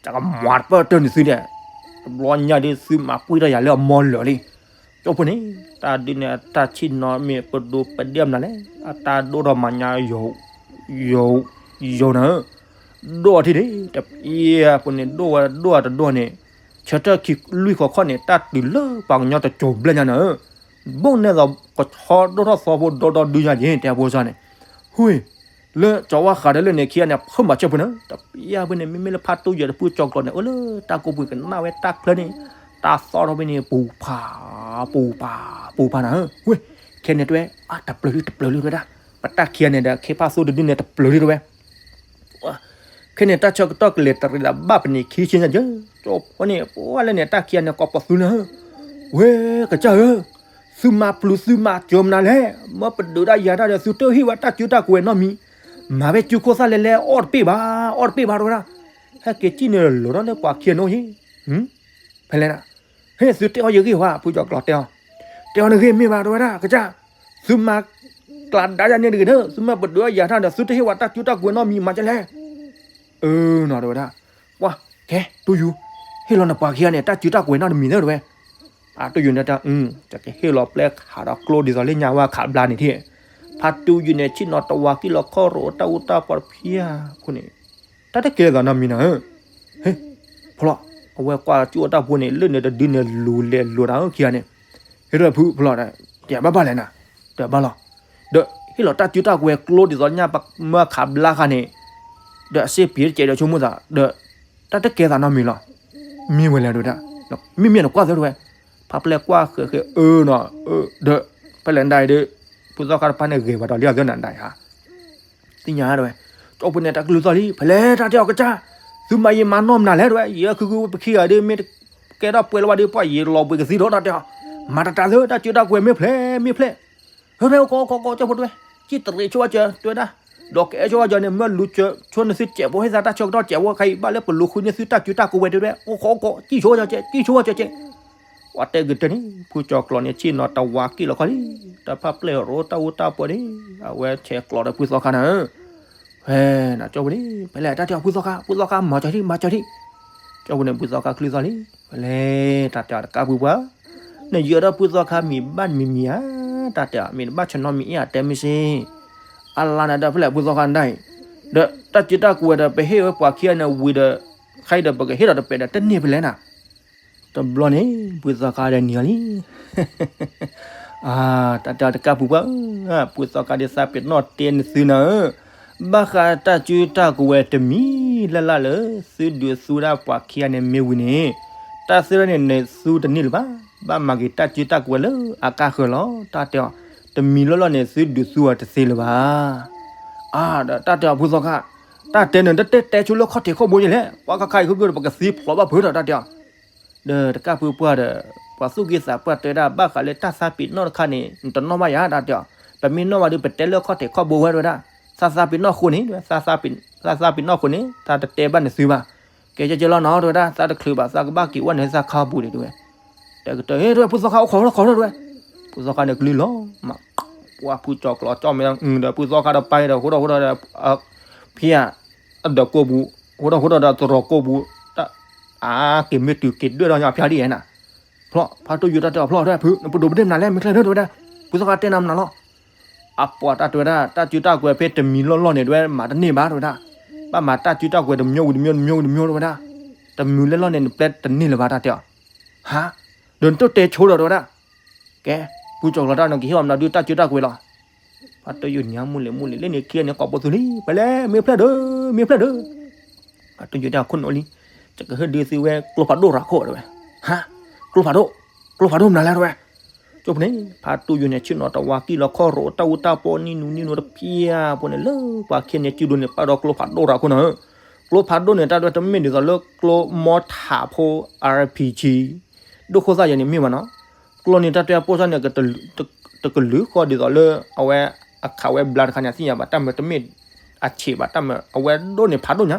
တၢ်ကမၤတပၢၢ်တၢၢ်န့ၢ်သုဒဲး တဘျီညါဒုးသုမၤပှံၢ်ထီၣ်ယၤလၢအမီၢ်လၢာ်လံ ကၠိဖိန့ၣ် တၢ်ဒုးန့ၣ် တၢ်ဆံၣ်နီၤမ့ၢ်ပဒိးပဒ့ၣ်မနုၤလဲၣ် အတၢ်ဒိၣ်ထီၣ်မၤညါ ယိာ် ယိာ် ယိာ်နၤဧၢ ဒိၣ်ထံၣ်ဒံး တပျဲဖိန့ၣ် ဒိၣ်ဝဲဒိၣ်ဝဲတဒိၣ်န့ၣ် ဆၢထၢၣ်ခံလွံၢ်ခီခီန့ၣ် တၢ်တုၤလၢပှၤကညီတစိၤဘျဲၣ်ညါနၤဧၢ ဘိၣ်နဲၣ်သိးကဆီဒိၣ်ထီၣ်သီဖိဒီဒီဒုညါယ့ၣ် တဲအဖိစၢ်န့ၣ် ဟူၣ် လၢကၠီၤဝါဃးဒီးလၢန့ၣ်ခံဂၤန့ၣ် ဖၢမၤဆၢဖိနၤ တပျဲဖိန့ၣ် မ့မ့ၢ်လၢဖါတိၢ်ယိၤဒီးဖုကၠီၤကျီၤန့ၣ် အိၣ်လၢတၢ်ကိးပှ့ၤကနၣ်ဝဲတၢ်ချၢန့ၣ် တၢ်သီၣ်ထီၣ်ဖဲန့ၣ် ပူၤဖး ပူၤဖး ပူၤဖးနၤဧၢ ဝ့ၢ် ခဲန့ၣ်တဝဲ အတပျၢၤလံ တပျၢၤလံတဝဲဒၣ် ပတၢ်ခံဂၤန့ၣ်ဒီး ခ့ဖးသိၣ်တဒုန့ၣ် တပျၢၤလံတဝဲ ခဲန့ၣ် တၢ်ဆၢကတီၢ်ကလဲၤတရံးလၢၤဘၣ်ပနံာ်ခံဆ့ညါယဲၢ် ကၠီၤဖိန့ၣ် ပှၤလၢန့ၣ် တၢ်ခံဂၤန့ၣ် ကိးပသူနၤဧၢ ဝ့ၢ် ကစၢ်ဧၢ သုမၤပျုၤသုမၤစၢၤမနုၤလဲၣ် မၢပဒုးဒၣ်ယၤတၢ်ဒီး သုတဟ့ၣ်ဝဲတၢ်စုတၢ်ကဝဲၤနီတမံၤ မၤဝဲစုခိၣ်သၣ်လဲၤလဲၤ အီၣ်တပ့ၢ်ဘၣ် အီၣ်တပ့ၢ်ဘၣ်တဝဲဒၣ် ဟဲက့ၤစံၣ်န့ၣ်လီၤဒီးလၢပှၤခံဂၤနီၣ်ယ့ၣ် ဖဲလဲၣ်ဒၣ် ဟ့ၣ်သုတဲအီၤယဂ့ၢ်ဝဲ ဖုကၠီၤကျီၤတဲအီၤ တဲအီၤနဂ့ၢ်မ့ၢ်ဘၣ်တဝဲဒၣ် ကစၢ် သုမၤကျးဒါယၤန့ၣ်တဂ့ၤဒီး သုမၢပဒုးဒၣ်ယၤတၢ်ဒီး သုတဟ့ၣ်ဝဲတၢ်စုတၢ်ကဝဲၤနီတမံၤ မၤကလဲၣ် အၢ နီၤတဝဲဒၣ် ပှၤ ကဲ တူၢ်ယူၤ ဟ့ၣ်လီၤနပှၤခံဂၤန့ၣ် တၢ်စုတၢ်ကဝဲၤနီတမံၤသၢတဝဲ ဖါတူၢ်ယူၤန့ၣ်တၢ် ယကဟ့ၣ်လီၤပျဲခးဒီးကျိဒ်သိးလၢညါဝဲခးဘျါန့ၣ်ထံၣ် ဖါတူၢ်ယူၤန့ၣ် ဆ့ၣ်နီၤတဝါကံၢ်လီၤခီၣ်ရိၤတၢ်အူတၢ်ပီတဖၣ်အဃိန့ၣ် တၢ်တကဲလၢၤသးနီတမံၤနၤဧၢ ဟ့ၣ် ဖျီ အဝဲကွၢ်ကၠိတၢ်ဖိန့ၣ် လၢန့ၣ်တဒုန့ၣ် လူၤလဲၤလူၤတၢ်ဧၢခံဂၤန့ၣ်, ဟ့ၣ်ဒွဲၣ်ဖုဖျီၣ်ဒီး တဲဘၣ်ဘၣ်လဲၣ်နၤ, တဲဘၣ်လီၤ. ဒီးဟ့ၣ်လီၤတၢ်စုတၢ်ကဝဲၤကျိဒ်သိးညါပမၢခးဘျါဃာ်န့ၣ်, ဒီးအစ့ပံၤတကဲးဒီးဆိကမိၣ်သး ဒီး တၢ်တကဲသးနီတမံၤလီၤ. မ့ၢ်ဝဲလဲၣ်ဒဝဲဒၣ်, မ့မ့ၢ်နကွၢ်သၢဒဝဲ, ဖါပျဲၢ်ကွၢ်ဃဲးဃဲးအၢနီၤ, ဒီး ဖဲလဲၣ်နဒၣ်အံၤဒီး ဖုသီခါတဖၣ်န့ၣ်ဂဲၤပှၤဒီးလံအသၢနၤဒၣ်အံၤဧါ သ့ၣ်ညါဒဝဲ, ကၠီဖိန့ၣ်တၢ်ကလုၢ်သီၣ်လံ ဖဲလဲၣ်တၢ်တဲအီၤကစၢ်, သုမၤယံာ်မၤနီၢ်မနုၤလဲၣ်ဒဝဲ, ယဲခုခုပခံဂၤဒ်မ့ၢ်တကဲထီၣ်ပှဲၤလၢၤဘၣ်ဒီး ပှၤယံာ်လီၤဘှံးကသံဒီးတၢ်တဲအီၤ, မၤတၢ်တၢ်သၢ တၢ်စုတၢ်ကဝဲၤမ့ၢ်ဖျဲးမ့ၢ်ဖျဲး, ဟဲဖဲအိၣ်ကီးအိၣ်ကီးကီး ကၠီဖိတဝဲ, ကံၣ်တရံးဆိဝဲစၢၤ တဝဲဒၣ်, ဒီးကအဲၣ်ဆိဝဲစၢၤန့ၣ် မၢလူၤစၢၤဆိန့ၣ်သုစဲးဖိဟ့ၣ်သးတၢ်ဆၢကတီၢ်စဲးဖိ ခဲအံၤဘၣ်လၢပလူၤဃုန့ၢ်သုတၢ်စုတၢ်ကဝဲၤတဝဲ, အိၣ်ကီးအိၣ်ကီး ကံၣ်ဆိဝဲစၢၤစဲး ကံၣ်ဆိဝဲစၢၤစဲး ပှၤတဲကတၢၢ်န့ၣ် ဖုကၠီၤကျီၤန့ၣ် ဆ့ၣ်နီၤတဝါက့ၢ်လီၤခီလံ, တၢ်ဖးပျဲၢ်ရိတၢ်အူတၢ်ပီန့ၣ် အဝဲဆဲးကျိးဒီးဖုသီခါနၤဧၢ, ဖဲနၤကၠီဖိန့ၣ် ဖဲလဲၣ်တၢ်တဲအီၤဖုသီခါ ဖုသီခါ မၤစၢၤထံၣ် မၤစၢၤထံၣ်, ကၠီဖိန့ၣ် ဖုသီခါကလုၢ်သီၣ်လံ, ဖဲလဲၣ်တၢ်တဲအီၤတကးပူၤပှၤ, နယၢၤဒီးဖုသီခါမံၤဘၣ်မံၤမံၤဧါ, တၢ်တဲအီၤ မ့ၢ်တဘၣ်ဆၢနီတမံၤအံၤဧါ တဲမ့ၢ်စ့ အလါနၤဒီးဖဲလဲၣ်ဖုသီခါနဒၣ်အံၤ, ဒီးတၢ်စုတၢ်ကဝဲၤဒီးပဟ့ၣ်ဝဲပှၤခံဂၤန့ၣ်ဝံၤဒီး, ခဲအံၤဒီးပကဟ့ၣ်ဒီးတပဲာ်ဒီးတန့ၢ်ဖဲလဲၣ်နၤ, တဘျီန့ၣ် ဖုသီခါဒီးနံၤအီၤလံ, တၢ်တဲတကးပူၤပှၤ, ဖုသီခါဒ်သးပ့ၤနီၣ်တဲနသုနၤဧၢ, ဘၣ်ဃးတၢ်စုတၢ်ကဝဲၤတမံၤလၢ်လၢ်လၢ သုဒုးသူဒၣ်ပှၤခံဂၤန့ၣ်မ့ၢ်ဝံၤန့ၣ်, တၢ်သ့ၣ်တဖၣ်န့ၣ် နသူတန့ၢ်လၢၤဘၣ်, ဘၣ်မၤက့ၤတၢ်စုတၢ်ကဝဲၤလၢအကါဃၢၤလီၤ, တၢ်တဲအီၤ, တမံၤလၢ်လၢ်န့ၣ် သုဒုးသူအီၤတသ့လၢၤဘၣ် အါဒီးတၢ်တဲအီၤဖုသီခါ, တၢ်တဲန့ၣ် တတဲတဲဆိလၢခီၣ်ထံးခီၣ်ဘိယဲလဲၣ်, ပှၤခါခါအံၤ ခုကဒီး ပကသံဖျိးဘၣ်ဖုးဒီးတၢ်တဲအီၤ, ဒီးတကးဖုပှၢ်ဒီး, ပှၤသူၣ်က့သးပှၢ်တဲဒၣ်ဘၣ်ဃးလၢတၢ်သးပ့ၤနီၣ်တခါန့ၣ် နတနီၣ်ဘၣ်ယၤတၢ်တဲအီၤ, ပမ့ၢ်နီၣ်ဘၣ်ဒီး ပတဲလၢခီၣ်ထံးခီၣ်ဘိဝဲတဝဲဒၣ်, သးသးပ့ၤနီၣ်ဃိန့ၣ်, သးသးပ့ၤနီၣ်ဃိန့ၣ် သးတတဲဘၣ်နသုဘၣ်, ကဲကဲကဲလီၤနီၤတဝဲဒၣ်, သးတချုးဘၣ် သးကဘၣ်က့ၤဝဲန့ၣ်သးခါပူၤဒံးတဝဲ တဲကတၢၢ် ဟ့ၣ်တဝဲ ဖုသီခါအိၣ်ခိးလီၤခိးလီၤတဝဲ, ဖုသီခါန့ၣ်ကလုၢ်လီၤမး, ပှၤဖုကၠီၤကျီၤကၠီၣ်မဲာ်ဒီး ဖုသီခါဒီးပၢ်ဒီး ဃိဒီးဃိဒီးဒီး, ဖံဧါ, အဒီးကိးပူၤ, ဃိဒီးဃိဒီးဒီးတရီးကိးပူၤ, အါက့ၤမ့ၢ်တုၤက့ၤဒွဲၣ်ဒီးညီဖျါဒ်အဲၣ်နၤ, ဖျီၣ် ဖါတိၢ်ယိာ်တၢ်တဲအီၤဖျီၣ်တဝဲ ဖု နပဒိးပဒ့ၣ်မနုၤလဲၣ် မ့ၢ်ချ့ၣ်ဒၢတဝဲဒၣ်, ဖုသီခါတဲနၤမနုၤလီၤ အပှၤတၢ်တဝဲဒၣ် တၢ်စုတၢ်ကဝဲၤဖဲတမံၤလီၢ်လီၢ်န့ၣ် တဝဲမၤတန့ၢ်ဘၣ်တဝဲဒၣ်, ဘၣ်မၤတၢ်စုတၢ်ကဝဲၤတမျိုးဝံၤတမျိုးတမျိုးဝံၤတမျိုးတဝဲဒၣ်, တမံၤလၢလီၢ်န့ၣ် နပျဲတန့ၢ်လၢၤဘၣ်တၢ်တဲအီၤ, ဟါ, ဒီးနတတဲဆိဒီးတဝဲဒၣ်, ကဲ, ဖုကၠီၤကျီၤတၢ်နီၤက့ၤဟ့ၣ်အီၤမနုၤဒုးတၢ်စုတၢ်ကဝဲၤလီၤ, ဖါတိၢ်ယိာ်နံၤမူလ့ၤမူလ့ၤ လၢန့ၣ်ခံဂၤန့ၣ်ကိးပိာ်သူလံ ဖဲလဲၣ် မ့ၢ်ဖျဲၣ်ဒၢ, မ့ၢ်ဖျဲၣ်ဒၢ ဖါတိၢ်ယိာ်ဒၣ်ခိၣ်နူာ်လံ, ယကဟ့ၣ်ဒုးသုဝဲကျိဖးဒိၣ်ရၤခိၣ်တဝဲ, ဟါ, ကျိဖးဒိၣ်, ကျိဖးဒိၣ်မနုၤလဲၣ်တဝဲ, ကၠိဖိန့ၣ် ဖါတိၢ်ယိာ်န့ၣ် ဆ့ၣ်နီၤတဝါကံၢ်လီၤခီၣ်ရိးတၢ်အူတၢ်ပီနံၣ်နူနံၣ်နူတဖျၢၣ်ဖိန့ၣ် လၢပှၤခံဂၤန့ၣ်စုဒိၣ်န့ၣ် ပာ်ဒီးကျိဖးဒိၣ်ရၤခိၣ်နၤဧၢ, ကျိဖးဒိၣ်န့ၣ် တၢ်ဒွဲၣ်တမ့ၢ်ဒ်သိးလၢကျိမီထးဖိ RPG ဒိၣ်ခိၣ်သၣ်ယဲန့ၣ်မ့ၢ်ဘၣ်နီၤ, ကျိန့ၣ်တၢ်တဲအပိၢ်စၢ်န့ၣ် တကလုာ်ဃီဒ်သိးလၢ အဝဲအခးဝဲဘျါတခါန့ၣ် အသ့ၣ်ညါဘၣ် တၢ်မၤတမ့ၢ်အဆံးဘၣ် တၢ်မၤအဝဲဒိၣ်န့ၣ်ဖးဒိၣ်ညါ,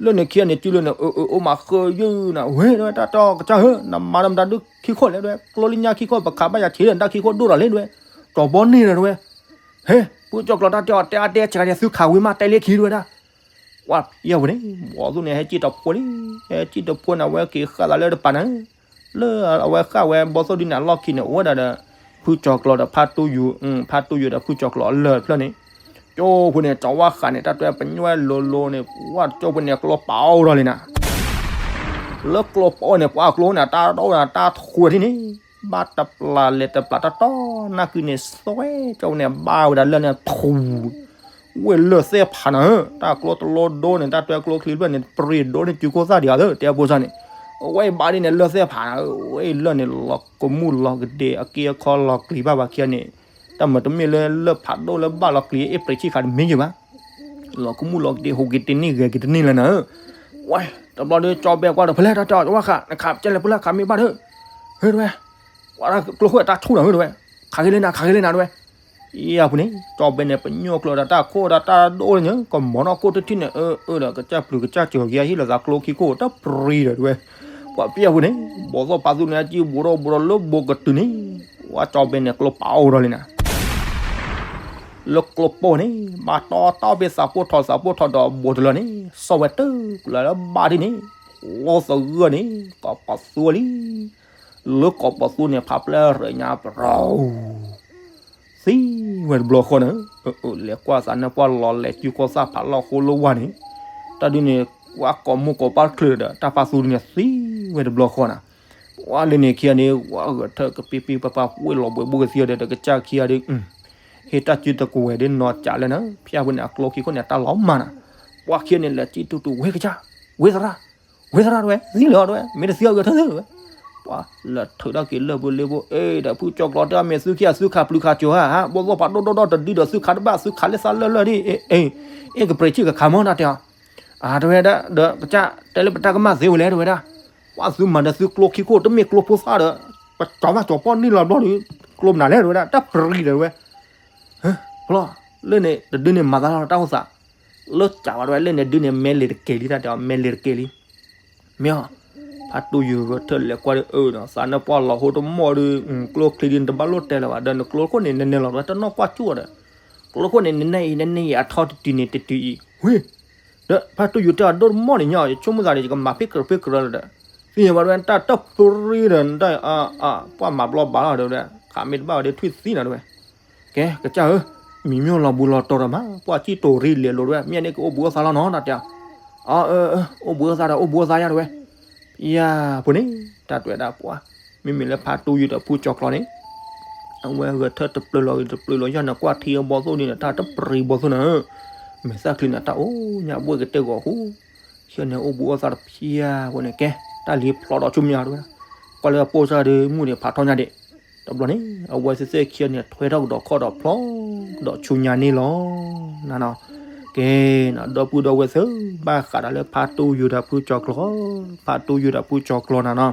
လၢန့ၣ်ခံဂၤန့ၣ်စုလၢန့ၣ် အၢ အၢ အိၣ်မးဃၢယုၢ်နၤ ဝဲ တဝဲ တၢ်တီကစၢ်ဧၢ နမၤဒီးမတၤဒုးခံခိၣ်လဲၣ် တဝဲ ကျိလၢညါခံခိၣ် ပခးဘၣ်ယၤထံးလၢနတၢ်ခံခိၣ်ဒိၣ်ဒီးလံ တဝဲ တဘီန့ၣ်ဒီး တဝဲ ဟဲ ဖုကၠီၤကျီၤတၢ်တဲအီၤ တဲအါတဲဆှးန့ၣ် သုခးဝံၤမး တဲလၢခံ တဝဲဒၣ် ပှၤဖဲအပူၤန့ၣ် ဘီၣ်သိၣ်န့ၣ် ဟဲစံၣ်တဖိလံ, ဟဲစံၣ်တဖိန့ၣ် အဝဲက့ၤဃၣ်သးလၢတပၤန့ၣ်, လၢအဝဲဃၣ်ဝဲဘီၣ်သိၣ်ဒ်န့ၣ် အလီၢ်ခံန့ၣ် အိၣ်ဝဲဒၣ်ဒီး ဖုကၠီၤကျီၤဒီးဖါတိၢ်ယိာ်, ဖါတိၢ်ယိာ်ဒီးဖုကၠီၤကျီၤအလၢၢ်တဖျၢၣ်န့ၣ်, ကၠိဖိန့ၣ် ကၠီၤဝါဃးန့ၣ် တၢ်တဲပညိၣ်လိၤလိၤန့ၣ် ဝဲကၠိဖိန့ၣ် ကျိပာ်အိၣ်ဒီးလံနၤ လၢကျိပာ်အိၣ်န့ၣ် ပှၤကျိန့ၣ် တၢ်ဒိၣ်န့ၣ် တၢ်ထွဲထံၣ်န့ၣ်, ဘၣ်တပျၢ်လဲၤတပျၢ် တၢ်တီနၢ်ကုန့ၣ် သွဲကၠိန့ၣ် ဘၣ်ဝဲဒၣ်လၢန့ၣ် ထူ ဝဲလၢၢ်သဲၣ်ဖးနၤဧၢ, တၢ်ကျိတလိဒိန့ၣ် တၢ်တဲကျိချံဖျၢၣ်န့ၣ် ပရ့ၤဒိၣ်န့ၣ် စုခိၣ်သၣ်ဒံးဧါသၢ တဲအဖိစၢ်န့ၣ်, အဝဲအံၤဘၣ်ဒ်န့ၣ် လၢၢ်သဲၣ်ဖးနၤဧၢ, အဝဲအံၤလၢၢ်န့ၣ် လီၤကမူၣ်လီၤကဒ့ အက့အခီလီၤကျံၤဘၣ်ပှၤခံဂၤန့ၣ်, တၢ်မၤတမ့ၢ်လၢလၢၢ်ဖးဒိၣ်လၢဘၣ်လီၤကျံၤအ့ၣ်ပြံးဆံးခးတမ့ၢ်ယံၤဘၣ် လီၤကမူၣ်လီၤကဒ့ ဟူးက့ၤတန့ၢ်ဂဲၤက့ၤတန့ၢ်လၢနၤဧၢ, ဝဲ တဘျီဒီး ကၠီဘဲကွၢ်ဒီး ဖဲလဲၣ်တၢ်တဲအီၤ ကၠီဝါဃး နခးကဲလဲၣ်ဖဲလဲၣ် ခးမ့ၢ်ဘၣ်ဒီး, ဟဲတဝဲ, ပှၤကျိဃိတၢ်ထူၣ်နၤဧၢတဝဲ, ခးက့ၤလၢနၤ ခးက့ၤလၢနၤတဝဲ, အံၤအပူၤန့ၣ် ကၠီဘဲန့ၣ် ပညိၣ်ကျိဒီးတၢ်ခိၣ်ဒီးတၢ်ဒိၣ်လၢညါ ကမီၤနီၢ်ခိၣ်တထံၣ်န့ၣ် အၢ အၢဒီး ကစၢ်ပျုၤကစၢ်စၢၤက့ၤဟံၣ်လီၤသးကျိခံခိၣ် တပရံၤဒီးတဝဲ, ပှၤဖဲအပူၤန့ၣ် ဘီၣ်သိၣ်ဖါသူန့ၣ် အစံၣ်ဘူးထီၣ်ဘူးထီၣ်လၢဘိကတုၤန့ၣ်, ဝဲကၠီဘဲန့ၣ် ကျိပာ်အိၣ်ဒီးလံနၤ လၢကျိပိာ်န့ၣ် ဘၣ်တီတီဖဲ သးပိၢ်ထီၣ် သးပိၢ်ထီၣ်ဒီးဘူးတလၢန့ၣ် စီၣ်ဝဲတၢ်ကလၢၤလၢဘၣ်ဒ်န့ၣ်, လီသဂၢၢ်န့ၣ် ကိးပသူလံ, လၢကိးပသူန့ၣ် ဖးပျဲၢ်ရၢညါပရီ, သံဝဲတဘျီဃီန့ၣ်, လဲၤကွၢ်သးန့ၣ် ကွၢ်လီၤလဲၤစုခိၣ်သၣ်ဖးလီၢ်ဃိလၢဝါန့ၣ်, တၢ်ဒ်န့ၣ် ပှၤကိးမိၢ်ကိးပၢ်တချုးဒီး တၢ်ဖါသူန့ၣ်သံဝဲတဘျီဃီနီၤ. ပှၤလၢန့ၣ်ခံဂၤန့ၣ် ပှၤဂဲၤထၢၣ်ကပ့ပ့ပပာ်ဝ့ၢ်လီၤဘှဲးဘိကသံဒီး တကစၢ်ခံဂၤဒီး ဟ့ၣ်တၢ်စုတကဝဲၤဒ်နီၢ်ကးလၢန့ၣ် ဖၠၣ်ဖိန့ၣ် အကျိခံခိၣ်န့ၣ် တၢ်လီၤမၢ်နီၤ. ပှၤခံဂၤန့ၣ် လဲၤစံၣ်တူၢ်တူၢ် ဝဲကစၢ်, ဝဲသရၣ်, ဝဲသရၣ်တဝဲ သံလၢအီၤတဝဲ မ့ၢ်တသံအီၤဂဲၤထၢၣ်သ့ဝဲ. ပှၤလဲၤထုးထီၣ်က့ၤလၢၢ်ဖိလ့ဖိ အ့ၣ် ဒီးဖုကၠီကျီတဲအီၤ မ့ၢ်သုခံဂၤ သုခးပျုၤခးကၠိၤဧါ, ဘီၣ်သိၣ်ဖးဒိၣ်ဒိၣ်ဒီးတဒုဒီး သုခးတဘၣ် သုခးလၢသးလၢလၢဒ်, အ့ၣ် ကပြံးထံၣ်ကခးမၢ်နတဲအီၤ. တဝဲဒၣ်ဒီး ကစၢ်တဲလၢပတၢ်ကမၣ်သ့ဝဲလဲၣ်တဝဲဒၣ်. ပှၤသုမၤဒီးသုကျိခံခိၣ် တမ့ၢ်ကျိဖိသၣ်ဒီး ပကၠီၤဘၣ်ကၠီၤပီၣ်န့ၢ်လီၤဘျီဒီး ကျိမနုၤလဲၣ်တဝဲဒၣ် တၢ်ပြံးဒီးတဝဲ ဖျီ လၢန့ၣ်တဒုန့ၣ် မၤသးလီၤတၢ်အိၣ်သး လၢကးဝဲတဝဲ လၢန့ၣ်ဒုန့ၣ် မဲလ့ၤတကဲၤလံ တၢ်တဲအီၤ မဲလ့ၤတကဲၤလံ. မ့ၢ်အီၤ ဖါတူယိၤဂဲၤထၢၣ်လဲၤကွၢ်ဒီး အၢ သးနပှၢ်လီၤဟိတမီၢ်ဒီး ကျိချံဒ်နတဘၣ်လိၣ်တဲလၢၤဘၣ် ဒီးနကျိခိၣ်န့ၣ် နနဲလီၤတဝဲ တနီၣ်ကွၢ်ကၠူၣ်ဒီး ကျိခိၣ်န့ၣ် နနဲအံၤ နနဲအံၤ အထီတတုၤန့ၣ် တတုၤအံၤ ဝ့ၢ် ဒီးဖါတူယိၤတဲအီၤ ဒိၣ်တမီၢ်န့ၣ်ညီ ယဆိကမိၣ်သးဒီး ယကမၤဖ့ၣ်ကြၢးဖ့ၣ်ကြၢးလီၤဒီး သ့ၣ်ညါဘၣ်တဝဲ တၢ်တၢ်ပြံဒီး တၢ် ပှၤမၤဘျီဘၣ်လီၤဒီး ခးမ့ၢ်တဘၣ်ဝဲဒီး ထွံၣ်သံနီၤတဝဲ ကဲ ကစၢ်ဧၢ, မံၤမ့ၢ်လီၤဘူးလီၤတီၤဒီးမး ပှၤစံၣ်တိၤရံလဲၤလိၤတဝဲ မ့ၢ်န့ၣ်ကအိၣ်ဘူးအိၣ်သးလီၤနီၤ တၢ်တဲအီၤ. အၢ အိၣ်ဘူးအိၣ်သးဒီး အိၣ်ဘူးအိၣ်သးယါတဝဲ. ယါ ဖိန့ၣ် တၢ်တဲဝဲဒၣ်ပှၤ မ့မ့ၢ်လၢဖါတူယိၤဒီးဖုကၠီကျီန့ၣ် အဝဲဂဲၤထၢၣ်တပျၢၤလီၤဂ့ၤတပျၢၤလီၤယါန့ၣ် ကွၢ်ထံအဘီသိၣ်န့ၣ် တၢ်တပြံၤဘီသိၣ်န့ၣ် မဲာ်သၣ်ချံန့ၣ် တၢ်အိၣ်ညါဘှဲၣ်ကတဲဂီၤဟူ ဆၢန့ၣ် အိၣ်ဘူးအိၣ်သးတဖၠၣ်ဖိန့ၣ် ကဲ တၢ်လံဖျီဒီးဆူမဲာ်ညါတဝဲဒၣ် ကွၢ်လၢအပိၢ်စၢ်ဒီး မုၢ်န့ၣ်ဖးထီညါဒံး တဘျီန့ၣ် အဝဲသ့ၣ်သ့ၣ်ခံဂၤန့ၣ် ထွဲထီၣ်ကဒီးခီၣ်ဒီးဖျီ ဒီးဆူညါန့ၣ်လီၤ နနီၤ. ကဲ နဒီပုၢ်ဒီဝဲၢ်သ့ၣ် ဘၣ်ဃးဒီးလၢဖါတူယိၤဒီးဖုကၠီကျီ ဖါတူယိၤဒီးဖုကၠီကျီနနီၤ.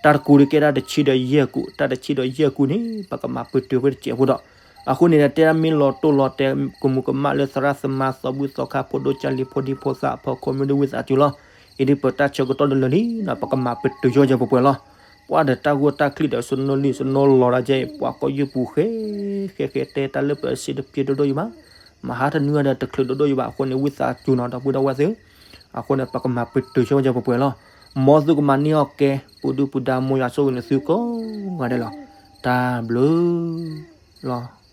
တၢ်တကူဒီးကဲတၢ်တဆံဒီးယဲၢ်ကူ တၢ်တဆံဒီးယဲၢ်ကူန့ၣ် ပကမၤပတုာ်ဝဲတစဲးဖိဒီး အဃိန့ၣ် တဲဒၣ်မ့ၢ်လီၤတိၢ်လီၤတဲာ် ကမူးကမၣ်လၢသရၣ်သမါသီဘူၣ်သီခါ ဖိဒိၣ်ကၢ်လံၤဖိဒံဖိသၣ် အဖီခိၣ်မ့ၢ်ဒၣ်ဝံသးစူၤလီၤ. အံၤဒ်ပတၢ်ဆၢကတီၢ်လၢလၢာ်လံနီၤ ပကမၤပတုာ်ဆိကမိၣ်ပှဲၤပှဲၤလီၤ. ပှၤဒီးတၢ်ဂိၢ်တၢ်ချံဒီး စနိလံာ်စနိလီၤဒၣ်ကဲ ပှၤကိးယုၢ်ပူၤဃဲ ဃဲဃဲတဲ တၢ်လၢပစံးတပျ့ၤဒိၣ်ဒိၣ်ယဘၣ် မဟါတနွံဒီးတချုးဒိၣ်ဒိၣ်ယဘၣ် အဃိန့ၣ် ဝံသးစူၤနီၤ ဒီပုၢ်ဒီဝဲၢ်သ့ၣ် အဃိန့ၣ် ပကမၤပတုာ်ဆိကမိၣ်ပှဲၤပှဲၤလီၤ. မ်သုကမၤန့ၢ်အီၣ်ကဲ ပူၤဒုၣ်ပူၤဒါ မ်ယွၤဆိၣ်ဂ့ၤန့ၢ်သုကိးဂၤဒဲးလီၤ. တၢ်ဘျုးလီၤ.